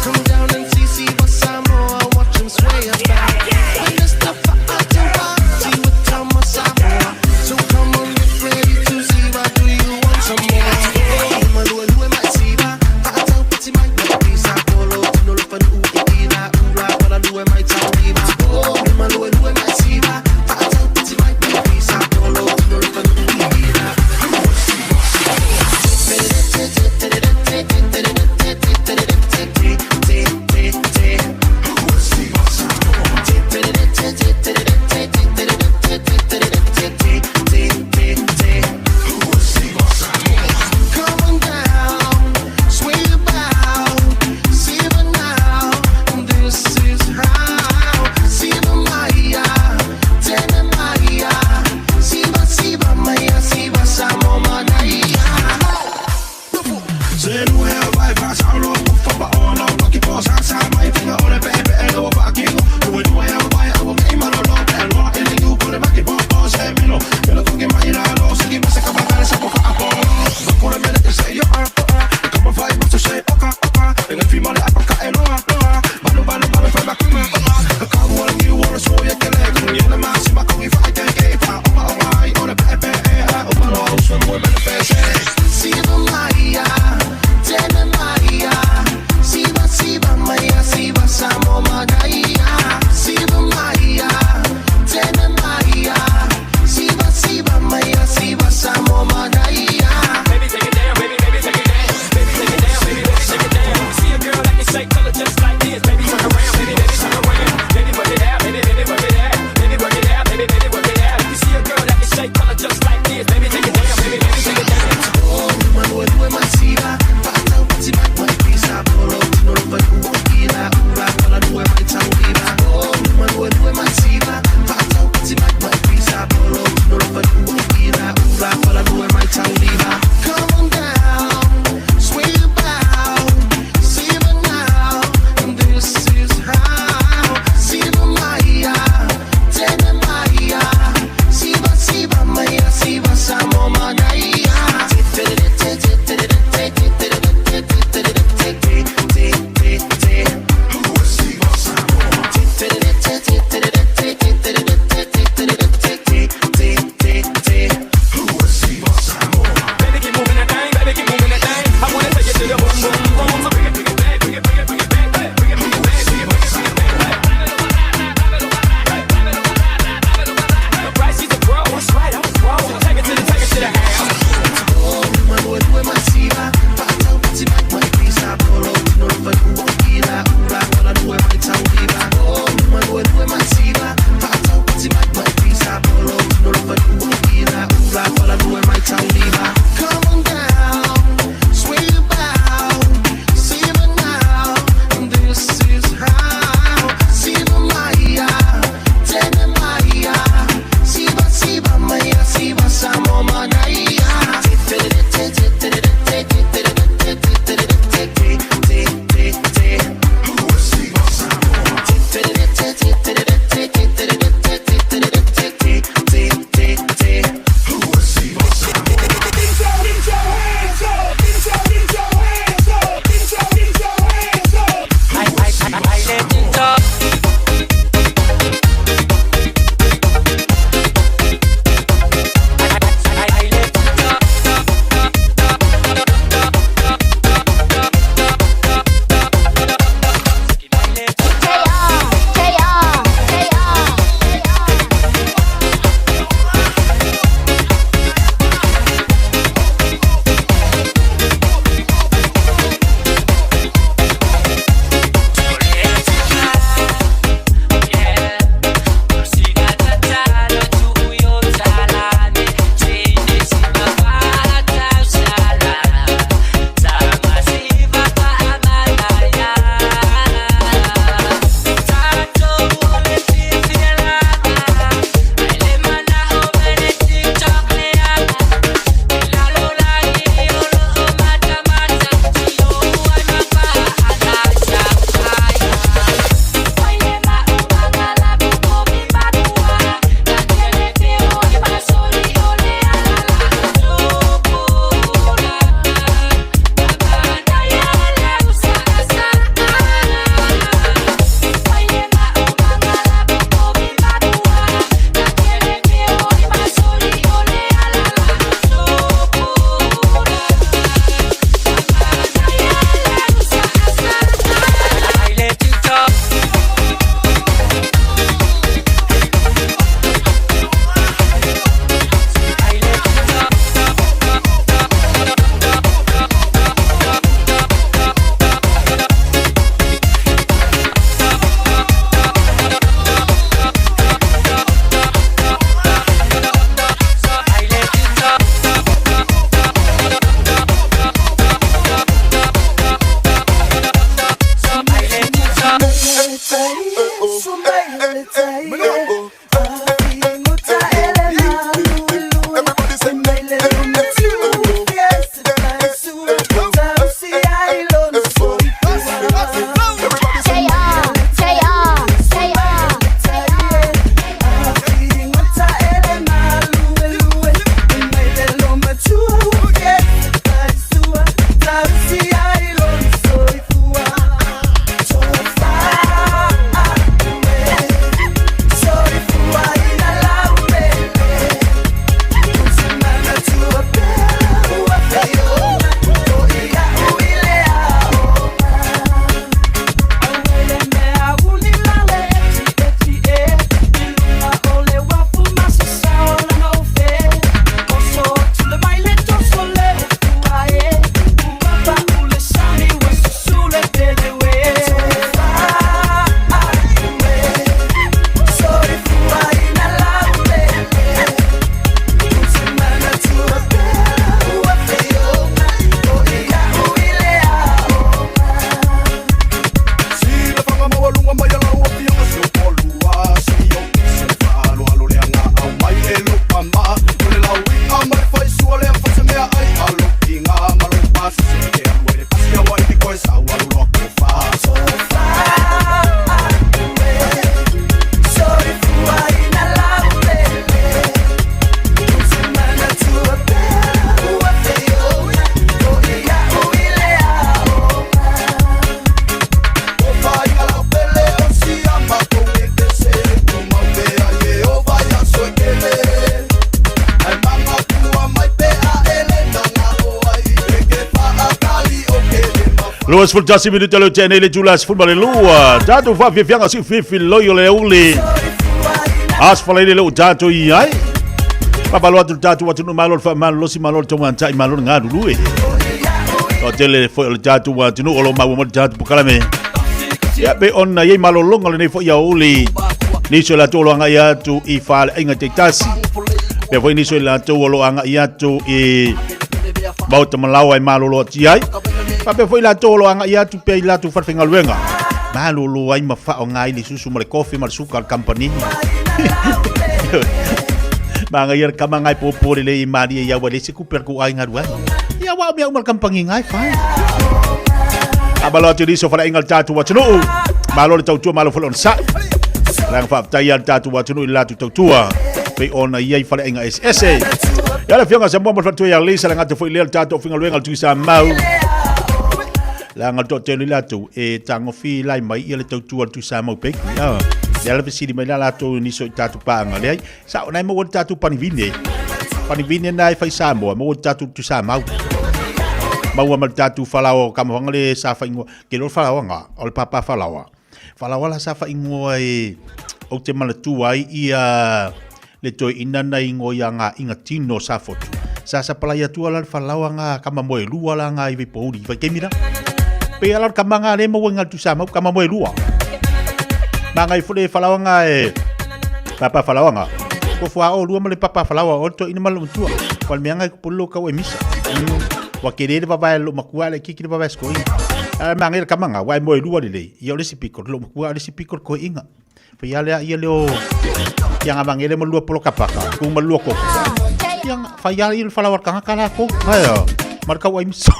T: Come down and see, see what Samoa, watch 'em sway about. And Mr. Fa'atuati with Tama Samoa. So come on, get ready to see what do you want some more? Oh, malua lua mai siva, fa'atau piti mai pisa polo, tino lo fanu i ila ula pala lua mai tau iva. Oh, malua lua mai siva, fa'atau piti mai pisa polo, tino lo fanu i ila. Come on down, sway about, Siva now, and this is how. Siva Maya, Tene Maya, Siva Siva Maya, Siva Samo Manaya. Siva Maya, Tene Maya, Siva Siva Maya, Siva Samo Manaya. Siva Maya, Tene Maya, Siva Siva Maya, Siva Samo Manaya.
G: Baby, take it down, baby, baby, take it down. Baby, take it down, baby, baby, take it down. See a girl that can shake, tell her just like this. Baby, turn around, baby, baby, turn around. Baby, work it out, baby, baby, work it out. Baby, work it out, baby, baby, work it out. If you see a girl that can shake, tell her just like this. Baby, take it down, baby, baby, take it down.
T: Oh, malua lua mai siva, fa'atau piti mai mai pisa polo, tino lo fanu i ila ula pala lua mai tau iva. Oh, malua lua mai siva, fa'atau piti mai mai pisa polo, tino lo fanu i ila ula pala lua mai tau iva. Come on down, sway about, Siva now, and this is how. Siva Maya, Tene Maya, Siva Siva Maya, Siva Samo Manaya.
B: 21 minuta leo tene le tula 12. Tatou faafiafiaga siufifi loi o le auli. Asfalaile leo tatou i ai. Papalo atu le tatou atunuu malo le faamalolosi malo le taumatai malo le galulue. Toatele foi o le tatou atunuu o lo o maua mai le tatou polokalame. Ia pe ona i ai malologa lenei foi aoauli. Nisi o latou o lo o agai atu i faleaiga taitasi. Pea foi nisi o latou o lo o agai atu i maota malaoa e malolo atu ai. Faapea foi latou o lo o agai atu pea i latou falefaigaluega. Malolo ai ma faaaoga ai le susu ma le kofi ma le suka a le kamupani. Magaia le kama ngai pōpō lelei i malie i aua le se kupe a le kou aiga alu ai. Ia wa o mea uma le kamupani ngai whai. Amalo atu nisi o faleaiga o le tatou atunuu. Malo le tautua, malo foi le onosai. Langa faafetai a le tatou atunuu i le latou tautua. Pei ona i ai faleaiga eseese. Ia le afioga Samoa mo le faletua ia Lisa, le gata foi lea le tatou faigaluega le Tuisamau. Leaga le toatele i latou e tagofi lai mai ia le tautua le Tuisamau Bakery. Ah, lea la fesili mai la latou nisi o i tatou paaga. Leai, sa o nai maua le tatou panivine. Panivine na e fai Samoa, maua le tatou Tuisamau. Maua ma le tatou falaoa o Kamahoanga le sa faingoa. Ke lo falaoa nga, o le papa falaoa. Falaoa la sa faingoa e ou te manatua ai ia le toeaina na ingoa ia Ngāinga Tino Safotu. Sa sapalai atua la le falaoa ngā kama moe lua la ngā i Vaipouli. Vai kemi la. Pe ala le kama ngā le maua i ngā Tuisamau, kama moe lua. Ma ngai fole falaoa ngā e papa falaoa ngā. Ko fua o lua ma le papa falaoa o le toeaina ma le matua. Wa le mea ngai kupolo kau e misa. Wa ke le vavae lo makua le kiki le vavae skoi. A ma ngai le kama ngā, wa e moe lua lelei. Ia o le isi piko, lo makua o le isi piko le koe inga. Fai ale ia leo ia nga mangele mo lua polo kapaka, ku ma lua koko. Ia fai ale ia fala war kanga kala ko. Hai. Mar kau ai miso.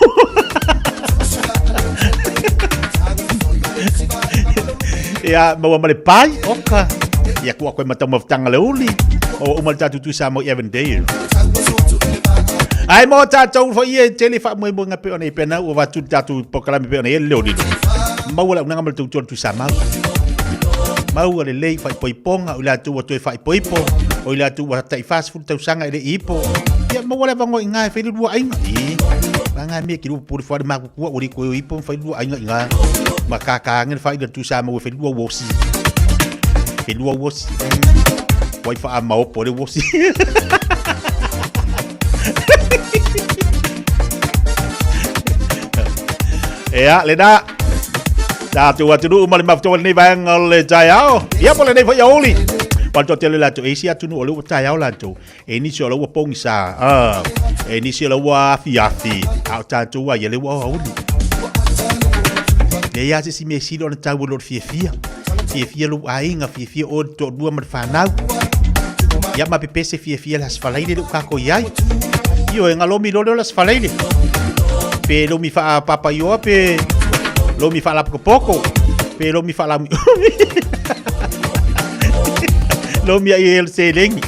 B: Ia maua ma le pai, oka. Ia kua koe matau mafutanga le uli. O uma le tātou tu sa mo i Avondale. Ai mo tātou fo ia tele fa mo mo ngape ona i pena ua vatu le tātou polokalame pe ona i le leo lilo. Maua le unanga ma le tautua le Tuisamau. Maua le lei faaipoipoga o i latou ua toe faaipoipo, o i latou ua tai 40 tausaga e le i ipo. Ia maua le avanoa i ina e fai le lua aiga. I, nga mea ki lua pule fua le makukua ua le koe o ipo ma fai le lua aiga i ina. Ma kākā ange le whaila le Tuisamau e fai lua uosi. Fai lua uosi. Wai wha maopo le uosi. Ea, le na. Tātou atunuu ma le mafutaua lenei vaega o le taeao. Ia po lenei foi aoauli. Wa le toatele latou e isi atunuu o lea ua taeao latou. E nisi o la ua pogisa. Ah, e nisi o la ua afiafi. A o tātou ai, ia lea ua aoauli. Leai lava se isi mea e sili ona taua i lo le fiafia. Fiafia lou aiga, fiafia oe le toalua ma le fanau. Ia ma pepese fiafia le Aso Faraile lea ua kākou i ai. Ioe, galomi loa lea o le Aso Faraile. Pe lomi faapapaioa pe lomi faalapokopoko pe lomi faalaumiumi. Lomi ai e le seleni.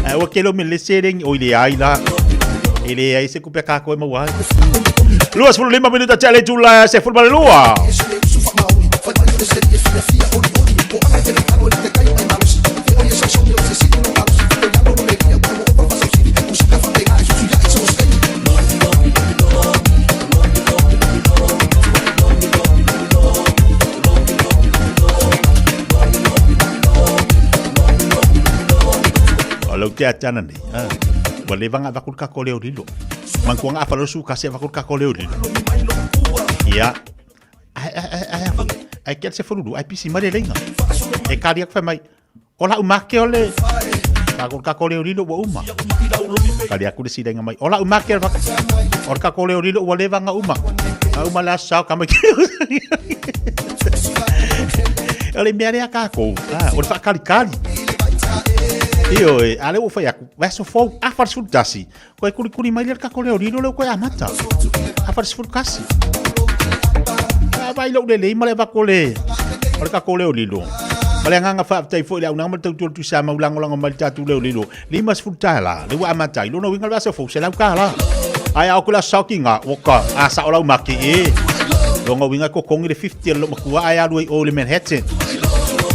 B: Ai ua ke lomi le seleni oi leai la. E leai se kupe a kākou e maua ai. 25 minuta tea le itula 12. O lau te atana nei. Ah. Ua leva nga avatu le kako leo lilo. Manatua nga afa su kasi avatu le kako leo lilo. Ia. Ai ai ai ai ai ke se fululu ai pisi mai le leinga. E kari aku fai mai. O lau make o le Kako le kako leo lilo ua uma. Kari aku le silenga mai. O lau make o le kako leo lilo ua leva nga uma. Nga uma le aso sao ka mai. O le mea lea kākou. Ah, o le faakalikali. Ioe, a lea ua fai atu, vaiaso fou, afa le 11. Koe kulikuli mai lea le kako leo lilo lea ua koe amata. Afa le 11. A vai lou lelei ma le avatu o le o le kako leo lilo. Ma le agaga faafetai foi i le auaunaga ma le tautua o le Tuisamau lagolago mai le tatou leo lilo. $50 lea ua amata ai. Lona uiga le vaiaso fou, $100. Ae a oo atu le aso saokiga, oka, a sao lau make e. Lona uiga e totogi le 50 a le loomatua ae alu ai i o i le Manhattan.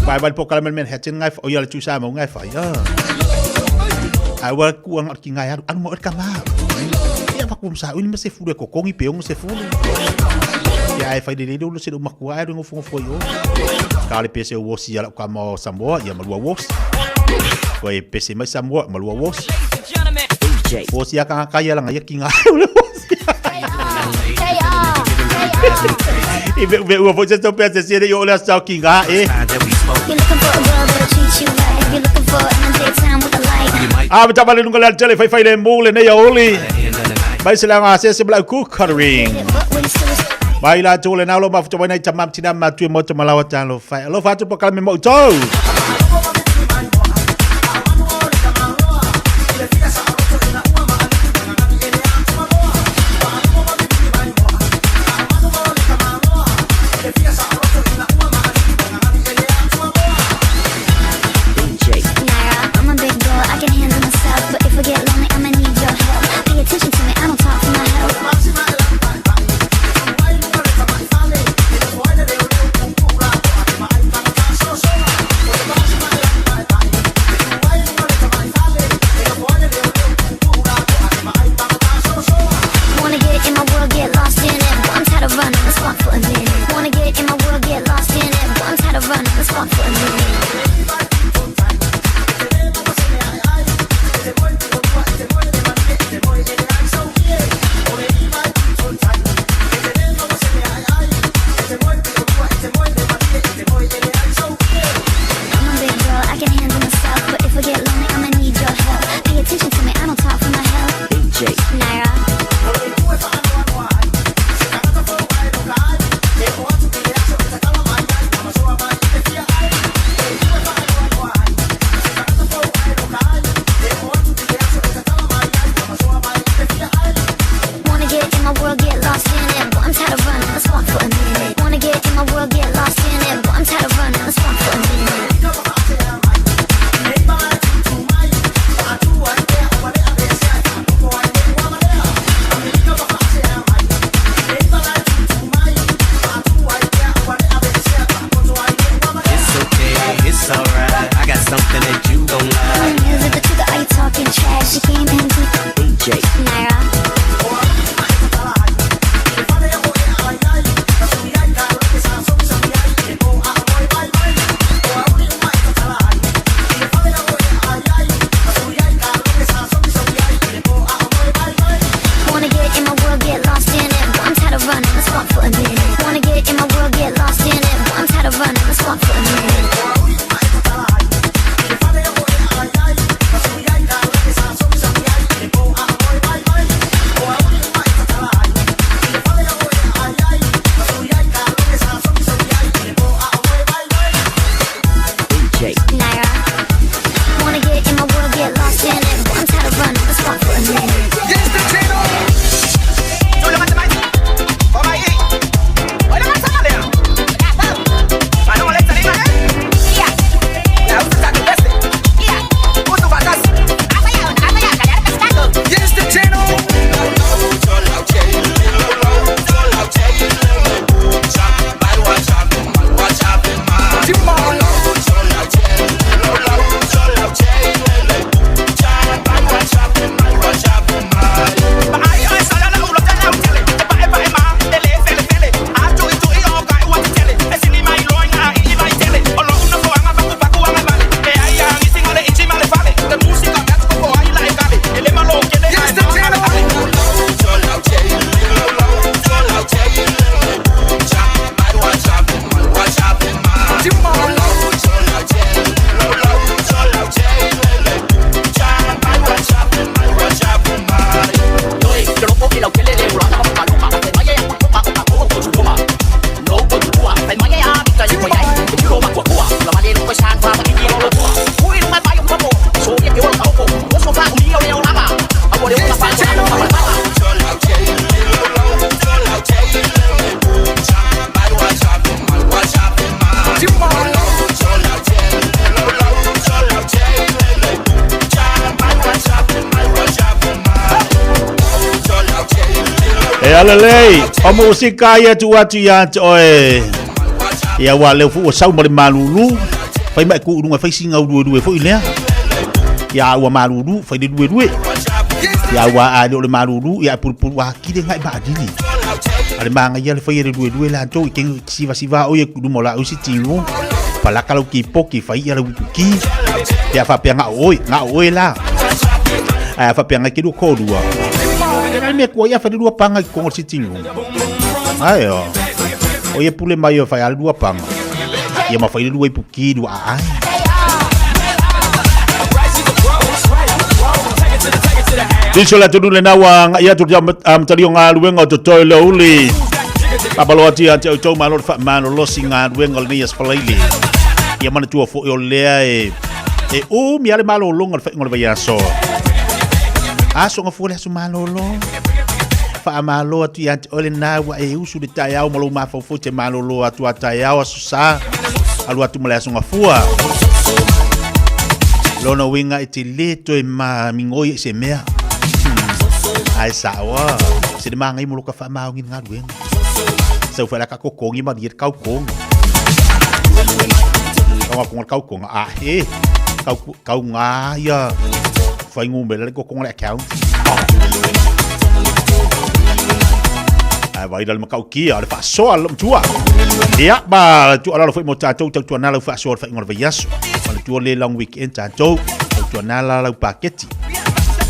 B: Vae vai le polokalame le Manhattan ngai, o ia le Tuisamau ngai fai. Ah. Ae ua kuanga o le kinga e alu, alu ma oe le tama. Ia vaku msa uni ma se fulu e totogi pe ono se fulu. Ia ae fai lelei le ulu se le umaku ae le ngofongofo i o. Ka le pese o wosi ia lau kama o Samoa, ia malua wosi. Koe e pese mai Samoa, malua wosi. Wosi ia kanga kai langa ia ki ngā o le wosi. I ve ve ua foi se tau pea se sere i o le asau ki ngā e. A me tama le lunga le altele fai fai le mō le nei a oli. Mai se langa se se bla ku coloring. Mai la tō le nalo mafuta wai nei tamam tina matue mo te malawa talo fai. Alofa atu po kalame mo tau.
C: Naira, I'm a big girl, I can handle myself. But if I get lonely, I'ma need your help. Pay attention to me, I don't talk for my health. Wanna get in my world, get lost in it. But I'm tired of running, let's walk for a minute. Wanna get in my world, get lost in it. But I'm tired of running, let's walk for a minute. I'm a big girl, I can handle myself. But if I get lonely, I'ma need your help. Pay attention to me, I don't talk for my health. Naira. Wanna get in my world, get lost in it. But I'm tired of running, let's walk for a minute. Wanna get in my world, get lost in it. But I'm tired of running, let's walk for a minute.
D: It's okay, it's alright. I got something that you gon' like.
C: Is it the truth or are you talking trash? She came in
D: DJ.
C: Naira. Wanna get in my world, get lost in it. But I'm tired of running, let's walk for a minute. Wanna get in my world, get lost in it. But I'm tired of running, let's walk for a minute.
D: DJ.
C: Naira. Wanna get in my world, get lost in it. But I'm tired of running, let's walk for a minute.
B: E alalei, o musika ia tu atu ia te oe. Ia wa leo fu o sau ma le malulu. Fai mai ku urunga fai singa urue rue foi lea. Ia ua malulu, fai le rue rue. Ia ua a le o le malulu, ia puru puru a kire ngai ba adili. A le magaia le faia le luelue latou i kegi sivasiva oi e luma o la oi sitting room. Palaka lau kipoki fai ia lau ipuki. Pe a faapea gao oi, gao oe la. Ae a faapea ngai ke lua kolua. E le mea kua ia fai le lua panga i kongo sitting room. Ae o. O ia pule mai o fai a le lua panga. Ia ma fai le lua ipuki lua aai. Liso la tunu le nawa ia tu ia amtali o galuega o totoe le uli. Papalo atu ia te outou malo le faamalolosi galuega o lenei aso falaili. Ia manatua foi o lea e e umi a le malologa o le faiga o le vaiaso. Aso gafua le aso malolo. Faamalo atu ia te oe lena ua e usu le taeao ma lou mafaufau te malolo atu a taeao aso sa. Alu atu ma le aso gafua. Lona uiga e te lē toe mamigoi i se mea. Ae saoa. Se le magai mo lo ka faamaoni i le galuega. Sau fai la ka kokogi ma lie le kaukonga. Kau konga le kaukonga. A he. Kau, kau ngā ia whaingumera le kokonga le account. Ai vai le makaukia, le faasoa le matua. Ia, ma tu ala foi mo tātou tautua nā lau faasoa le whainga o le vaiaso. Ma le tua le long weekend tātou, tautua nā la lau paketi.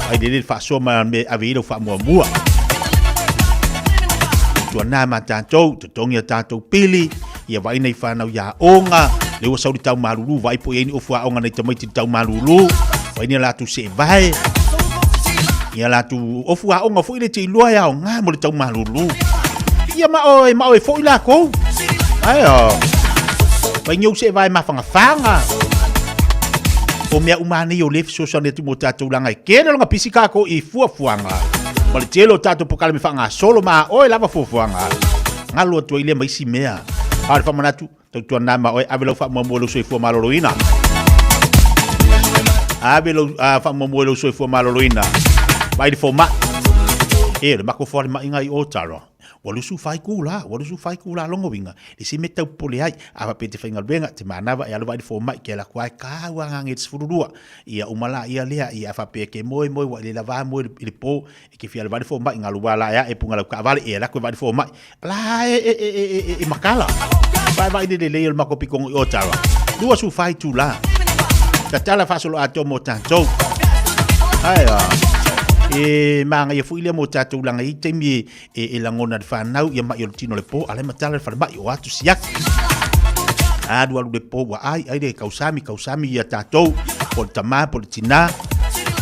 B: Ai le le faasoa ma me ave i lau faamuamua. Tua nā ma tātou, totogi a tātou pili, ia vai nei whānau ia onga, le ua sauri tau malulu, vai po i ni ofu a onga nei tamaiti tau malulu, vai ni la tu se vai. Ia la tu ofu a onga foi le te iloa ia o ngā mo le tau malulu. Ia ma oe, ma oe foi la kou. Ai o. Vai ni se vai mawhangawhanga. O mea uma nei o le fesoasoani atu mo tātou langa e kene longa pisi kākou i fuafuaga. Ma le tele o tātou pokale me whangasolo ma oe lava fuafuaga. Ngalo atu ai lea ma isi mea. A o le faamanatu, tautuana ma oe ave lau faamuamua i lou soifua maloloina. Ave lau faamuamua i lou soifua maloloina. Vai le fomai. E, o le mako falemaiga i Otaroa. Ua lusu fai kula, ua lusu fai kula longo winga. Le se me tau pole ai, a fa pe te whaingaluenga, te manawa e alu vai le fomai, ke ala kuai ka ua ngange te sefululua. Ia umala ia lea, ia fa pe ke moe moe wa le lava moe i le po, e ke fia le vai le fomai, ngalu wa la ea e punga lau kaavale, e ala koe vai le fomai. La e e e e e e makala. Vai vai le le le o le mako pikongo i Otawa. Lua su fai tu la. Tatala faasolo atoa mo tātou. Ai a. E maga ia foi lea mo tātou langa i taimi e, e, e lagona le whanau ia mai o le tino le pō, ala e matala le whalemai o atu siaki. Alu alu le pō ua ai, ai le kausami, kausami ia tātou, po le tamā, po le tinā,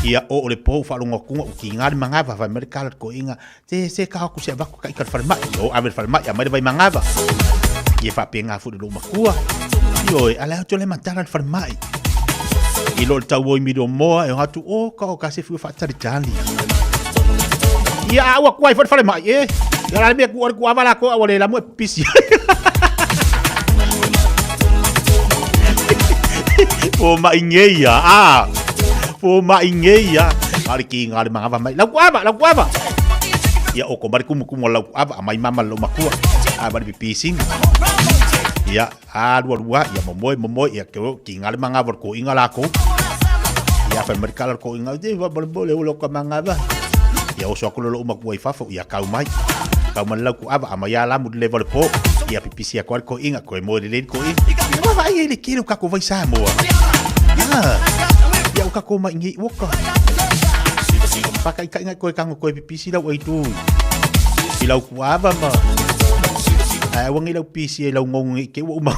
B: ia o o le pō whaalongo akunga u ki ngā le mangava, whai mai le kala le koinga, te se ka aku se avaku ka ika le whalemai, o ave le whalemai, a mai le vai mangava. Ia whape ngā furi lo makua. Ioe, ala atu le matala le whalemai. I lo le tau oi miro moa, e o atu, o ka o ka se fua whaatari tali. Ia a ua kuai whare whare mai, e. Ia la mea ku ore ku awa la ko awa le la mo e pisi. Po mai ngeia, a. Po mai ngeia. Ari ki ngā le mangava mai. Lau ku ava, lau ku ava. Ia o ko mari kumu kumu lau ku ava, a mai mama lo makua. A mari pipisinga. Ia, a lua lua, ia momoe momoe, ia ke ki ngā le mangava ko inga la ko. Ia whai mari kala ko inga, te wa bole bole ulo ka mangava. Ia oso aku lo uma kua i fafo, ia kau mai. Kau mai lau ku ava, ama ia la mu le vale po. Ia pipisi a ko ko inga, ko e moe le le ko inga. Ia wa vai e le kero ka ko vai Samoa. Ah, ia o ka ko mai ngi woka. Whaka i kainga koe kango koe pipisi lau ai tu. I lau ku ava ma. Ai wangi lau pisi e lau ngongo i ke ua uma.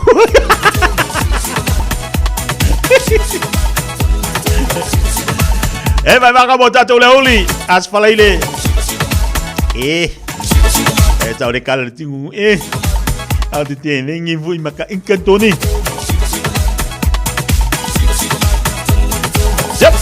B: E vai vaka mo tātou le uli. As falaile. E. E tau le kala le tingungu. E. Au te tēnei ngi fui maka inka toni. Yep.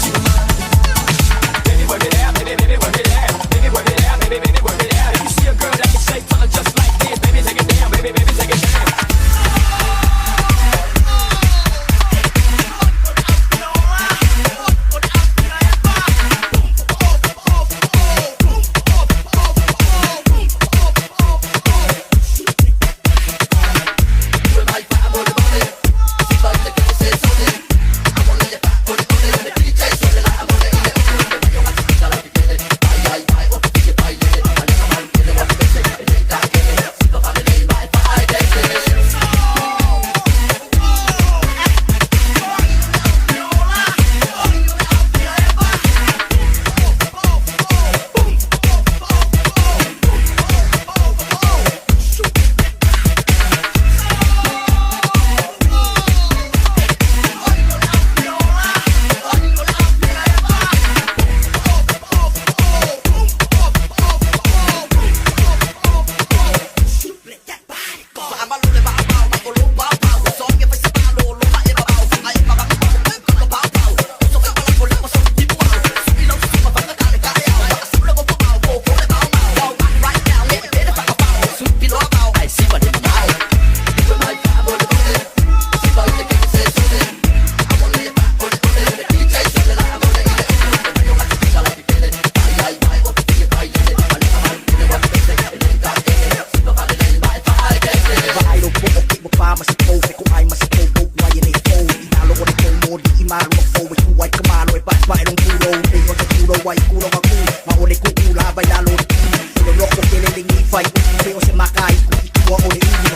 F: mai lalo o le pili. O le loko tele lengi fai upu pe o se maka i kui tua o le ulu.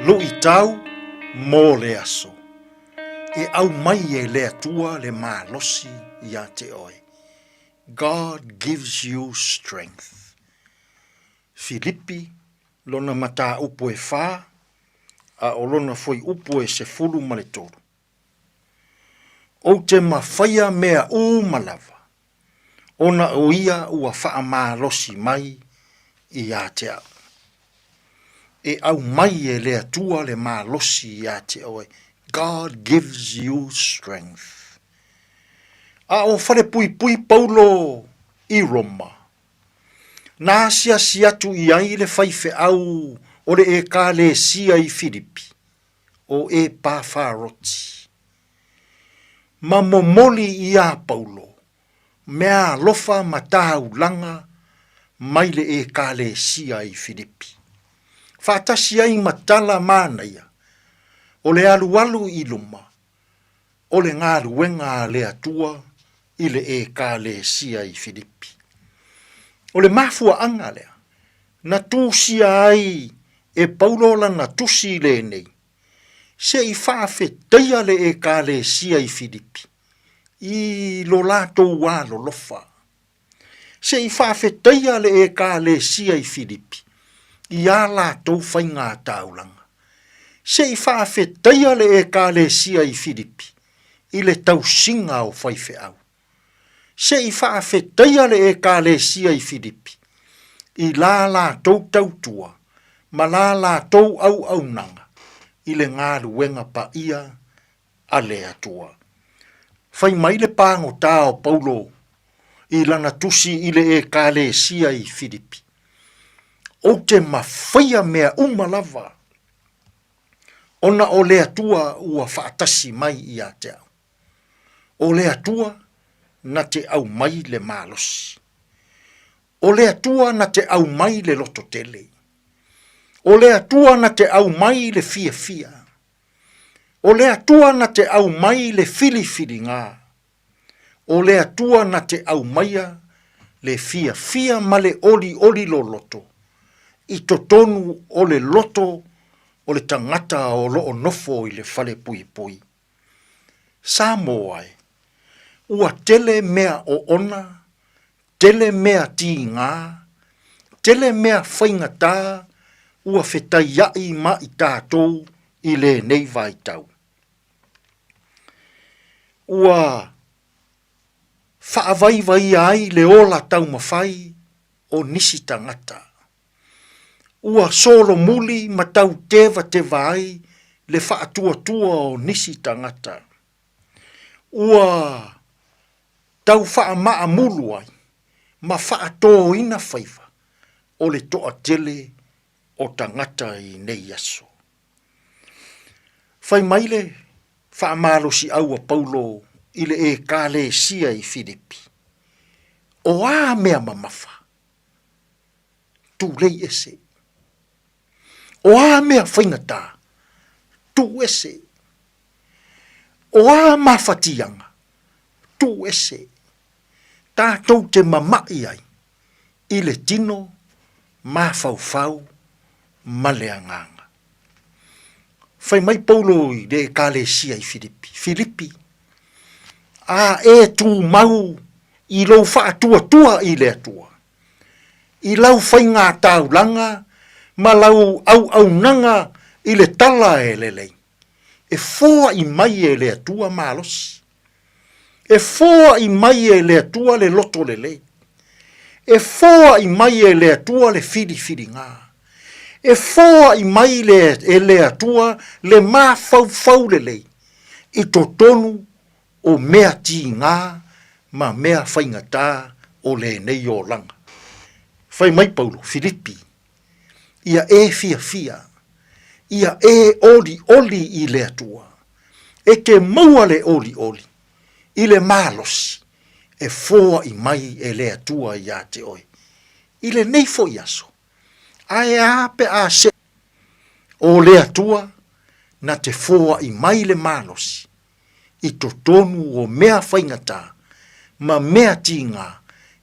I: Luʻitau mo le aso. E aumai e le Atua le malosi iā te oe. God gives you strength. Filipi, lona mataupu e fa, a o lona fuaiupu e 13. Ou te mafaia mea uma lava, ona o ia ua faamalosi mai iā te au. E aumai e le Atua le malosi iā te oe. God gives you strength. A o Falepuipui Paulo i Roma, na asiasi atu i ai le faifeau o le Ekalesia i Filipi, o Epafaroti. Ma momoli iā Paulo meaalofa ma taulaga mai le Ekalesia i Filipi. Faatasi ai ma tala manaia o le alualu i luma o le galuega a le Atua i le Ekalesia i Filipi. O le mafuaaga lea na tusia ai e Paulo lana tusi lenei, se i faafetaia le Ekalesia i Filipi i lo latou alolofa. Se i faafetaia le Ekalesia i Filipi i ā latou faigataulaga. Se i faafetaia le Ekalesia i Filipi i le tausiga o faifeau. Se i faafetaia le Ekalesia i Filipi i la latou tautua ma la latou auaunaga i le galuega paia a le Atua. Fai mai le pagota o Paulo i lana tusi i le Ekalesia i Filipi, Ou te mafaia mea uma lava, ona o le Atua ua faatasi mai ia te au. O le Atua na te aumai le malosi. O le Atua na te aumai le lototele. O le Atua na te aumai le fiafia. O le Atua na te aumai le filifiliga. O le Atua na te aumaia le fiafia ma le olioli loloto i totonu o le loto o le tagata o lo o nofo i le falepuipui. Samoa e, ua tele mea oona, tele mea tigā, tele mea faigata ua fetaiaʻi ma i tatou i lenei vaitau. Ua faavaivaia ai le ola taumafai o nisi tagata. Ua solomuli ma tau tevateva ai le faatuatua o nisi tagata. Ua tau faamaamulu ai ma faatōina faiva o le toatele o tagata i nei aso. Fai mai le faamalosiau a Paulo i le Ekalesia i Filipi, O a mea mamafa? Tulei ese. O a mea faigata? Tuu ese. O a mafatiaga? Tuu ese. Tatou te mama'i ai i le tino mafaufau ma le agaga. Fai mai Paulo i le Ekalesia i Filipi, Filipi, a e tumau i lou faatuatua i le Atua, i lau faigataulaga ma lau auaunaga i le tala e lelei, e foai mai e le Atua malosi. E foai mai e le Atua le loto lelei. E foai mai e le Atua le filifiliga. E foai mai le, e le Atua le mafaufau lelei i totonu o mea tigā ma mea faigata o lenei olaga. Fai mai Paulo, Filipi, ia e fiafia, ia e olioli i le Atua. E te maua le olioli i le malosi e foai mai e le Atua iā te oe. I lenei foi aso, ae a pe a se o le Atua na te foai mai le malosi i totonu o mea faigata ma mea tigā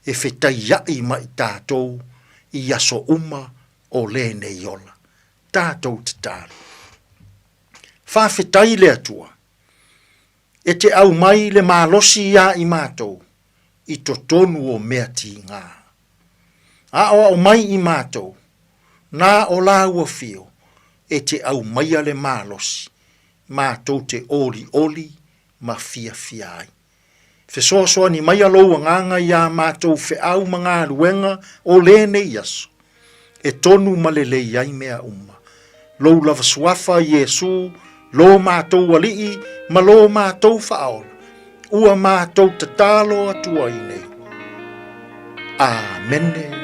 I: e fetaiaʻi ma i tatou i aso uma o lenei ola. Tatou tatalo. Faafetai i le Atua, e te aumai le malosi iā i matou i totonu o mea tiga. Aoao mai i matou, na o lāua fio e te aumaia le malosi matou te olioli ma fiafia ai. Fesoasoani maia lou agaga iā matou feau ma galuega o lenei aso, e tonu ma lelei ai mea uma. Lou lava suafa, Iesu, lo matou Alii ma lo matou Faaola, ua matou tatalo atu ai nei. Amene.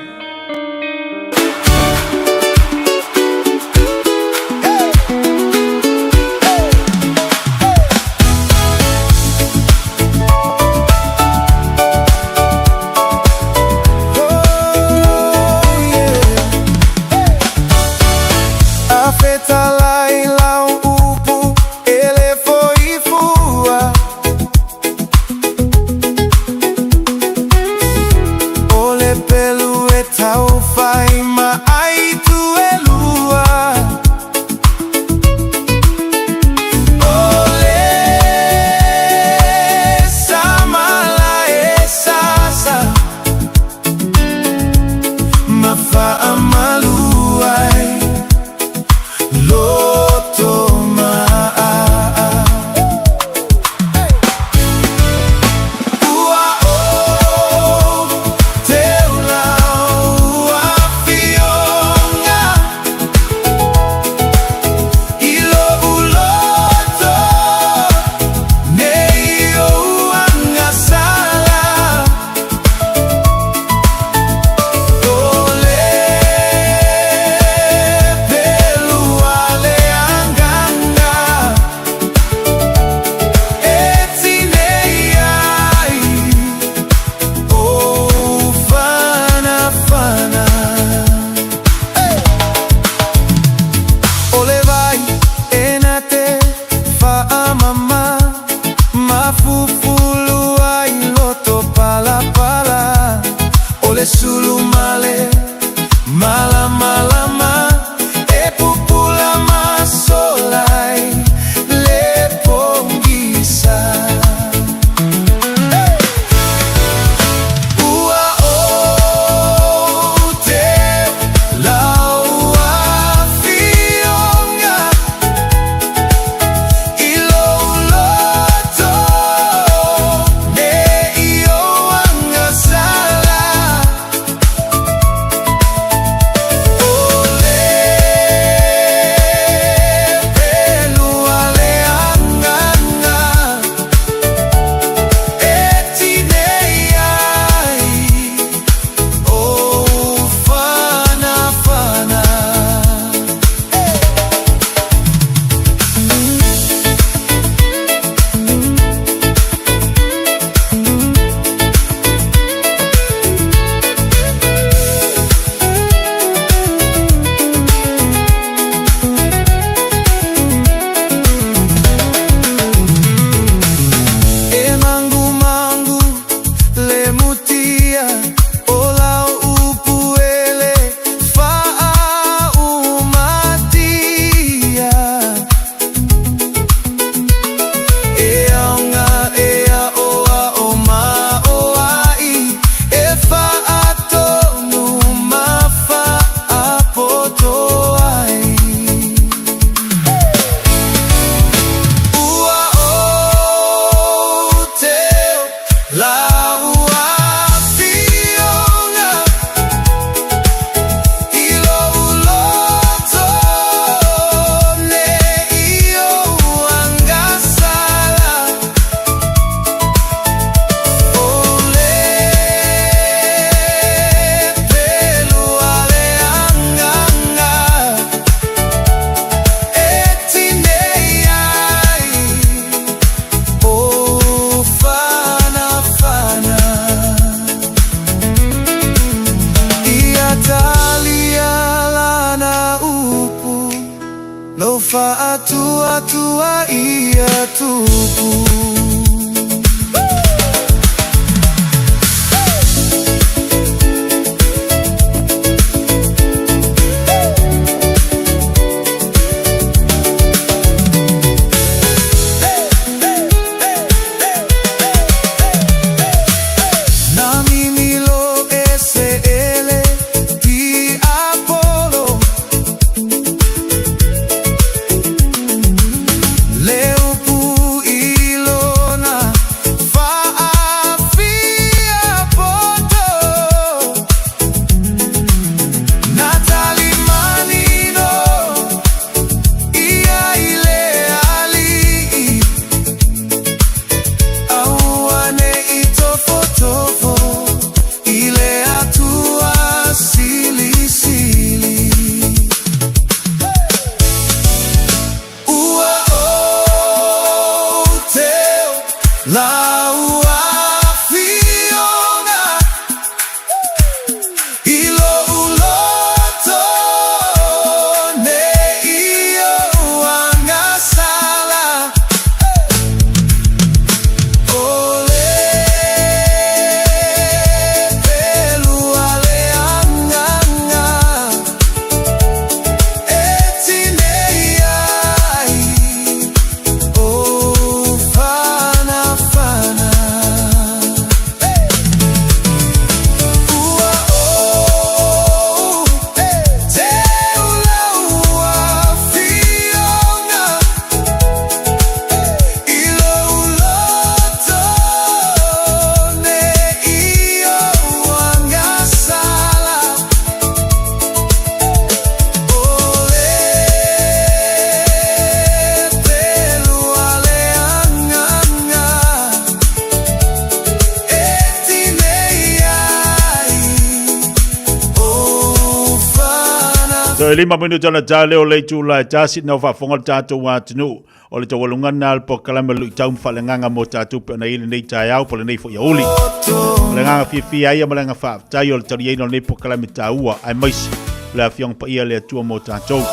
B: Toe 5 minuta na tā leo le itula e tasi na faafofoga le tatou atunuu o le taualuga lena o le polokalame luitau ma faaleagaga mo tatou pe ona i lenei taeao po o lenei foi aoauli. O le agaga fiafia ai ia ma le agaga faafetai o le taliaina o lenei polokalame taua aemaise o le Afioga Paia a le Atua mo tatou.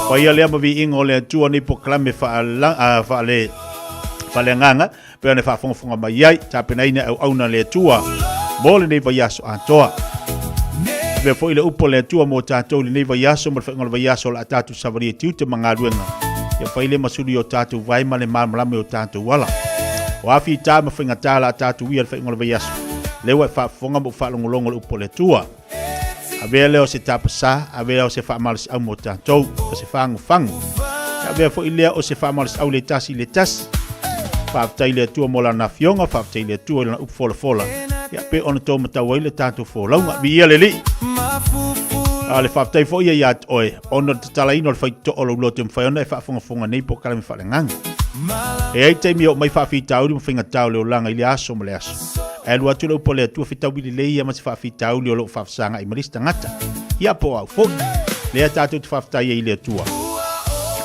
B: Paia lea ma viiga o le Atua nei polokalame faale faaleagaga pe ona e faafogafoga mai ai, tapenaina e auauna a le Atua mo lenei vaiaso atoa. Avea foi le upu a le Atua mo tatou i lenei vaiaso ma le faaiuga o le vaiaso o le a tatou savalia i tiute ma galuega, ia fai le masulu i o tatou vae ma le malamalama i o tatou ala. O a fita ma faigata la tatou ia le faaiuga o le vaiaso, lea ua e faafofoga ma ou faalogologo i le upu a le Atua. Avea lea o se tapasā, avea o se faamalosiau mo tatou, o se fagufagu. Avea foi lea o se faamalosiau le tasi i le tasi. Faafetai i le Atua mo lana afioga, faafetai i le Atua i lana upu folafola. Ia pe ona tō matau ai le tatou folauga. Viia le Alii. A o le faafetai foi ia ia te oe, ona o le tatalaina o le faitotoa o lou loto e mafai ona e faafogafoga nei polokalame faaleagaga. E i ai taimi e oo mai faafitauli ma faigata o le olaga i le aso ma le aso. Ae alu atu le upu a le Atua fetaui lelei ia ma se faafitauli o lo o faafesagai ma le isi tagata. Ia po o au foi. Lea tatou te faafetai ai i le Atua.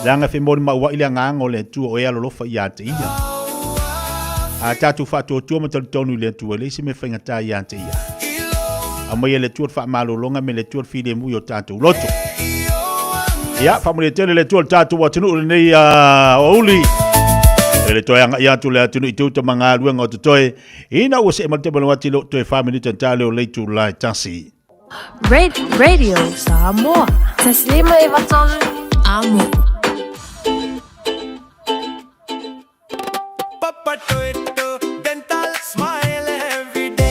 B: Leaga e femolimauai le agaga o le Atua o e alolofa ia te ia. A tatou faatuatua ma talitonu i le Atua, e leai se mea faigata ia te ia. Aumaia e le Atua le faamalologa me le Atua le filemu i o tatou loto. Ia, faamanuia tele le Atua i le tatou atunuu i lenei aoauli. E le toe agai atu le atunuu i tiute ma galuega o totoe, ina ua see mai le taimi o le ati lo toe 4 minute ta leo le itula e tasi.
J: Radio Samoa. 153 Amo.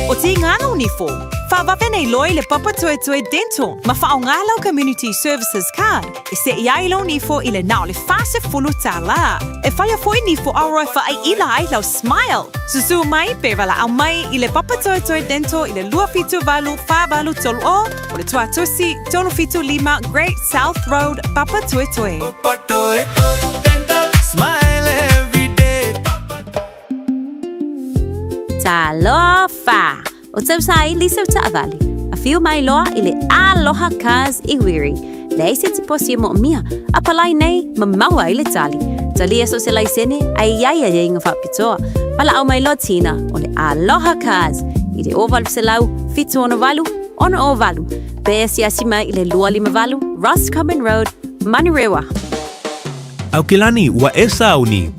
U: O Tīngana o Nifo, whawawe nei loa i le Papatoetoe Dental ma whaonga lau Community Services Card e se'i ai lau nifo i le na o le $40. E whaia foi nifo aroa e whaaiila ai lau smile. Susu mai pe walaau mai i le Papatoetoe Dental i le 278 483 o o le Tuatusi 375 Great South Road, Papatoetoe.
T: Smile every day.
S: Talofa! O Tausaili sau taavale. Afio mai loa i le Aloha Cars i Wiri. Leai se tiposi e moomia, a palai nei ma maua ai le tali. Talia so se laisene a i ai aiaiga faapitoa. Valaau mai loa Tina o le Aloha Cars i le 0800 768 608 pe asiasi mai i le 258 Roscommon Road, Manurewa.
N: Aukilani, ua e sauni.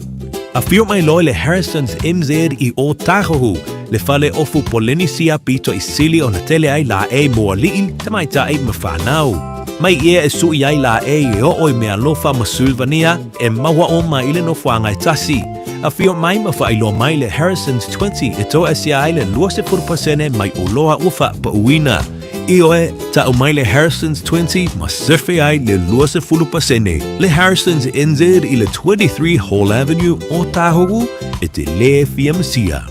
N: Afio mai loa le Harrison's NZ i Ōtāhuhu, le fale ofu Polenisia pito i sili ona tele ai laʻei mo aliʻi, tamaitai ma whānau. Mai ia e suʻi ai laʻei e oo i Mealofa ma Sulvania e maua uma i le nofoaga e tasi. Afio mai ma faailoa mai le Harrison's 20 e toaesia ai le 20% mai oloa ua faapauina. Ioe, ta'u mai le Harrison's 20 ma sefe ai le 20%. Le Harrison's NZ i le 23 Hall Avenue, Ōtāhuhu, e te lē fia masia.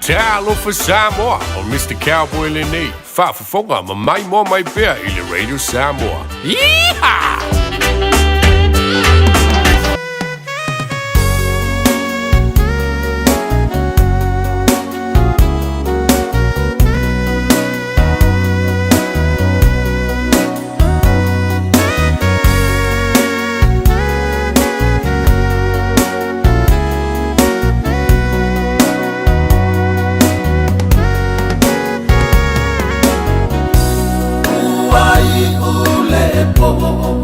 V: Talofa Samoa, o Mister Cowboy lenei, faafofoga ma maimoa mai pea i le Radio Samoa. Yeehaw!
T: Ua iʻu le po.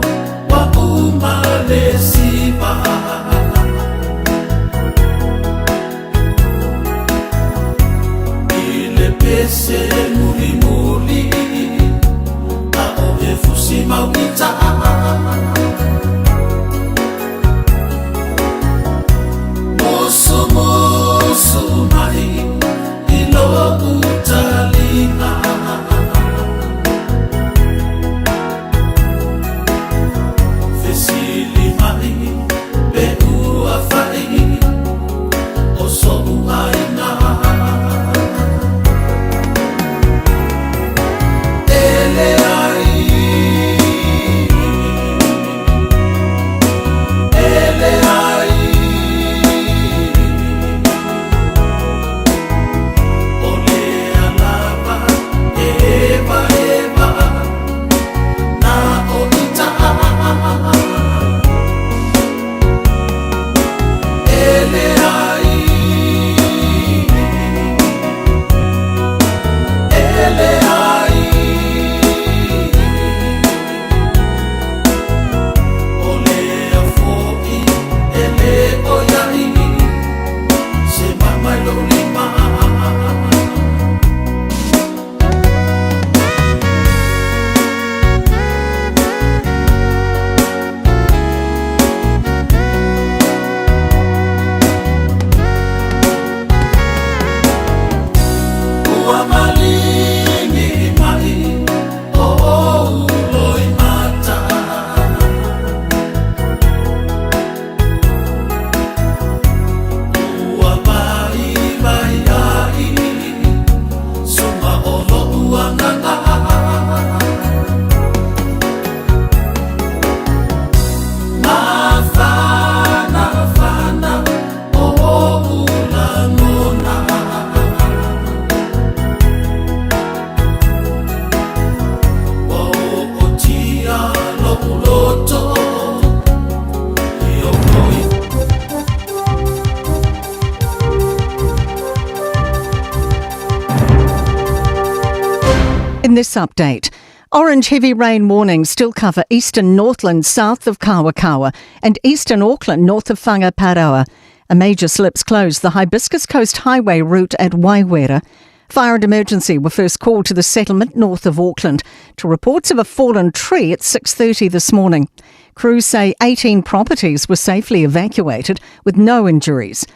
H: this update. Orange heavy rain warnings still cover eastern Northland south of Kawakawa and eastern Auckland north of Whangaparaoa. A major slip's closed the Hibiscus Coast Highway route at Waiwera. Fire and emergency were first called to the settlement north of Auckland to reports of a fallen tree at 6:30 this morning. Crews say 18 properties were safely evacuated with no injuries.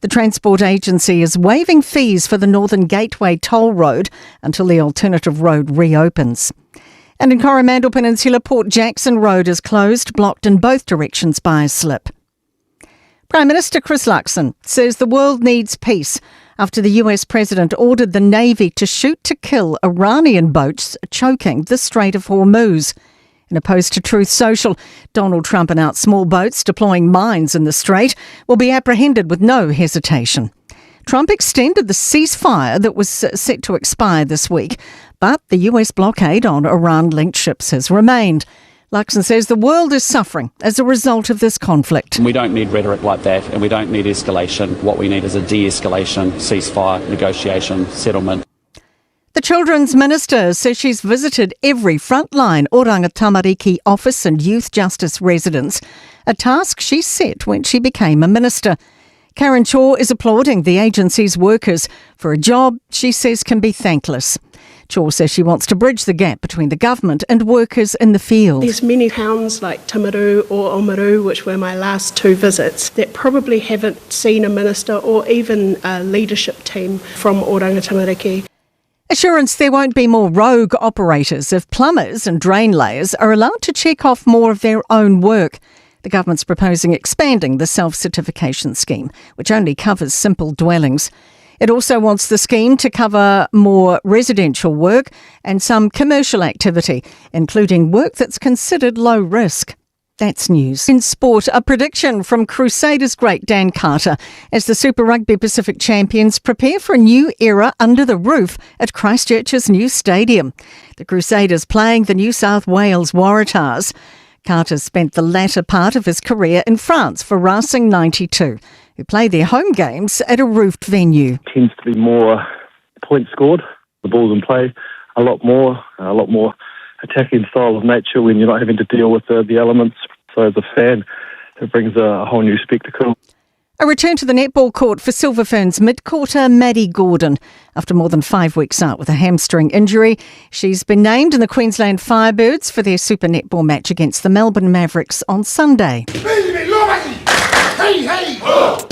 H: The Transport Agency is waiving fees for the Northern Gateway toll road until the alternative road reopens. And in Coromandel Peninsula, Port Jackson Road is closed, blocked in both directions by a slip. Prime Minister Chris Luxon says the world needs peace after the US president ordered the Navy to shoot to kill Iranian boats choking the Strait of Hormuz. In a post to Truth Social, Donald Trump announced small boats deploying mines in the strait will be apprehended with no hesitation. Trump extended the ceasefire that was set to expire this week, but the US blockade on Iran linked ships has remained. Luxon says the world is suffering as a result of this conflict.
L: We don't need rhetoric like that, and we don't need escalation. What we need is a de escalation, ceasefire, negotiation, settlement.
H: The Children's Minister says she's visited every frontline Oranga Tamariki office and youth justice residence, a task she set when she became a minister. Karen Chhour is applauding the agency's workers for a job she says can be thankless. Chhour says she wants to bridge the gap between the government and workers in the field.
M: There's many towns like Timaru or Oamaru, which were my last two visits, that probably haven't seen a minister or even a leadership team from Oranga Tamariki.
H: Assurance there won't be more rogue operators if plumbers and drain layers are allowed to check off more of their own work. The government's proposing expanding the self certification scheme, which only covers simple dwellings. It also wants the scheme to cover more residential work and some commercial activity, including work that's considered low risk. That's news. In sport, a prediction from Crusaders great Dan Carter as the Super Rugby Pacific champions prepare for a new era under the roof at Christchurch's new stadium. The Crusaders playing the New South Wales Waratahs. Carter spent the latter part of his career in France for Racing 92, who play their home games at a roofed venue.
W: Tends to be more points scored, the ball's in play a lot more, a lot more attacking style of nature when you're not having to deal with the, the elements. So as a fan, it brings a whole new spectacle.
H: A return to the netball court for Silver Ferns mid-quarter Maddie Gordon. After more than five weeks out with a hamstring injury, she's been named in the Queensland Firebirds for their Super Netball match against the Melbourne Mavericks on Sunday.
X: Hey, hey! Oh!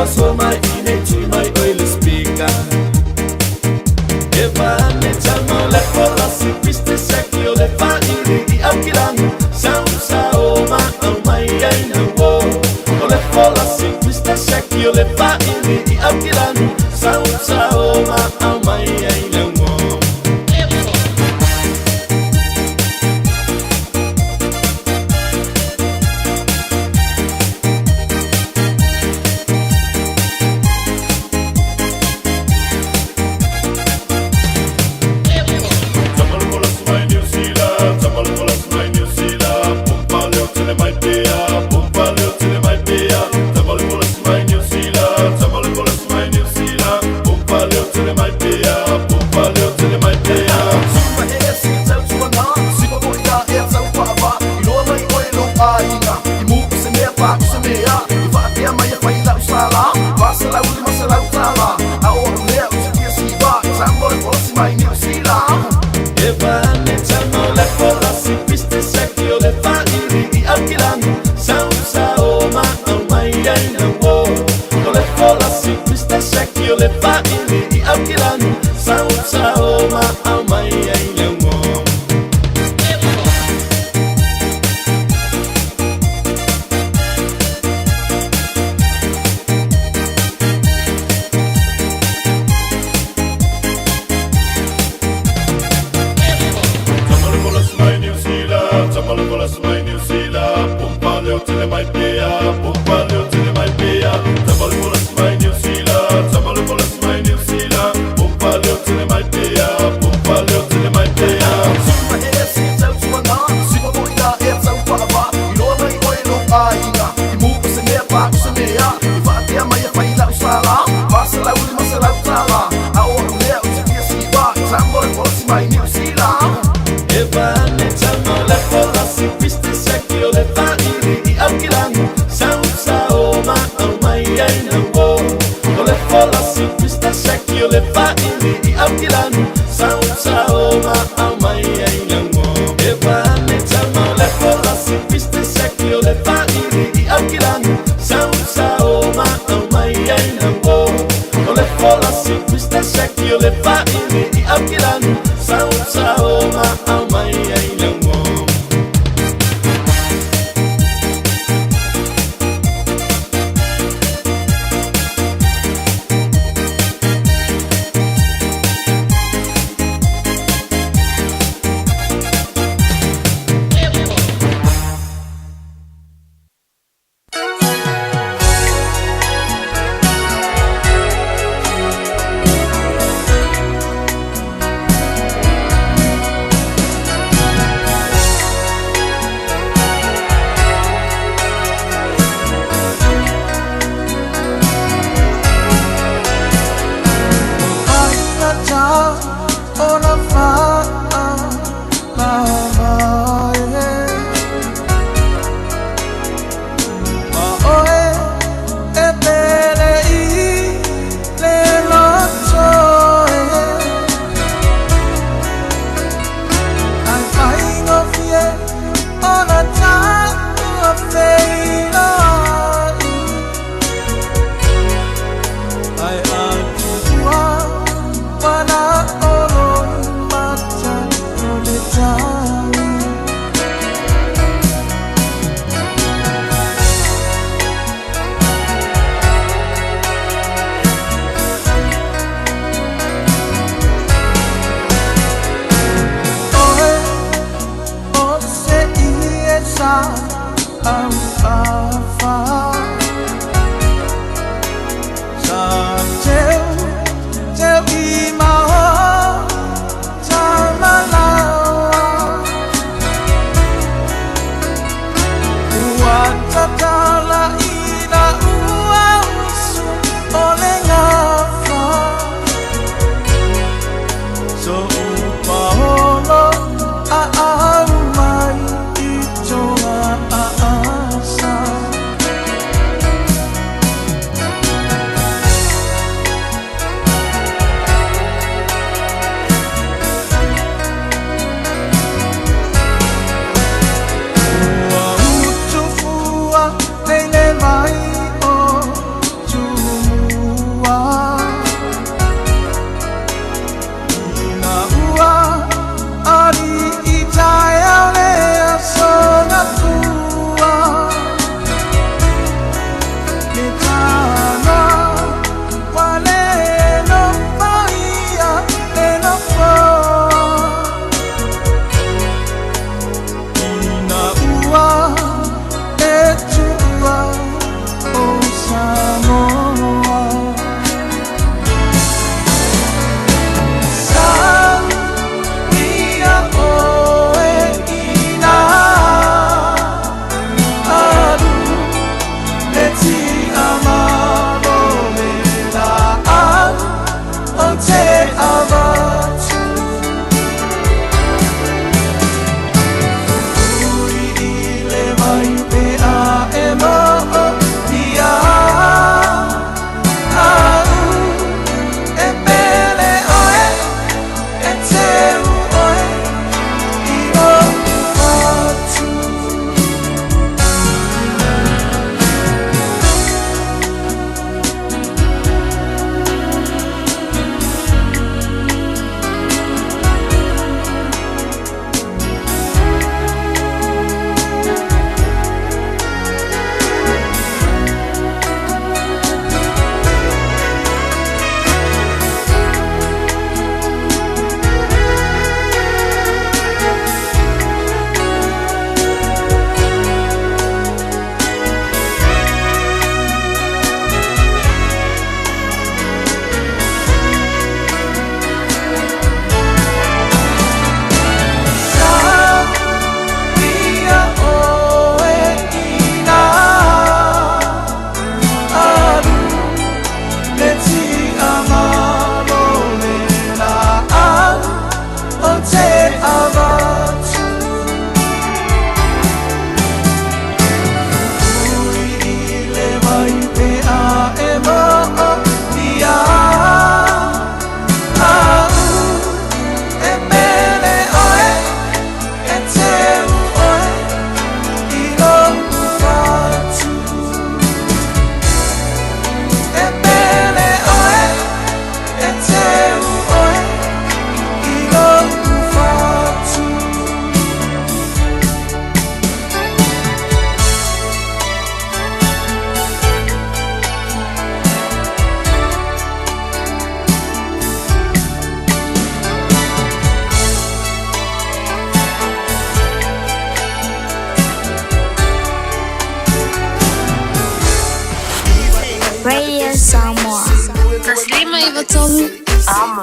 A: soso mai i nei tui mai oi le speaker. E vane tama le folasi piste seki o le whairi i aukilangi Sau sa o ma au mai ai na wo. O le folasi piste seki o le whairi i aukilangi Sau sa o ma au mai ai na wo. E vane tama le folasi piste seki o le whairi i aukilangi Sau sa o ma au mai ai na wo. O le folasi piste seki o le whairi i aukilangi Sau sa o ma au mai ai na wo. E vane tama le folasi piste seki o le whairi i aukilangi Sau sa o ma au mai ai na wo. O le folasi piste seki o le whairi i aukilangi Sau sa o ma au mai ai na wo. E vane tama le folasi piste seki o le whairi i aukilangi Sau sa o ma au mai ai na wo. O le folasi piste seki o le whairi i aukilangi Sau sa o ma au mai ai na wo.
C: Radio Samoa.
J: Taslima i vatolu. Amo.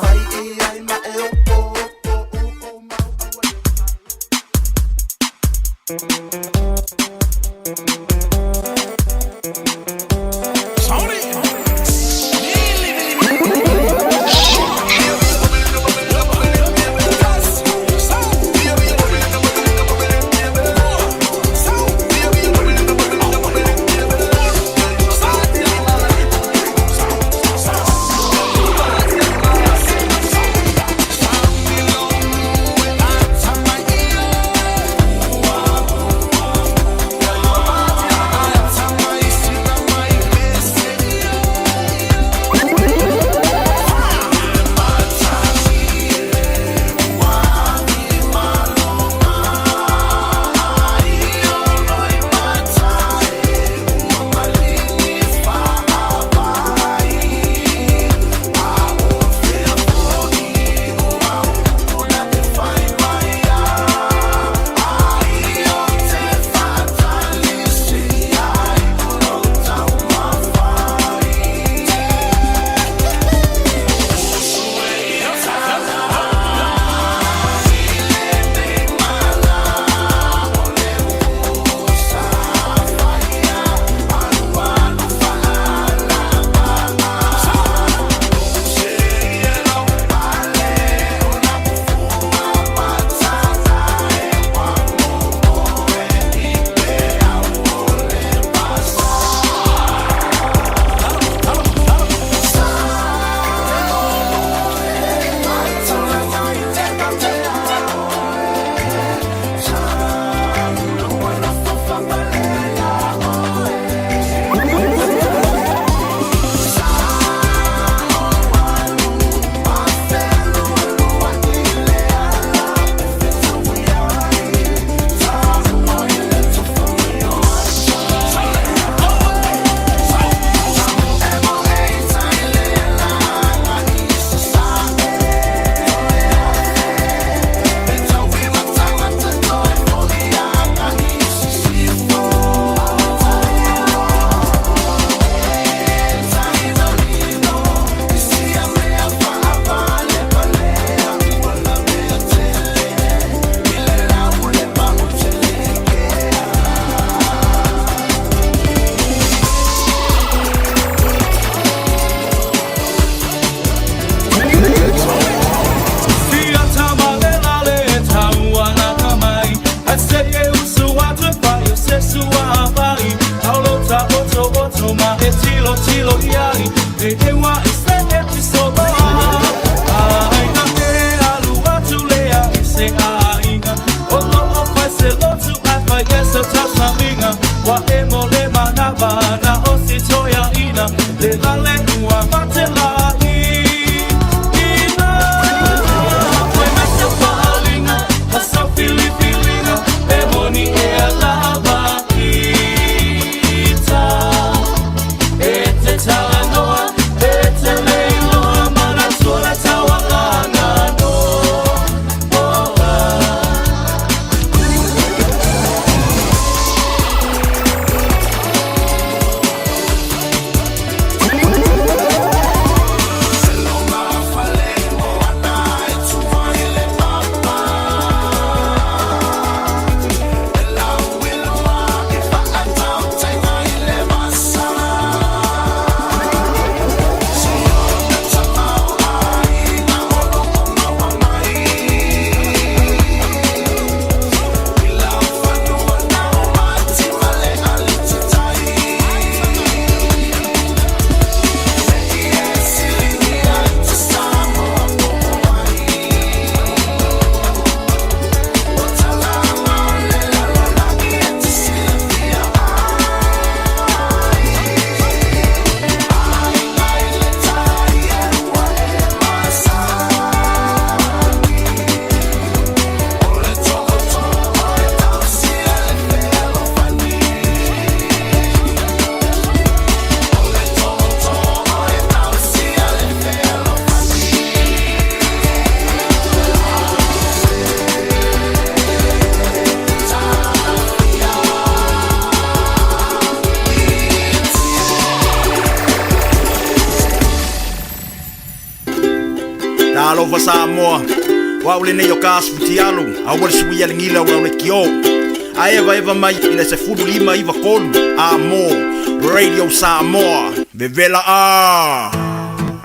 O: Alofa Samoa, o au lenei o ka asufutialu, aua le suia le gila o lau lekiō. A evaeva mai i le 15 93 A mo Radio Samoa, vevela a!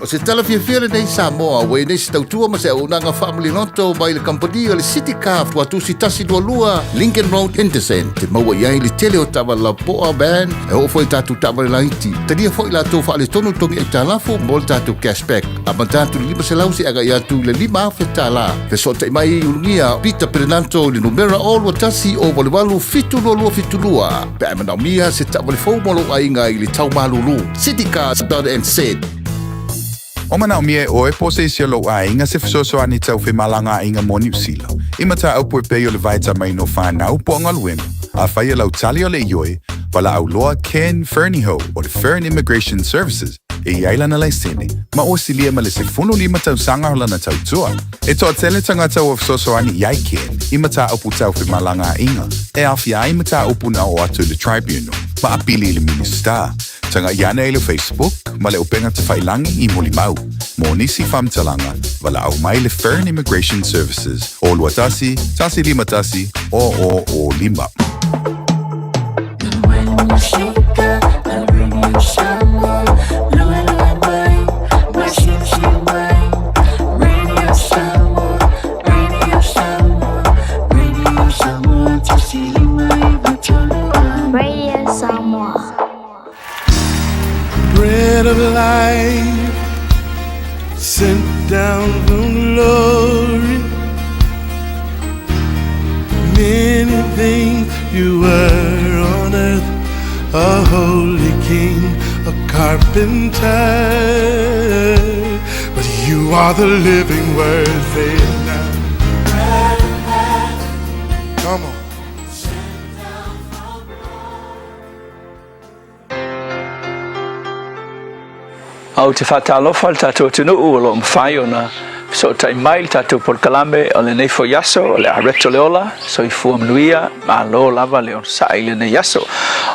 P: O se tala fiafia lenei Samoa ua i nei se tautua ma se auaunaga faamaliloto mai le kamupani o le City Car Tuatusi 122 Lincoln Road Henderson te maua i ai le tele o taavale lapoa van e oo foi i tatou taavale laiti. Talia foi latou faaletonu togi aitalafu mo le tatou cashback. Amata atu i le 500 seia agai atu i le 5,000 tala. Fesootai mai i Ulugia Peter Perenanto i le numera 021 088 722 pe a e manaomia se taavale fou mo lou aiga i le tau malulu. Citycars.nz.
Q: O manaomia e ʻoe po o se isi o lou aiga se fesoasoani tau femalagaaiga mo Niu Sila, i mataupu e pei o le vaetamaina o whanau po o galuega, afai e lau tali o le ioe, valaau loa Ken Fernihough o le Fern Immigration Services e i ai lana laisene, ma ua silia ma le 15 tausaga o lana tautua. E toatele tagata ua fesoasoani i ai Ken i mataupu tau femalagaaiga, e aofia ai mataupu na oo atu i le Tribunal ma apili i le Minisita. Tagai ane i le Facebook ma le upega tafailangi i Molimau. Mo nisi faamatalaga, valaau mai le Fern Immigration Services o 21 151 0005.
C: Radio Samoa.
A: Bread of life sent down from glory. Many things you were on earth, a holy king, a carpenter. But you are the living word, say it now. Come on.
R: A ou te faatalofa i le tatou atunuu o lo o mafai ona fesootai mai i le tatou polokalame o lenei foi aso, o le Areto le Ola, soifua manuia, malo lava le onosai i lenei aso.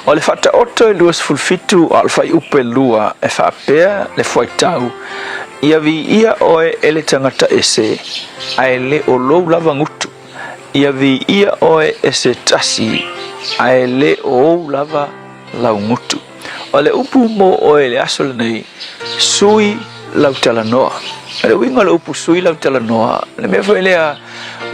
R: O le Faataoto e 27 o le Fuaiupu e 2 e faapea le fuaitau, Ia viia oe e le tagata ese, ae le o lou lava gutu. Ia viia oe e se tasi, ae le o ou lava lau gutu. O le upu mo oe i le aso lenei, sui lau talanoa. O le uiga o le upu sui lau talanoa, le mea foi lea,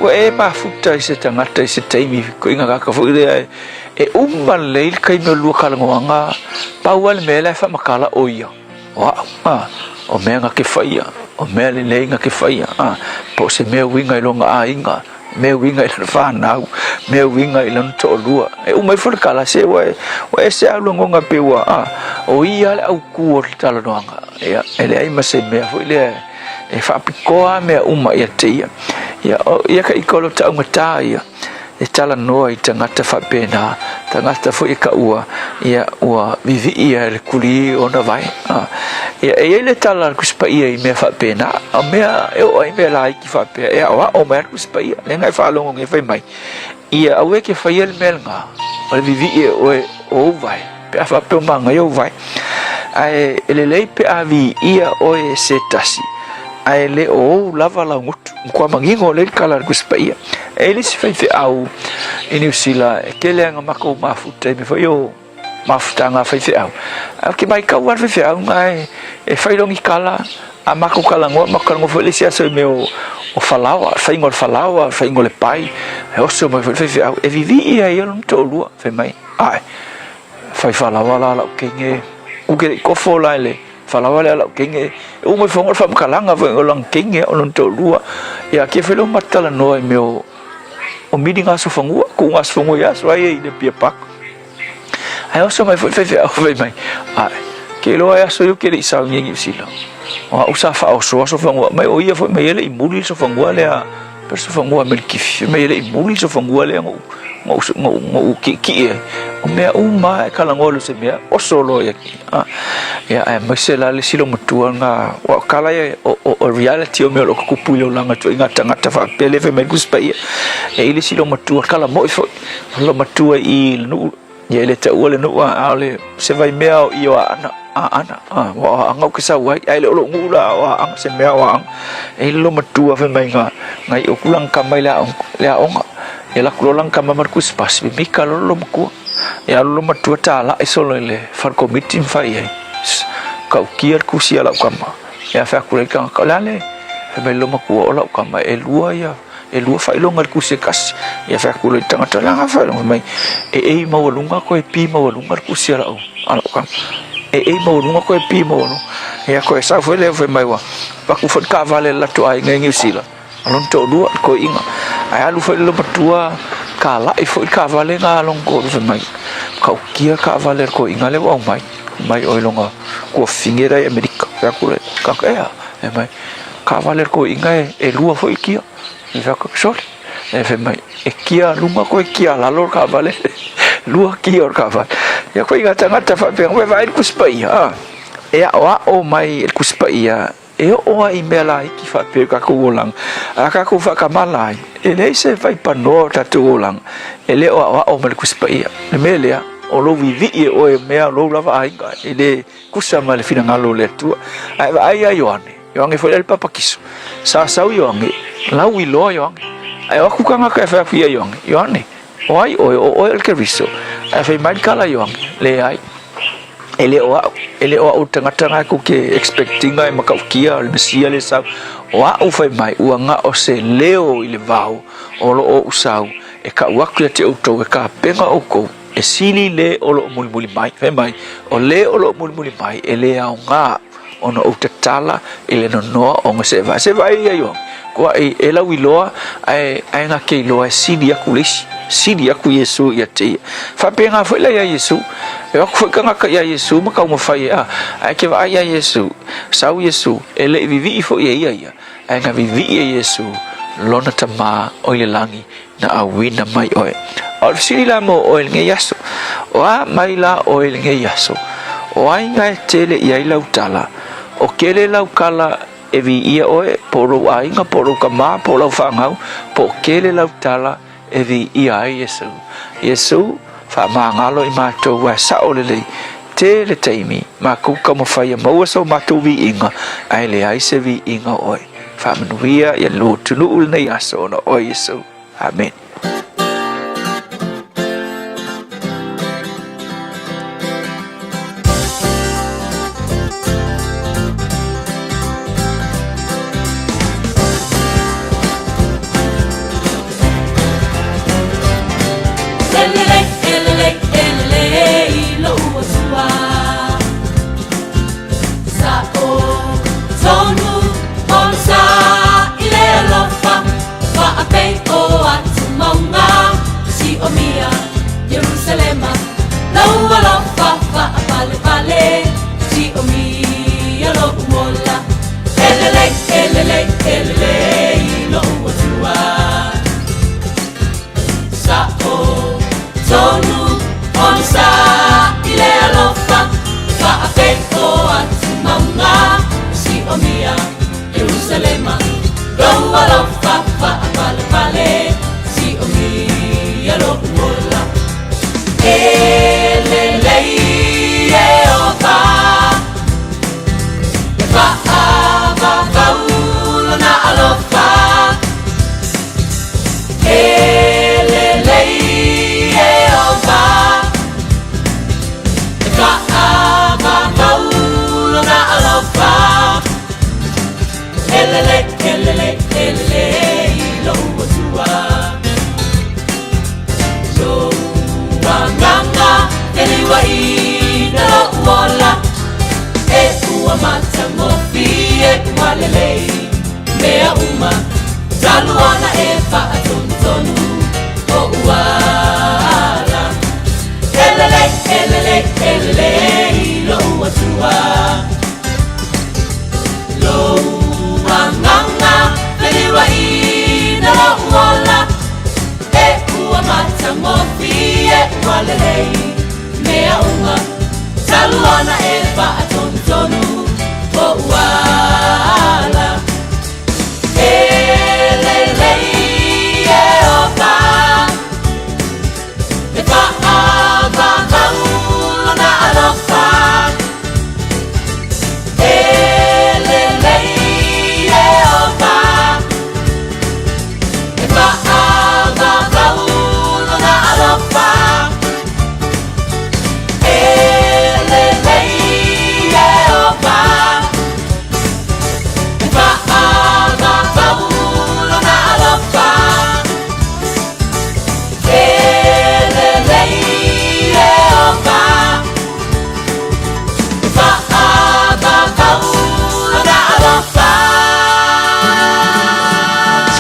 R: ua e mafuta i se tagata i se taimi, koiga kaka foi lea, e uma lelei le taimi o le lua talanoaga, pau lava le mea la e faamatala o ia, o au, a, o mea na te faia, o mea lelei na te faia, a, po o se mea uiga i lona aiga, mea uiga i lana fanau, mea uiga i lona toalua. E uma ifo le tala, se ua, ua ese lava lagona pei ua, a, o ia le autū o le talanoaga. Ia, e leai ma se mea foi lea e faapitoa lava mea uma ia te ia. Ia, o ia ka ika o lo taugata ia, e talanoa i tagata faapena, tagata foi e taua, ia, ua vivii ia e le kuli ona vae. A, ia, e i ai le tala a le Tusi Paia i mea faapena, o mea e oo ai mea laiti faapea, e aoao mai lava le Tusi Paia, lea na e faalogo nei fai mai, ia aua e te faia le mea lena, o le vivii e oe o ou vae, pe a faapea o manaia ou vae. Ae e lelei pe a viia oe e se tasi, ae le o ou lava lau gutu. Matua manino lelei le tala a le Tusi Paia. E i ai le isi faifeau i Niu Sila e tele lava ina matou mafuta i mea foi ia o mafutaga a faifeau. Ae ou te matau lava le faifeau lena e fai lona tala, a matou talanoa, matou talanoa foi le isi aso i mea o falaoa, le faiga o le falaoa, le faiga o le pai, e oso mai foi le faifeau, e vivii ai lona toalua, fai mai, ae, fai falaoa la lau teine, ou te le i kofo la i le falaoa lea lau teine, e uma ifo le faamatalaga foi o lana teine o lona toalua, ia kia foi lea o matou talanoa i mea o miliga asofanua, kuuga asofanua i aso ai i le Apia Park. Ae oso mai foi le faifeau fai mai, ae, ke iloa e aso ia ou te le i sauni ai i Niu Sila. O au sa faaosoa sofanua mai, o ia foi mai e le i muli le sofanua lea, pe sofanua Melikifi, fai mai e le i muli le sofanua lea na ou, na ou, na ou, na ou ki'iki'i ai. O mea uma lava e talanoa i se mea, oso loa ia ki. A, ia, aemaise la le isi loomatua lena, aua o tala ia, o, o, o reality o mea o lo o tutupu i le olaga ituaiga tagata faapea lea e fai mai ai le Tusi Paia. E i ai le isi loomatua, tala moi foi, o le loomatua i i le nuu, ia e le taua le nuu, a o le, se vaimea o i o Aana. Aana, ua o Aaga ou te sau ai, ae le o lou nuu la o Aaga, se mea o Aaga. E i le loomatua fai mai na, na i oku lana tama i le aoga, le aoga. Ia alu atu loa lana tama ma le tusipasi, mimita loa le loomatua. Ia alu le loomatua talai solo i le fale komiti ma fai i ai, Tautia le tusi a lau tama. Ia fai atu le tagata, o le a le? Fai mai le loomatua, o lau tama e lua ia e lua faailoga i le tusi e tasi. Ia fai atu le tagata, o le a na faailoga? Fai mai, e A maualuga toe B maualuga le tusi a lau a lau tama. E A maualuga toe B maualuga. Ia toe sau foi lea fai mai ua avatu foi le taavale a le latou aiga i Niu Sila. O lona toalua, le toeaina. Ae alu foi le loomatua talai foi le taavale lena a lona toalua fai mai, matautia le taavale a le toeaina lea ua aumai. Fai mai oi lona tuafafine la e i Amerika. Fai atu le tagata, e a? Fai mai, taavale a le toeaina e lua foi kia. Fai atu, sole. Fai mai, e kia luga koe kia lalo le taavale. Lua kia o le taavale. Ia koe i ngā tagata faapea, koe vaai le Tusi Paia, a? E aoao mai e le Tusi Paia E oo ai i mea laiti faapea i tatou olaga, a tatou faatamala ai, e leai se vaipanoa o tatou olaga e le o aoao mai le Tusi Paia. O le mea lea, o lou vivii e oe mea o lou lava aiga, e le tusa ma le finagalo o le Atua. Ae vaai ia Ioane, Ioane foi lea le papatiso, sa sau Ioane, lau iloa Ioane. Ae o atu tagata e fai atu ia Ioane, Ioane, o ai oe, o oe o le Keriso? Ae fai mai le tala a Ioane, Leai. E le o au, e le o au le tagata na kou te expect ina e matautia o le Mesia le sau. O au fai mai, ua na o se leo i le vao o lo o ou sau, e kau atu ia te outou e kapena outou, e sili le o lo o mulimuli mai. Fai mai, o le o lo o mulimuli mai e le aoga ona ou tatala i le nonoa o se vae. Se vae ia Ioane, koaʻi e lauiloa ae ae na te iloa e sili aku le isi, sili aku Iesu ia te ia. Faapena foi la iā Iesu, e o atu foi tagata iā Iesu ma taumafai e a, ae ke vaai iā Iesu, sau Iesu, e le i vivii foi e ia ia, ae na vivii e Iesu lona Tamā o i le lagi na auina mai oe. A o le fesili la mo oe i lenei aso, o a mai la oe i lenei aso? O ai na e tele i ai lau tala? O kele lau kala e viia oe, po o lou aiga, po o lou tamā, po o lau fanau, po o kele lau tala e viia ai Iesu. Iesu, faamagalo i matou ae sao lelei, tele taimi makou taumafai e maua so matou viiga, ae leai se viiga o oe. Faamanuia ia lou atunuu i lenei aso ona o oe Iesu. Amene.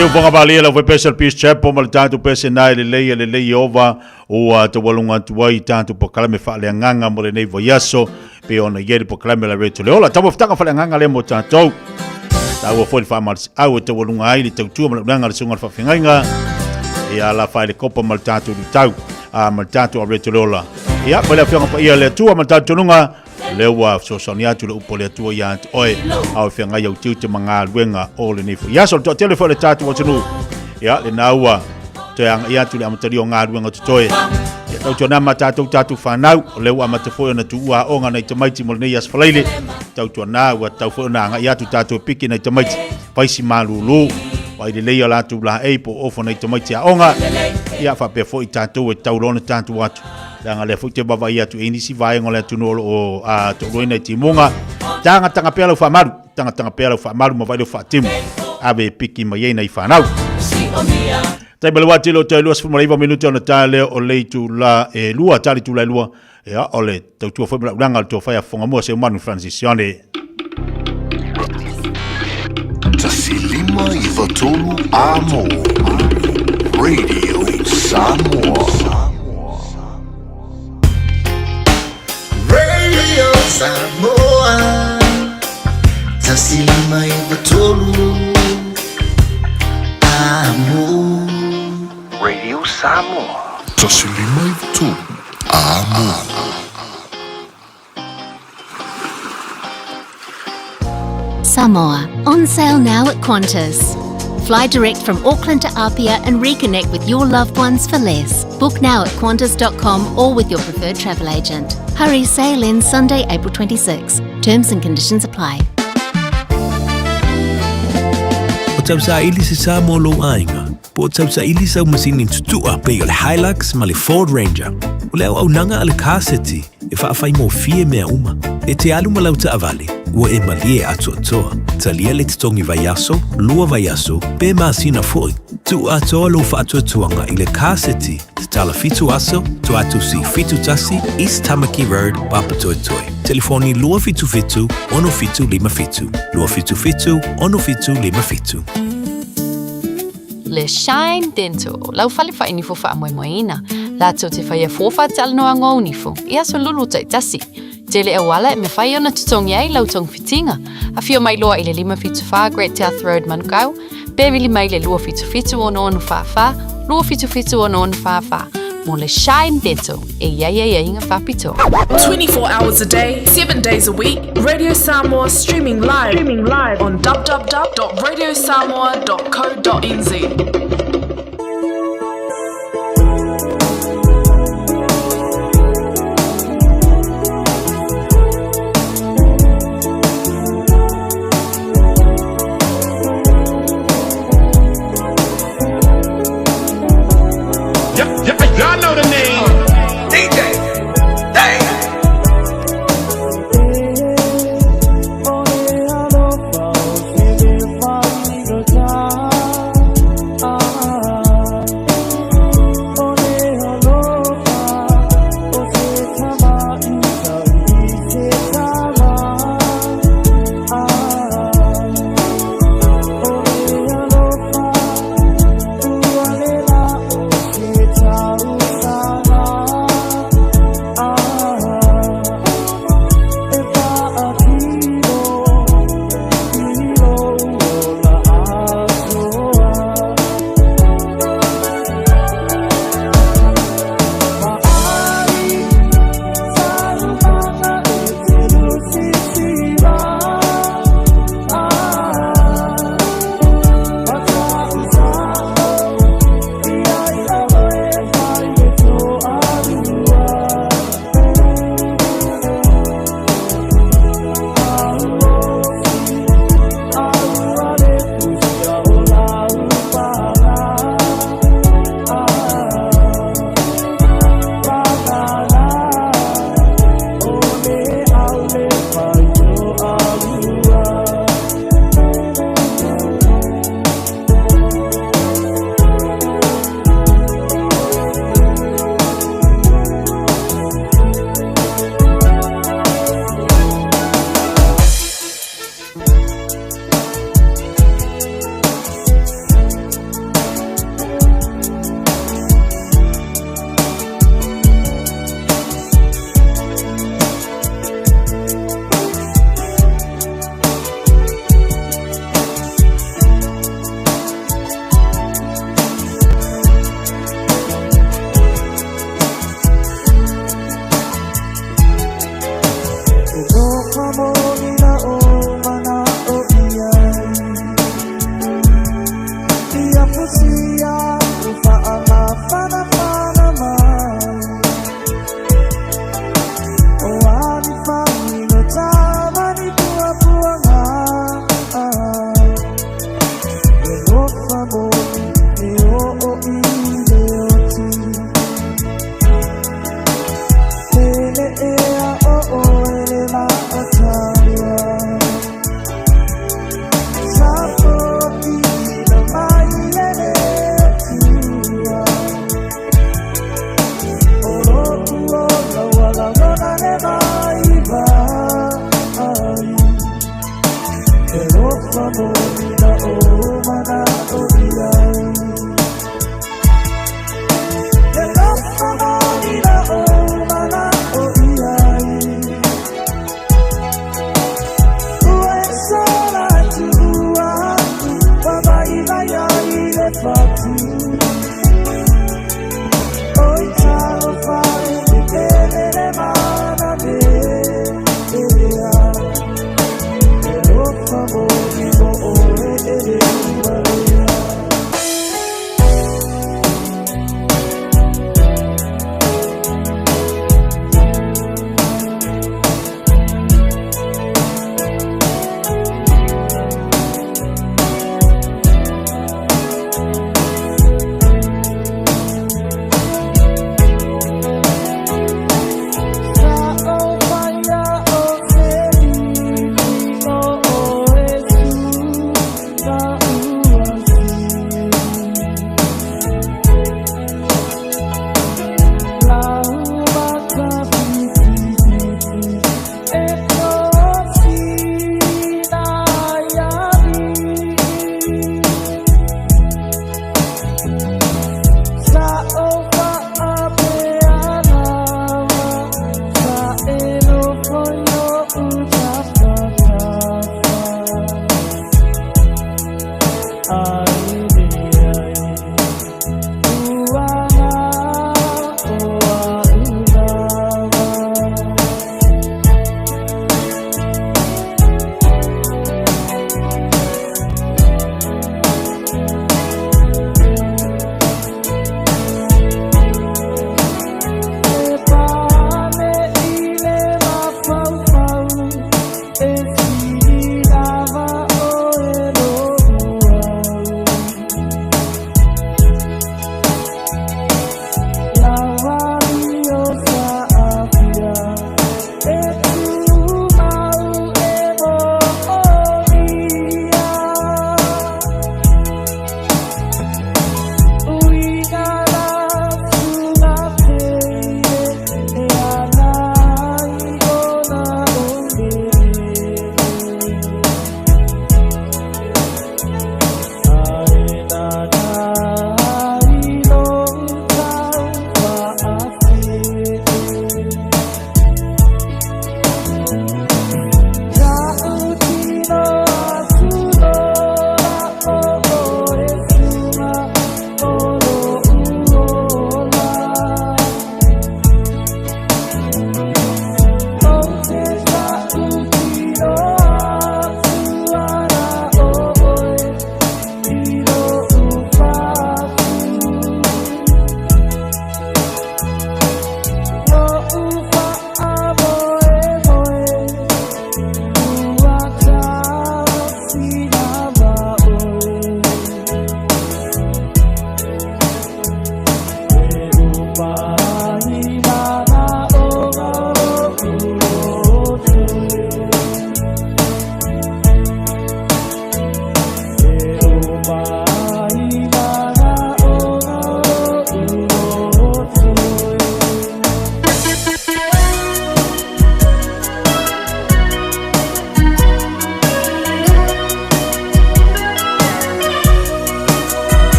B: Siufoga malie lau fai pese Peace Chapel ma le tatou pese na e lelei e lelei Iehova ua taualuga atu ai i tatou polokalame faaleagaga mo lenei vaiaso pei ona i ai le polokalame la Radio Le Ola. Taumafataga faaleagaga lea mo tatou. Taua foi le faamalosiau e taualuga ai le tautua ma le ulaga a le susuga i le faafeagaiga ia la fai le kopa ma le tatou lutau a ma le tatou Radio Le Ola. Ia, mai le afioga paia le Atua ma le tatou tonuga lea ua fesoasoani atu le upu a le Atua ia te oe a o feagai au tiute ma galuega o lenei foi aso. Le toatele foi o le tatou atunuu, ia lena ua toe agai atu le amatalia o galuega totoe. Ia tautuana ma tatou tatou fanau, o lea ua amata foi ona tuua aoga nai tamaiti mo lenei aso Faraile. Tautuana ua tatau foi ona agai atu tatou e piki nai tamaiti, faisi malulu, vaai lelei a latou laei po o ofo nai tamaiti aoga. Ia faapea foi tatou e tatau loa ona tatou atu leaga lea foi te vaavaai atu i nisi vaega o le atunuu o lo o toaluaina i timuga. Tagatanga pea lau faamalu, tagatanga pea lau faamalu ma vaai lau faatimu. Ave e piki mai ai nai fanau. Taimi le wā tilo te 29 minute ona tae lea o le itula e lua, tali itula e lua, ia o le tautua foi ma lau ulaga o le tofa ia Fofoga se manu Francis Sione.
P: 1 5 93 Amo Radio Samoa.
D: Radio Samoa 1 5 93 Amo.
P: Radio Samoa 1 5 93 Amo.
E: Samoa, on sale now at Qantas. Fly direct from Auckland to Apia and reconnect with your loved ones for less. Book now at qantas.com or with your preferred travel agent. Hurry, sale ends Sunday, April 26. Terms and conditions apply.
N: O tausaili se sa mo lou aiga, po o tausaili sau masini tutua pei o le Hilux ma le Ford Ranger. O le auaunaga a le Car City e faafaigofie mea uma. E te alu ma lau taavale, ua e malie atoatoa. Talia le totogi vaiaso, lua vaiaso, pe masina foi. Tuu atoa lou faatuatuaga i le Car City, tatala 7 aso, Tuatusi 71, East Tamaki Road, Papatoetoe. Telefoni 277 6757, 277 6757.
G: Le Shine Dental, lau fale faainifo faamoemoeina, latou te faia fua faatalanoaga o nifo i aso lulu taitasi. Tele auala e mafai ona totogi ai lau togafitiga. Afio mai loa i le 574 Great South Road Manukau, pe vili mai le 277 6644, 277 6644 mo le Shine Dental e i ai aiaiga faapitoa.
K: 24 hours a day, 7 days a week, Radio Samoa streaming live, streaming live on www.radiosamoa.co.nz.
A: Y'all know the name. DJ. Dang.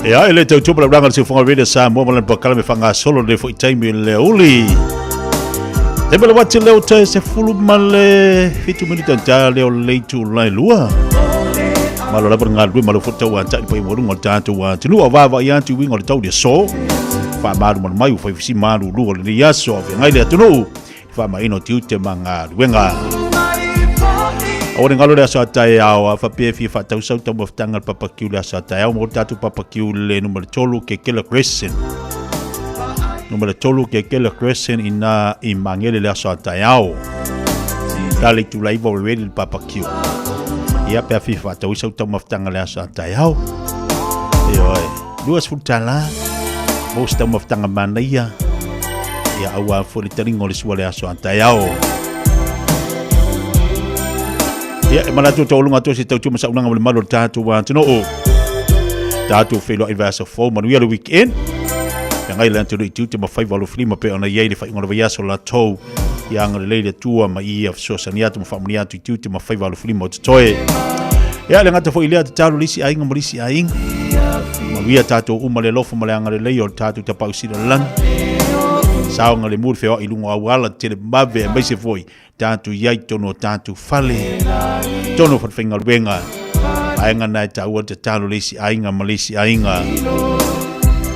B: Ia, e le tautua ma le ranga le siufoga Radio Samoa ma lana polokalame faagasolo lenei foi taimi le uli. Taimi le wati leo te se fulu ma le fitu minute ta leo le itulai lua. Malo lava le galulue malo foi tau atai le paia maualuga o le tatou atunuu. Au vaavaai atu i uiga o le tau i le aso. Faamalumalu mai ua fai fisi malulu o lenei aso. Au feagai le atunuu i le faamaina o tiute ma galuega. Aua ne galo le aso a taeao, a faapea e fia faatau sau taumafataga le papakiu le aso a taeao mo le tatou papakiu le numera 3 Kekela Crescent. Numera 3 Kekela Crescent ina i Magele le aso a taeao. Ta le itula iva ua ready le papakiu. Ia pe a fia faatau ai sau taumafataga le aso a taeao. Ioe, 20 tala mo se taumafataga manaia. Ia aua foi le taliga o le sua le aso a taeao. Ia, e manatu o taualuga atu se tautua ma saunaga ma le malu o le tatou atunuu. Tatou feiloai i le vaiaso fou, manuia le weekend. Feagai le atunuu i tiute ma faiva alofilima pei ona i ai le faaiuga o le vaiaso latou. Ia agalelei le Atua ma ia fesoasoani atu ma faamanuia atu i tiute ma faiva alofilima o totoe. Ia, le gata foi i lea tatalo le isi aiga ma le isi aiga. Manuia tatou uma le alofa ma le agalelei o le tatou Tapaau Sili o le Lagi. Saogalemu le feoai i luga o auala tele mave aemaise foi tatou i ai totonu o tatou fale, totonu o falefaigaluega. Vaega na e taua le tatalo le isi aiga ma le isi aiga.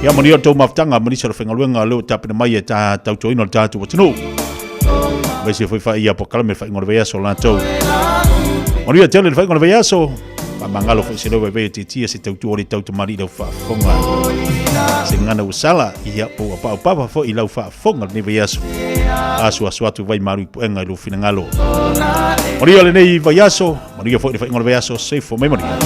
B: Ia manuia le tou mafutaga ma nisi o le faigaluega lea ua tapena mai e ta tautuaina o le tatou atunuu. Aemaise foi faia polokalame le faaiuga o le vaiaso latou. Manuia tele le faaiuga o le vaiaso. Faamagalo foi se leo vaivai e tiatia se tautua o le tau tamalii i lau faafofoga. Se gagana ua sala, ia po ua paopapa foi i lau faafofoga lenei vaiaso. Asuasu atu vai malu i puega i lou finagalo. Manuia lenei vaiaso, manuia foi le faaiuga o le vaiaso, soifua mai manuia.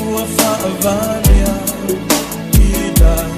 A: Ua fa'avalia i la.